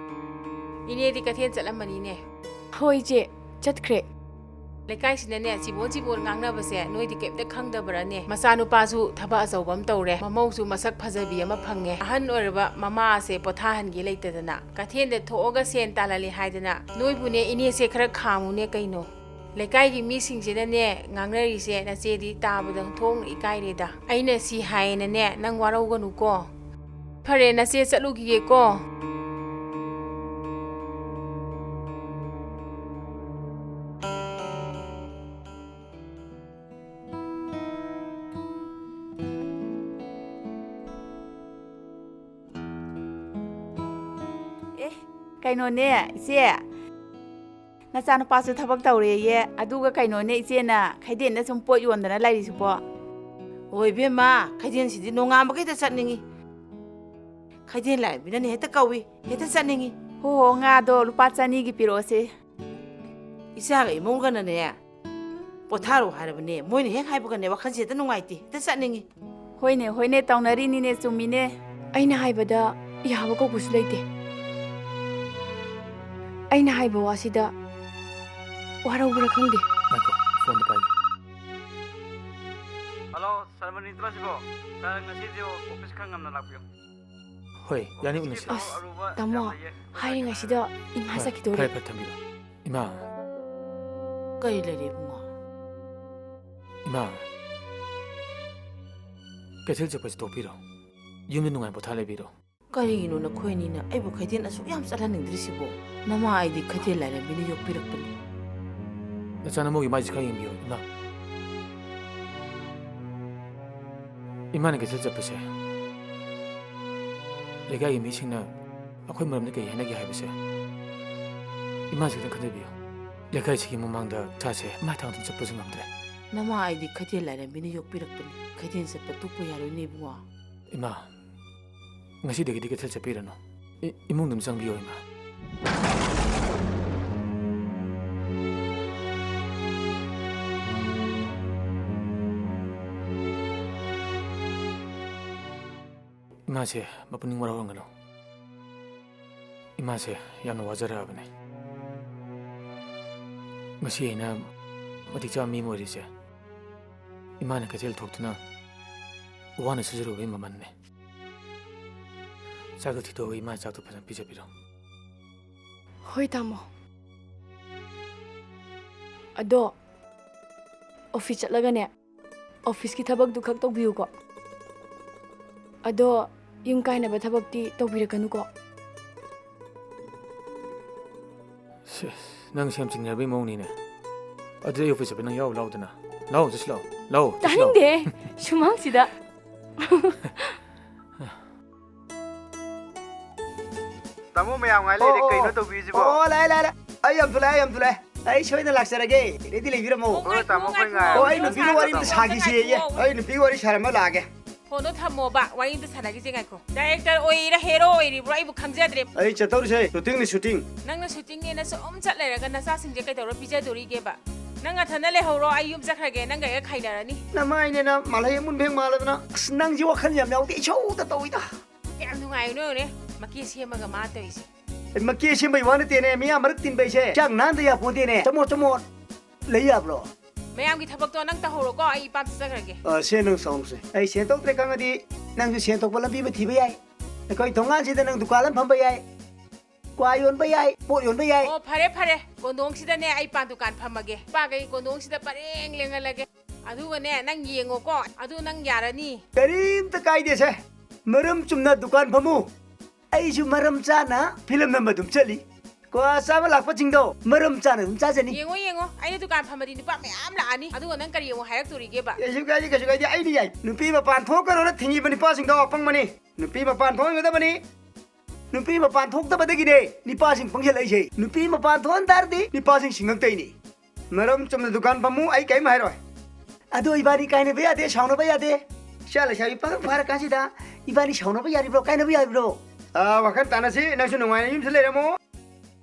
ꯏꯅꯦꯗꯤ ꯀꯩꯊꯦꯜ ꯆꯠꯂꯝꯃꯅꯤꯅꯦ꯫ ꯍꯣꯏ, ꯏꯆꯦ, ꯆꯠꯈ꯭ꯔꯦ꯫ ꯂꯩꯀꯥꯏꯁꯤꯅꯅꯦ, ꯆꯤꯕꯣꯟ ꯆꯤꯕꯣꯟ ꯉꯥꯡꯅꯕꯁꯦ ꯅꯣꯏꯗꯤ ꯀꯩꯝꯇ ꯈꯪꯗꯕ꯭ꯔꯥꯅꯦ? ꯃꯆꯥꯅꯨꯄꯥꯁꯨ ꯊꯕꯛ ꯑꯆꯧꯕ ꯑꯃ ꯇꯧꯔꯦ, ꯃꯃꯧꯁꯨ ꯃꯁꯛ ꯐꯖꯕꯤ ꯑꯃ ꯐꯪꯉꯦ꯫ ꯑꯍꯟ ꯑꯣꯏꯔꯕ ꯃꯃꯥꯁꯦ ꯄꯣꯊꯥꯍꯟꯒꯦ ꯂꯩꯇꯗꯅ ꯀꯩꯊꯦꯜꯗ ꯊꯣꯛꯑꯒ ꯁꯦꯟ ꯇꯥꯜꯍꯜꯂꯤ ꯍꯥꯏꯗꯅ, ꯅꯣꯏꯕꯨꯅꯦ, ꯏꯅꯦꯁꯦ ꯈꯔ ꯈꯥꯝꯃꯨꯅꯦ ꯀꯩꯅꯣ꯫ ꯂꯩꯀꯥꯏꯒꯤ ꯃꯤꯁꯤꯡꯁꯤꯅꯅꯦ ꯉꯥꯡꯅꯔꯤꯁꯦ, ꯅꯆꯦꯗꯤ ꯇꯥꯕꯗ ꯊꯣꯡꯅ ꯏꯀꯥꯏꯔꯦꯗ꯫ ꯑꯩꯅ ꯁꯤ ꯍꯥꯏꯌꯦꯅꯅꯦ ꯅꯪ ꯋꯥꯔꯧꯒꯅꯨꯀꯣ꯫ ꯐꯔꯦ, ꯅꯆꯦ ꯆꯠꯂꯨꯈꯤꯒꯦꯀꯣ꯫ ꯑꯦ, ꯀꯩꯅꯣꯅꯦ, ꯏꯆꯦ꯫ ꯅꯆꯥꯅꯨꯄꯥꯁꯨ ꯊꯕꯛ ꯇꯧꯔꯦꯌꯦ꯫ ꯑꯗꯨꯒ ꯀꯩꯅꯣꯅꯦ, ꯏꯆꯦꯅ ꯈꯩꯗꯦꯟꯗ ꯁꯨꯝ ꯄꯣꯠ ꯌꯣꯟꯗꯅ ꯂꯩꯔꯤꯁꯤꯕꯣ? ꯍꯣꯏ ꯏꯕꯦꯝꯃ, ꯈꯩꯗꯦꯟꯁꯤꯗꯤ ꯅꯣꯡꯉꯥꯟꯕꯒ ꯍꯦꯛꯇ ꯆꯠꯅꯤꯡꯉꯤ꯫ ꯈꯩꯗꯦꯟ ꯂꯥꯛꯏꯕꯤꯅꯅꯦ ꯍꯦꯛꯇ ꯀꯧꯏ, ꯍꯦꯛꯇ ꯆꯠꯅꯤꯡꯉꯤ꯫ ꯍꯣ ꯍꯣ, ꯉꯥꯗꯣ ꯂꯨꯄꯥ ꯆꯅꯤꯒꯤ ꯄꯤꯔꯛꯑꯣꯁꯦ꯫ ꯏꯆꯥꯒ ꯏꯃꯧꯒꯅꯅꯦ ꯄꯣꯊꯥꯔꯣ ꯍꯥꯏꯔꯕꯅꯦ, ꯃꯣꯏꯅ ꯍꯦꯛ ꯍꯥꯏꯕꯒꯅꯦ ꯋꯥꯈꯜꯁꯦ ꯍꯦꯛꯇ ꯅꯨꯡꯉꯥꯏꯇꯦ, ꯍꯦꯛꯇ ꯆꯠꯅꯤꯡꯉꯤ꯫ ꯍꯣꯏꯅꯦ, ꯍꯣꯏꯅꯦ, ꯇꯧꯅꯔꯤꯅꯤꯅꯦ, ꯆꯨꯝꯃꯤꯅꯦ꯫ ꯑꯩꯅ ꯍꯥꯏꯕꯗ ꯌꯥꯕ ꯀꯧꯕꯁꯨ ꯂꯩꯇꯦ꯫ ꯑꯩꯅ ꯍꯥꯏꯕ ꯋꯥꯁꯤꯗ ꯋꯥꯔꯧꯕ꯭ꯔꯥ ꯈꯪꯗꯦ꯫ ꯉꯥꯏꯈꯣ, ꯐꯣꯟꯗꯣ ꯄꯥꯏꯒꯦ꯫ ꯍꯜꯂꯣ, ꯁꯔ ꯃꯅꯤꯇ꯭ꯔꯣ ꯁꯤꯕꯣ? ꯁꯔ, ꯉꯁꯤꯗꯤ ꯑꯣꯐꯤꯁ ꯈꯔ ꯉꯟꯅ ꯂꯥꯛꯄꯤꯌꯨ꯫ ꯍꯣꯏ, ꯌꯥꯅꯤ, ꯎꯅꯁꯤ꯫ ꯑꯁ, ꯇꯥꯃꯣ, ꯍꯥꯏꯔꯤꯉꯩꯁꯤꯗ ꯏꯃꯥ ꯍꯣꯏ, ꯆꯠꯈꯤꯗꯣꯔꯦ꯫ ꯐꯔꯦ, ꯐꯔꯦ, ꯊꯝꯕꯤꯔꯣ꯫ ꯏꯃꯥ꯫ ꯀꯔꯤ ꯂꯩꯔꯦ ꯏꯕꯨꯡꯉꯣ? ꯏꯃꯥ꯫ ꯀꯩꯊꯦꯜ ꯆꯠꯄꯁꯤ ꯇꯣꯛꯄꯤꯔꯣ꯫ ꯌꯨꯝꯗ ꯅꯨꯡꯉꯥꯏ ꯄꯣꯊꯥ ꯂꯩꯕꯤꯔꯣ꯫ ꯀꯔꯤꯒꯤꯅꯣ ꯅꯈꯣꯏ ꯑꯅꯤꯅ ꯑꯩꯕꯨ ꯀꯩꯊꯦꯜ ꯑꯁꯨꯛ ꯌꯥꯝ ꯆꯠꯍꯟꯅꯤꯡꯗ꯭ꯔꯤꯁꯤꯕꯣ? ꯅꯃꯥ ꯑꯩꯗꯤ ꯀꯩꯊꯦꯜ ꯂꯥꯏꯔꯦꯝꯕꯤꯅ ꯌꯣꯛꯄꯤꯔꯛꯄꯅꯤ꯫ ꯅꯆꯥ ꯅꯃꯧꯒꯤ ꯃꯥꯏꯁꯦ ꯈꯔ ꯌꯦꯡꯕꯤꯌꯨ, ꯏꯃꯥ꯫ ꯏꯃꯥꯅ ꯀꯩꯊꯦꯜ ꯆꯠꯄꯁꯦ ꯂꯩꯀꯥꯏꯒꯤ ꯃꯤꯁꯤꯡꯅ ꯑꯩꯈꯣꯏ ꯃꯔꯝꯗ ꯀꯩ ꯍꯥꯏꯅꯒꯦ ꯍꯥꯏꯕꯁꯦ ꯏꯃꯥꯁꯤ ꯈꯤꯇꯪ ꯈꯟꯊꯕꯤꯌꯨ꯫ ꯂꯩꯀꯥꯏꯁꯤꯒꯤ ꯃꯃꯥꯡꯗ ꯏꯆꯥꯁꯦ ꯃꯥꯏ ꯊꯥꯡꯗꯅ ꯆꯠꯄꯁꯨ ꯉꯝꯗ꯭ꯔꯦ꯫ ꯅꯃꯥ ꯑꯩꯗꯤ ꯀꯩꯊꯦꯜ ꯂꯥꯏꯔꯦꯝꯕꯤꯅ ꯌꯣꯛꯄꯤꯔꯛꯄꯅꯤ꯫ ꯀꯩꯊꯦꯜ ꯆꯠꯄ ꯇꯣꯛꯄ ꯌꯥꯔꯣꯏꯅꯦ ꯏꯕꯨꯡꯉꯣ꯫ ꯏꯃꯥ, ꯉꯁꯤꯗꯒꯤꯗꯤ ꯀꯩꯊꯦꯜ ꯆꯠꯄꯤꯔꯅꯨ꯫ ꯏ- ꯏꯃꯨꯡꯗ ꯑꯗꯨꯝ ꯆꯪꯕꯤꯌꯣ, ꯏꯃꯥ꯫ ꯏꯃꯥꯁꯦ ꯃꯄꯨꯛꯅꯤꯡ ꯋꯥꯔꯧꯔꯝꯒꯅꯨ꯫ ꯏꯃꯥꯁꯦ ꯌꯥꯝꯅ ꯋꯥꯖꯔꯛꯑꯕꯅꯦ꯫ ꯉꯁꯤ ꯑꯩꯅ ꯃꯇꯤꯛ ꯆꯥꯕ ꯃꯤ ꯑꯃ ꯑꯣꯏꯔꯤꯁꯦ ꯏꯃꯥꯅ ꯀꯩꯊꯦꯜ ꯊꯣꯛꯇꯨꯅ ꯋꯥꯅ ꯁꯨꯖꯔꯨꯕꯒꯤ ꯃꯃꯜꯅꯦ꯫ ꯆꯥꯛꯇꯣ ꯊꯤꯗꯣꯛꯑꯒ ꯏꯃꯥ ꯆꯥꯛꯇꯣ ꯐꯖꯅ ꯄꯤꯖꯕꯤꯔꯣ꯫ ꯍꯣꯏ, ꯇꯥꯃꯣ꯫ ꯑꯗꯣ, ꯑꯣꯐꯤꯁ ꯆꯠꯂꯒꯅꯦ, ꯑꯣꯐꯤꯁꯀꯤ ꯊꯕꯛꯇꯨ ꯈꯛ ꯇꯧꯕꯤꯌꯨꯀꯣ꯫ ꯑꯗꯣ, ꯌꯨꯝ ꯀꯥꯏꯅꯕ ꯊꯕꯛꯇꯤ ꯇꯧꯕꯤꯔꯛꯀꯅꯨꯀꯣ꯫ ꯁꯦꯁ, ꯅꯪ ꯁꯦꯝ ꯆꯤꯡꯅꯕꯒꯤ ꯃꯑꯣꯡꯅꯤꯅꯦ꯫ ꯑꯗꯨꯗꯤ ꯑꯩ ꯑꯣꯐꯤꯁ ꯆꯠꯄ ꯅꯪ ꯌꯥꯎꯔꯨ ꯂꯥꯎꯗꯅ꯫ ꯂꯥꯎ, ꯆꯠꯁꯤ ꯂꯥꯎ꯫ ꯂꯥꯎ, ꯆꯠꯁꯤ ꯂꯥꯎ꯫ ꯇꯥꯅꯤꯡꯗꯦ, ꯁꯨꯃꯥꯡꯁꯤꯗ꯫ ꯇꯥꯃꯣ, ꯃꯌꯥꯝ ꯉꯥꯏ ꯂꯩꯔꯦ, ꯀꯩꯅꯣ ꯇꯧꯕꯤꯔꯤꯁꯤꯕꯣ? ꯑꯣ, ꯂꯥꯛꯑꯦ, ꯂꯥꯛꯑꯦ, ꯂꯥꯛꯑꯦ꯫ ꯑꯩ ꯌꯥꯝ ꯊꯨꯂꯥꯛꯑꯦ, ꯌꯥꯝ ꯊꯨꯂꯥꯛꯑꯦ꯫ ꯑꯩ ꯁꯣꯏꯗꯅ ꯂꯥꯛꯆꯔꯒꯦ꯫ ꯔꯦꯗꯤ ꯂꯩꯕꯤꯔꯝꯃꯣ꯫ ꯍꯣꯏ, ꯇꯥꯃꯣ, ꯑꯩꯈꯣꯏ ꯉꯥꯏ- ꯑꯣ, ꯑꯩ ꯅꯨꯄꯤꯒ ꯋꯥꯔꯤ ꯑꯝꯇ ꯁꯥꯈꯤꯁꯦꯌꯦ꯫ ꯑꯩ ꯅꯨꯄꯤꯒ ꯋꯥꯔꯤ ꯁꯥꯔꯝꯃ ꯂꯥꯛꯑꯒꯦ꯫ ꯐꯣꯟꯗꯣ ꯊꯝꯃꯣꯕ, ꯋꯥꯔꯤ ꯑꯝꯇ ꯁꯥꯟꯅꯈꯤꯁꯦ, ꯉꯥꯏꯈꯣ꯫ ꯗꯥꯏꯔꯦꯛꯇꯔ ꯑꯣꯏꯔꯤꯔꯥ ꯍꯦꯔꯣ ꯑꯣꯏꯔꯤꯕ꯭ꯔꯣ ꯑꯩꯕꯨ ꯈꯪꯖꯗ꯭ꯔꯦ꯫ ꯑꯩ ꯆꯠꯇꯧꯔꯤꯁꯦ ꯁꯨꯇꯤꯡꯅꯤ, ꯁꯨꯇꯤꯡ꯫ ꯅꯪꯅ ꯁꯨꯇꯤꯡꯅꯦꯅ ꯁꯨꯝ ꯆꯠ ꯂꯩꯔꯒ ꯅꯆꯥꯁꯤꯡꯁꯦ ꯀꯩꯗꯧꯔ ꯄꯤꯖꯗꯣꯔꯤꯒꯦꯕ? ꯅꯪ ꯅꯊꯟꯗ ꯂꯩꯍꯧꯔꯣ, ꯑꯩ ꯌꯨꯝ ꯆꯠꯈ꯭ꯔꯒꯦ, ꯅꯪꯒ ꯑꯩꯒ ꯈꯥꯏꯅꯔꯅꯤ꯫ ꯅꯃꯥꯏꯅꯦꯅ ꯃꯥꯜꯍꯩ ꯑꯃꯨꯟꯕ ꯍꯦꯛ ꯃꯥꯜꯂꯗꯅ꯫ ꯑꯁ, ꯅꯪꯁꯤ ꯋꯥꯈꯜ ꯌꯥꯝ ꯌꯥꯎꯗꯦ, ꯏꯁꯧꯗ ꯇꯧꯏꯗ꯫ ꯀꯌꯥꯝ ꯅꯨꯡꯉꯥꯏꯕꯅꯣ ꯌꯦꯡꯉꯨꯅꯦ, ꯃꯀꯦ ꯁꯦꯝꯃꯒ ꯃꯥ ꯇꯧꯔꯤꯁꯦ꯫ ꯃꯀꯦ ꯁꯦꯝꯕꯩ ꯋꯥ ꯅꯠꯇꯦꯅꯦ, ꯃꯤꯌꯥꯝ ꯃꯔꯛ ꯇꯤꯟꯕꯩꯁꯦ ꯆꯥꯛ ꯅꯥꯟꯗ ꯌꯥꯄꯣꯟꯇꯦꯅꯦ꯫ ꯆꯃꯣꯠ ꯆꯃꯣꯠ ꯂꯩ ꯌꯥꯕ꯭ꯔꯣ? ꯃꯌꯥꯝꯒꯤ ꯊꯕꯛꯇꯣ ꯅꯪ ꯇꯧꯍꯧꯔꯣꯀꯣ, ꯑꯩ ꯏꯄꯥꯝ ꯆꯠꯆꯈ꯭ꯔꯒꯦ꯫ ꯑ, ꯁꯦ, ꯅꯪ ꯁꯥꯎꯅꯨꯁꯦ꯫ ꯑꯩ ꯁꯦꯟ ꯊꯣꯛꯇ꯭ꯔꯦ ꯈꯪꯉꯗꯤ ꯅꯪꯁꯨ ꯁꯦꯟ ꯊꯣꯛꯄ ꯂꯝꯕꯤ ꯑꯃ ꯊꯤꯕ ꯌꯥꯏ꯫ ꯑꯩꯈꯣꯏ ꯊꯣꯡꯒꯥꯟꯁꯤꯗ ꯅꯪ ꯗꯨꯀꯥꯟ ꯑꯃ ꯐꯝꯕ ꯌꯥꯏ, ꯀ꯭ꯋꯥ ꯌꯣꯟꯕ ꯌꯥꯏ, ꯄꯣꯠ ꯌꯣꯟꯕ ꯌꯥꯏ꯫ ꯑꯣ, ꯐꯔꯦ ꯐꯔꯦ, ꯀꯣꯟꯗꯣꯡꯁꯤꯗꯅꯦ ꯑꯩ ꯄꯥꯟ ꯗꯨꯀꯥꯟ ꯐꯝꯃꯒꯦ꯫ ꯏꯄꯥꯒꯩ ꯀꯣꯟꯗꯣꯡꯁꯤꯗ ꯄꯔꯦꯡ ꯂꯦꯡꯍꯜꯂꯒꯦ꯫ ꯑꯗꯨꯒꯅꯦ, ꯅꯪ ꯌꯦꯡꯉꯣꯀꯣ, ꯑꯗꯨ ꯅꯪ ꯌꯥꯔꯅꯤ? ꯀꯔꯤꯝꯇ ꯀꯥꯏꯗꯦꯁꯦ, ꯃꯔꯝ ꯆꯨꯝꯅ ꯗꯨꯀꯥꯟ ꯐꯝꯃꯨ꯫ ꯑꯩꯁꯨ ꯃꯔꯝ ꯆꯥꯅ ꯐꯤꯂꯝ ꯅꯝꯕ ꯑꯗꯨꯝ ꯆꯠꯂꯤ꯫ ꯀ꯭ꯋꯥ ꯆꯥꯕ ꯂꯥꯛꯄꯁꯤꯡꯗꯣ ꯃꯔꯝ ꯆꯥꯅ ꯑꯗꯨꯝ ꯆꯥꯖꯅꯤ꯫ ꯌꯦꯡꯉꯣ ꯌꯦꯡꯉꯣ, ꯑꯩꯅ ꯗꯨꯀꯥꯟ ꯐꯝꯃꯗꯤ ꯅꯨꯄꯥ ꯃꯌꯥꯝ ꯂꯥꯛꯑꯅꯤ꯫ ꯑꯗꯨꯒ ꯅꯪ ꯀꯔꯤ ꯑꯃꯨꯛ ꯍꯥꯏꯔꯛꯇꯣꯔꯤꯒꯦꯕ? ꯀꯩꯁꯨ ꯀꯥꯏꯗꯦ, ꯀꯩꯁꯨ ꯀꯥꯏꯗꯦ, ꯑꯩꯅ ꯌꯥꯏ꯫ ꯅꯨꯄꯤ ꯃꯄꯥꯟ ꯊꯣꯛꯀꯅꯣꯅ ꯊꯤꯡꯉꯤꯕ ꯅꯨꯄꯥꯁꯤꯡꯗꯣ ꯑꯄꯪꯕꯅꯤ꯫ ꯅꯨꯄꯤ ꯃꯄꯥꯟ ꯊꯣꯛꯍꯟꯒꯗꯕꯅꯤ꯫ ꯅꯨꯄꯤ ꯃꯄꯥꯟ ꯊꯣꯛꯇꯕꯗꯒꯤꯅꯦ ꯅꯨꯄꯥꯁꯤꯡ ꯄꯪꯁꯤꯜꯂꯛꯏꯁꯦ꯫ ꯅꯨꯄꯤ ꯃꯄꯥꯟ ꯊꯣꯛꯍꯟ ꯇꯥꯔꯗꯤ ꯅꯨꯄꯥꯁꯤꯡ ꯁꯤꯡꯉꯛꯇꯣꯏꯅꯤ꯫ ꯃꯔꯝ ꯆꯨꯝꯅ ꯗꯨꯀꯥꯟ ꯐꯝꯃꯨ, ꯑꯩ ꯀꯔꯤꯝ ꯍꯥꯏꯔꯣꯏ꯫ ꯑꯗꯣ ꯏꯕꯥꯅꯤ ꯀꯥꯏꯅꯕ ꯌꯥꯗꯦ, ꯁꯥꯎꯅꯕ ꯌꯥꯗꯦ꯫ ꯏꯆꯥ ꯂꯩꯁꯥꯕꯤ ꯄꯥꯈꯪ ꯐꯥꯔꯀꯥꯟꯁꯤꯗ ꯏꯕꯥꯅꯤ ꯁꯥꯎꯅꯕ ꯌꯥꯔꯤꯕ꯭ꯔꯣ, ꯀꯥꯏꯅꯕ ꯌꯥꯔꯤꯕ꯭ꯔꯣ? ꯑꯥ, ꯋꯥꯈꯜ ꯇꯥꯅꯁꯤ, ꯅꯪꯁꯨ ꯅꯨꯡꯉꯥꯏꯅ ꯌꯨꯝꯁꯤꯗ ꯂꯩꯔꯝꯃꯣ,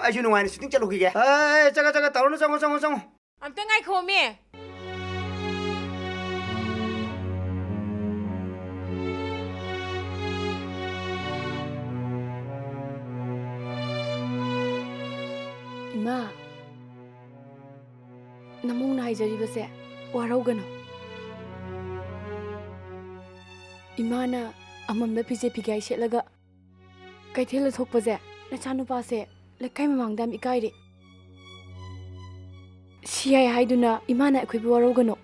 ꯑꯩꯁꯨ ꯅꯨꯡꯉꯥꯏꯅ ꯁꯨꯇꯤꯡ ꯆꯠꯂꯨꯈꯤꯒꯦ꯫ ꯑꯦ, ꯆꯠꯀ, ꯆꯠꯀ, ꯇꯧꯔꯨꯅꯨ, ꯆꯪꯉꯣ, ꯆꯪꯉꯣ, ꯆꯪꯉꯣ꯫ ꯑꯝꯇ ꯉꯥꯏꯈꯣꯃꯤ꯫ ꯏꯃꯥ, ꯅꯃꯧꯅ ꯍꯥꯏꯖꯔꯤꯕꯁꯦ ꯋꯥꯔꯧꯒꯅꯨ꯫ ꯏꯃꯥꯅ ꯑꯃꯝꯗ ꯐꯤꯖꯦ ꯐꯤꯒꯥꯏ ꯁꯦꯠꯂꯒ ꯀꯩꯊꯦꯜꯗ ꯊꯣꯛꯄꯁꯦ ꯅꯆꯥꯅꯨꯄꯥꯁꯦ ꯂꯩꯀꯥꯏ ꯃꯃꯥꯡꯗ ꯌꯥꯝ ꯏꯀꯥꯏꯔꯦ꯫ ꯁꯤ ꯍꯥꯏ ꯍꯥꯏꯗꯨꯅ ꯏꯃꯥꯅ ꯑꯩꯈꯣꯏꯕꯨ ꯋꯥꯔꯧꯒꯅꯨ꯫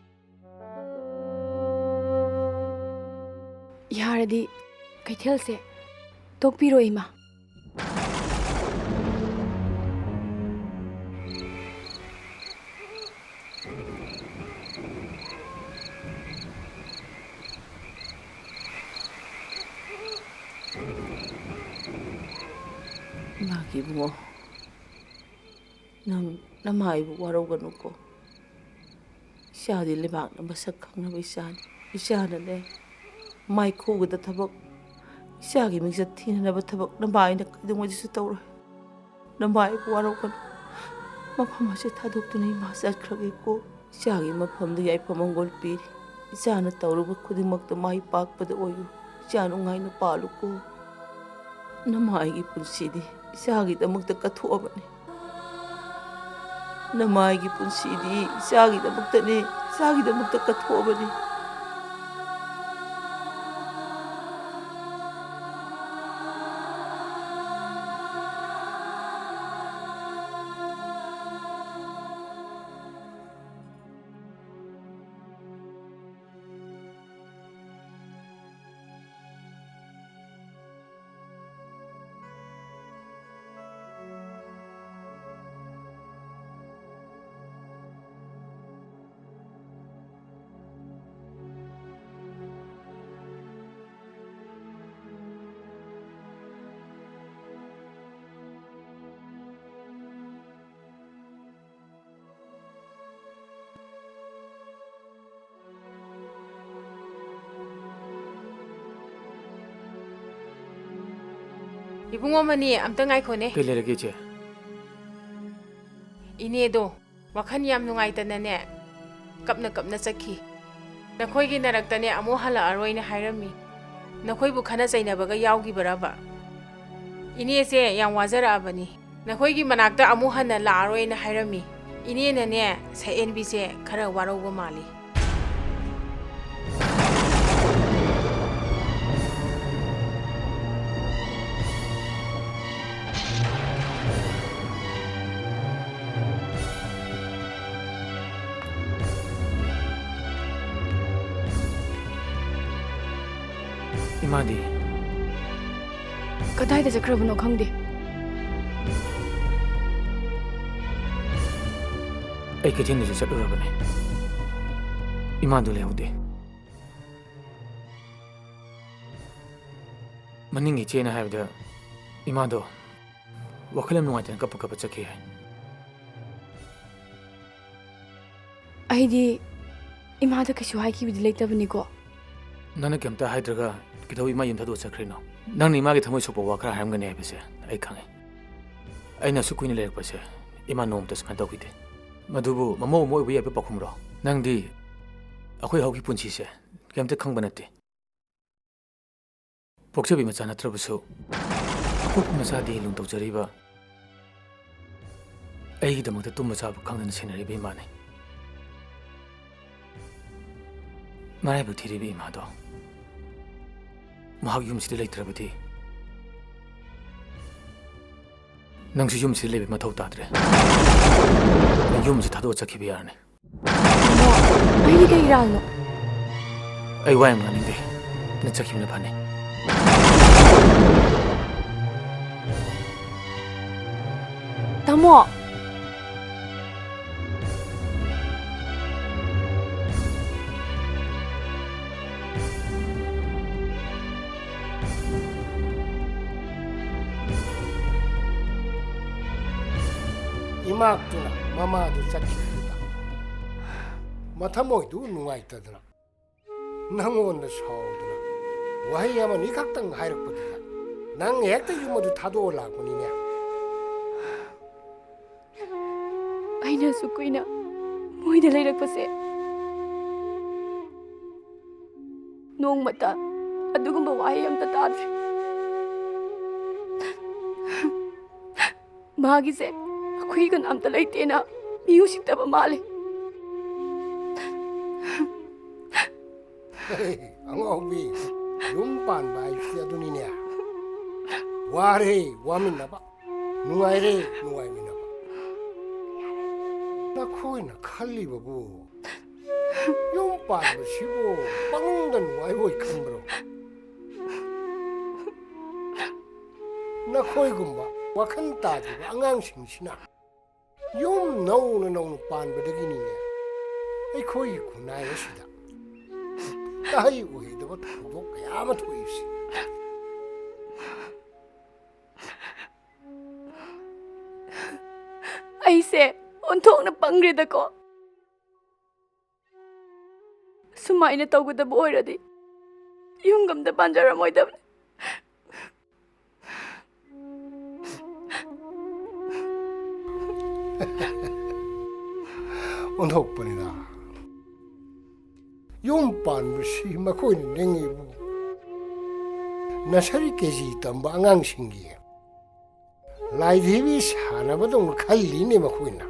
ꯌꯥꯔꯗꯤ ꯀꯩꯊꯦꯜꯁꯦ ꯇꯣꯛꯄꯤꯔꯣ, ꯏꯃꯥ꯫ ꯏꯃꯥꯒꯤ ꯏꯕꯨꯡꯉꯣ, ꯅꯪ ꯅꯃꯥ ꯏꯕꯨ ꯋꯥꯔꯧꯒꯅꯨꯀꯣ꯫ ꯏꯆꯥꯗꯤ ꯂꯩꯕꯥꯛꯅ ꯃꯁꯛ ꯈꯪꯅꯕ ꯏꯆꯥꯅꯤ꯫ ꯏꯆꯥꯅꯅꯦ, ꯃꯥꯏꯈꯨꯒꯗ ꯊꯕꯛ, ꯏꯆꯥꯒꯤ ꯃꯤꯡꯆꯠ ꯊꯤꯅꯅꯕ ꯊꯕꯛ ꯅꯃꯥꯏꯅ ꯀꯩꯗꯧꯉꯩꯗꯁꯨ ꯇꯧꯔꯣꯏ꯫ ꯅꯃꯥꯏꯕꯨ ꯋꯥꯔꯧꯒꯅꯨ꯫ ꯃꯐꯝ ꯑꯁꯤ ꯊꯥꯗꯣꯛꯇꯨꯅ ꯏꯃꯥ ꯆꯠꯈ꯭ꯔꯒꯦꯀꯣ꯫ ꯏꯆꯥꯒꯤ ꯃꯐꯝꯗ ꯌꯥꯏꯐ ꯃꯪꯒꯣꯜ ꯄꯤꯔꯤ꯫ ꯏꯆꯥꯅ ꯇꯧꯔꯨꯕ ꯈꯨꯗꯤꯡꯃꯛꯇ ꯃꯥꯏ ꯄꯥꯛꯄꯗ ꯑꯣꯏꯌꯨ꯫ ꯏꯆꯥ ꯅꯨꯡꯉꯥꯏꯅ ꯄꯥꯜꯂꯨꯀꯣ꯫ ꯅꯃꯥꯏꯒꯤ ꯄꯨꯟꯁꯤꯗꯤ ꯏꯆꯥꯒꯤꯗꯃꯛꯇ ꯀꯠꯊꯣꯛꯑꯕꯅꯤ꯫ ꯅꯃꯥꯏꯒꯤ ꯄꯨꯟꯁꯤꯗꯤ ꯏꯆꯥꯒꯤꯗꯃꯛꯇꯅꯤ, ꯏꯆꯥꯒꯤꯗꯃꯛꯇ ꯀꯠꯊꯣꯛꯑꯕꯅꯤ꯫ ꯏꯕꯨꯡꯉꯣ ꯃꯅꯤ, ꯑꯝꯇ ꯉꯥꯏꯈꯣꯅꯦ꯫ ꯀꯩ ꯂꯩꯔꯒꯦ, ꯏꯆꯦ? ꯏꯅꯦꯗꯣ ꯋꯥꯈꯜ ꯌꯥꯝ ꯅꯨꯡꯉꯥꯏꯇꯅꯅꯦ, ꯀꯞꯅ ꯀꯞꯅ ꯆꯠꯈꯤ꯫ ꯅꯈꯣꯏꯒꯤ ꯅꯔꯛꯇꯅꯦ ꯑꯃꯨꯛ ꯍꯜꯂꯛꯑꯔꯣꯏꯅ ꯍꯥꯏꯔꯝꯃꯤ꯫ ꯅꯈꯣꯏꯕꯨ ꯈꯠꯅ ꯆꯩꯅꯕꯒ ꯌꯥꯎꯈꯤꯕꯔꯕ? ꯏꯅꯦꯁꯦ ꯌꯥꯝ ꯋꯥꯖꯔꯛꯑꯕꯅꯤ꯫ ꯅꯈꯣꯏꯒꯤ ꯃꯅꯥꯛꯇ ꯑꯃꯨꯛ ꯍꯟꯅ ꯂꯥꯛꯑꯔꯣꯏꯅ ꯍꯥꯏꯔꯝꯃꯤ꯫ ꯏꯅꯦꯅꯅꯦ, ꯁꯛꯍꯦꯟꯕꯤꯁꯦ ꯈꯔ ꯋꯥꯔꯧꯕ ꯃꯥꯜꯂꯤ꯫ ꯏꯃꯥꯗꯤ? ꯀꯗꯥꯏꯗ ꯆꯠꯈ꯭ꯔꯕꯅꯣ ꯈꯪꯗꯦ꯫ ꯑꯩ ꯀꯩꯊꯦꯜꯗꯁꯨ ꯆꯠꯂꯨꯔꯕꯅꯦ꯫ ꯏꯃꯥꯗꯨ ꯂꯩꯍꯧꯗꯦ꯫ ꯃꯅꯤꯡꯒꯤ ꯏꯆꯦꯅ ꯍꯥꯏꯕꯗ ꯏꯃꯥꯗꯣ ꯋꯥꯈꯜ ꯌꯥꯝ ꯅꯨꯡꯉꯥꯏꯇꯅ ꯀꯞꯄ ꯀꯞꯄ ꯆꯠꯈꯤ ꯍꯥꯏ꯫ ꯑꯩꯗꯤ ꯏꯃꯥꯗ ꯀꯩꯁꯨ ꯍꯥꯏꯈꯤꯕꯗꯤ ꯂꯩꯇꯕꯅꯤꯀꯣ꯫ ꯅꯪꯅ ꯀꯩꯝꯇ ꯍꯥꯏꯗ꯭ꯔꯒ ꯀꯩꯗꯧ ꯏꯃꯥ ꯌꯨꯝ ꯊꯥꯗꯣꯛꯑ ꯆꯠꯈ꯭ꯔꯤꯅꯣ? ꯅꯪꯅ ꯏꯃꯥꯒꯤ ꯊꯃꯣꯏ ꯁꯣꯛꯄ ꯋꯥ ꯈꯔ ꯍꯥꯏꯔꯝꯒꯅꯤ ꯍꯥꯏꯕꯁꯦ ꯑꯩ ꯈꯪꯉꯦ꯫ ꯑꯩꯅ ꯑꯁꯨꯛ ꯀꯨꯏꯅ ꯂꯩꯔꯛꯄꯁꯦ ꯏꯃꯥ ꯅꯣꯡꯃꯇ ꯁꯨꯃꯥꯏꯅ ꯇꯧꯈꯤꯗꯦ꯫ ꯃꯗꯨꯕꯨ ꯃꯃꯧ ꯑꯃ ꯑꯣꯏꯕ ꯌꯥꯕ ꯄꯥꯎꯈꯨꯝꯔꯣ? ꯅꯪꯗꯤ ꯑꯩꯈꯣꯏ ꯍꯧꯈꯤ ꯄꯨꯟꯁꯤꯁꯦ ꯀꯩꯝꯇ ꯈꯪꯕ ꯅꯠꯇꯦ꯫ ꯄꯣꯛꯆꯕꯤ ꯃꯆꯥ ꯅꯠꯇ꯭ꯔꯕꯁꯨ, ꯑꯄꯣꯛꯄ ꯃꯆꯥꯗꯤ ꯂꯨꯅ ꯇꯧꯖꯔꯤꯕ, ꯑꯩꯒꯤꯗꯃꯛꯇ ꯇꯨꯝꯕ ꯆꯥꯕ ꯈꯪꯗꯅ ꯁꯦꯟꯅꯔꯤꯕ ꯏꯃꯥꯅꯤ꯫ ꯃꯔꯥꯏꯕꯛ ꯊꯤꯔꯤꯕ ꯏꯃꯥꯗꯣ ꯃꯍꯥꯛ ꯌꯨꯝꯁꯤꯗ ꯂꯩꯇ꯭ꯔꯕꯗꯤ, ꯅꯪꯁꯨ ꯌꯨꯝꯁꯤꯗ ꯂꯩꯕ ꯃꯊꯧ ꯇꯥꯗ꯭ꯔꯦ꯫ ꯅꯪ ꯌꯨꯝꯁꯤ ꯊꯥꯗꯣꯛꯑ ꯆꯠꯈꯤꯕ ꯌꯥꯔꯅꯤ꯫ ꯇꯥꯃꯣ, ꯑꯩꯒꯤ ꯀꯩ ꯏꯔꯥꯜꯅꯣ? ꯑꯩ ꯋꯥ ꯌꯥꯝ ꯉꯥꯡꯅꯤꯡꯗꯦ꯫ ꯅꯪ ꯆꯠꯈꯤꯕꯅ ꯐꯅꯤ꯫ ꯇꯥꯃꯣ! ꯏꯃꯥꯛꯇꯨꯅ ꯃꯃꯥꯗꯨ ꯆꯠꯈꯤꯕꯗꯨꯗ ꯃꯊꯃꯣꯏꯗꯨ ꯅꯨꯡꯉꯥꯏꯇꯗꯅ, ꯅꯪꯉꯣꯟꯗ ꯁꯥꯎꯗꯅ ꯋꯥꯍꯩ ꯑꯃꯅꯤ ꯈꯛꯇꯪ ꯍꯥꯏꯔꯛꯄꯗꯨꯗ, ꯅꯪ ꯍꯦꯛꯇ ꯌꯨꯝ ꯑꯗꯨ ꯊꯥꯗꯣꯛꯑ ꯂꯥꯛꯄꯅꯤꯅꯦ꯫ ꯑꯩꯅ ꯑꯁꯨꯛ ꯀꯨꯏꯅ ꯃꯣꯏꯗ ꯂꯩꯔꯛꯄꯁꯦ, ꯅꯣꯡꯃꯇ ꯑꯗꯨꯒꯨꯝꯕ ꯋꯥꯍꯩ ꯑꯝꯇ ꯇꯥꯗ꯭ꯔꯤ꯫ ꯃꯥꯒꯤꯁꯦ ꯑꯩꯈꯣꯏ ꯀꯅꯥꯝꯇ ꯂꯩꯇꯦꯅ ꯃꯤ ꯎꯁꯤꯠꯇꯕ ꯃꯥꯜꯂꯦ꯫ ꯍꯦ, ꯑꯉꯥꯎꯕꯤ, ꯌꯨꯝ ꯄꯥꯟꯕ ꯍꯥꯏꯁꯤ ꯑꯗꯨꯅꯤꯅꯦ꯫ ꯋꯥꯔꯦ ꯋꯥꯃꯤꯟꯅꯕ, ꯅꯨꯡꯉꯥꯏꯔꯦ ꯅꯨꯡꯉꯥꯏꯃꯤꯟꯅꯕ꯫ ꯅꯈꯣꯏꯅ ꯈꯜꯂꯤꯕꯕꯨ ꯌꯨꯝ ꯄꯥꯟꯕꯁꯤꯕꯨ ꯄꯪꯅꯨꯡꯗ ꯅꯨꯡꯉꯥꯏꯔꯣꯏ ꯈꯟꯕ꯭ꯔꯣ? ꯅꯈꯣꯏꯒꯨꯝꯕ ꯋꯥꯈꯜ ꯇꯥꯗ꯭ꯔꯤꯕ ꯑꯉꯥꯡꯁꯤꯡꯁꯤꯅ ꯌꯨꯝ ꯅꯧꯅ ꯅꯧꯅ ꯄꯥꯟꯕꯗꯒꯤꯅꯤꯅꯦ ꯑꯩꯈꯣꯏꯒꯤ ꯈꯨꯟꯅꯥꯏ ꯑꯁꯤꯗ ꯇꯥꯍꯩ ꯎꯍꯩꯗꯕ ꯊꯧꯗꯣꯛ ꯀꯌꯥ ꯑꯃ ꯊꯣꯛꯏꯕꯁꯤ꯫ ꯑꯩꯁꯦ ꯑꯣꯟꯊꯣꯛꯅ ꯄꯪꯈ꯭ꯔꯦꯗꯀꯣ꯫ ꯁꯨꯃꯥꯏꯅ ꯇꯧꯒꯗꯕ ꯑꯣꯏꯔꯗꯤ ꯌꯨꯝꯒ ꯑꯝꯇ ꯄꯥꯟꯖꯔꯝꯃꯣꯏꯗꯕꯅꯤ꯫ ꯑꯣꯟꯊꯣꯛꯄꯅꯤꯗ꯫ ꯌꯨꯝ ꯄꯥꯟꯕꯁꯤ ꯃꯈꯣꯏꯅ ꯅꯤꯡꯉꯤꯕꯨ, ꯅꯁꯔꯤ ꯀꯦ ꯖꯤ ꯇꯝꯕ ꯑꯉꯥꯡꯁꯤꯡꯒꯤ ꯂꯥꯏꯙꯤꯕꯤ ꯁꯥꯟꯅꯕꯗꯧꯅ ꯈꯜꯂꯤꯅꯦ ꯃꯈꯣꯏꯅ꯫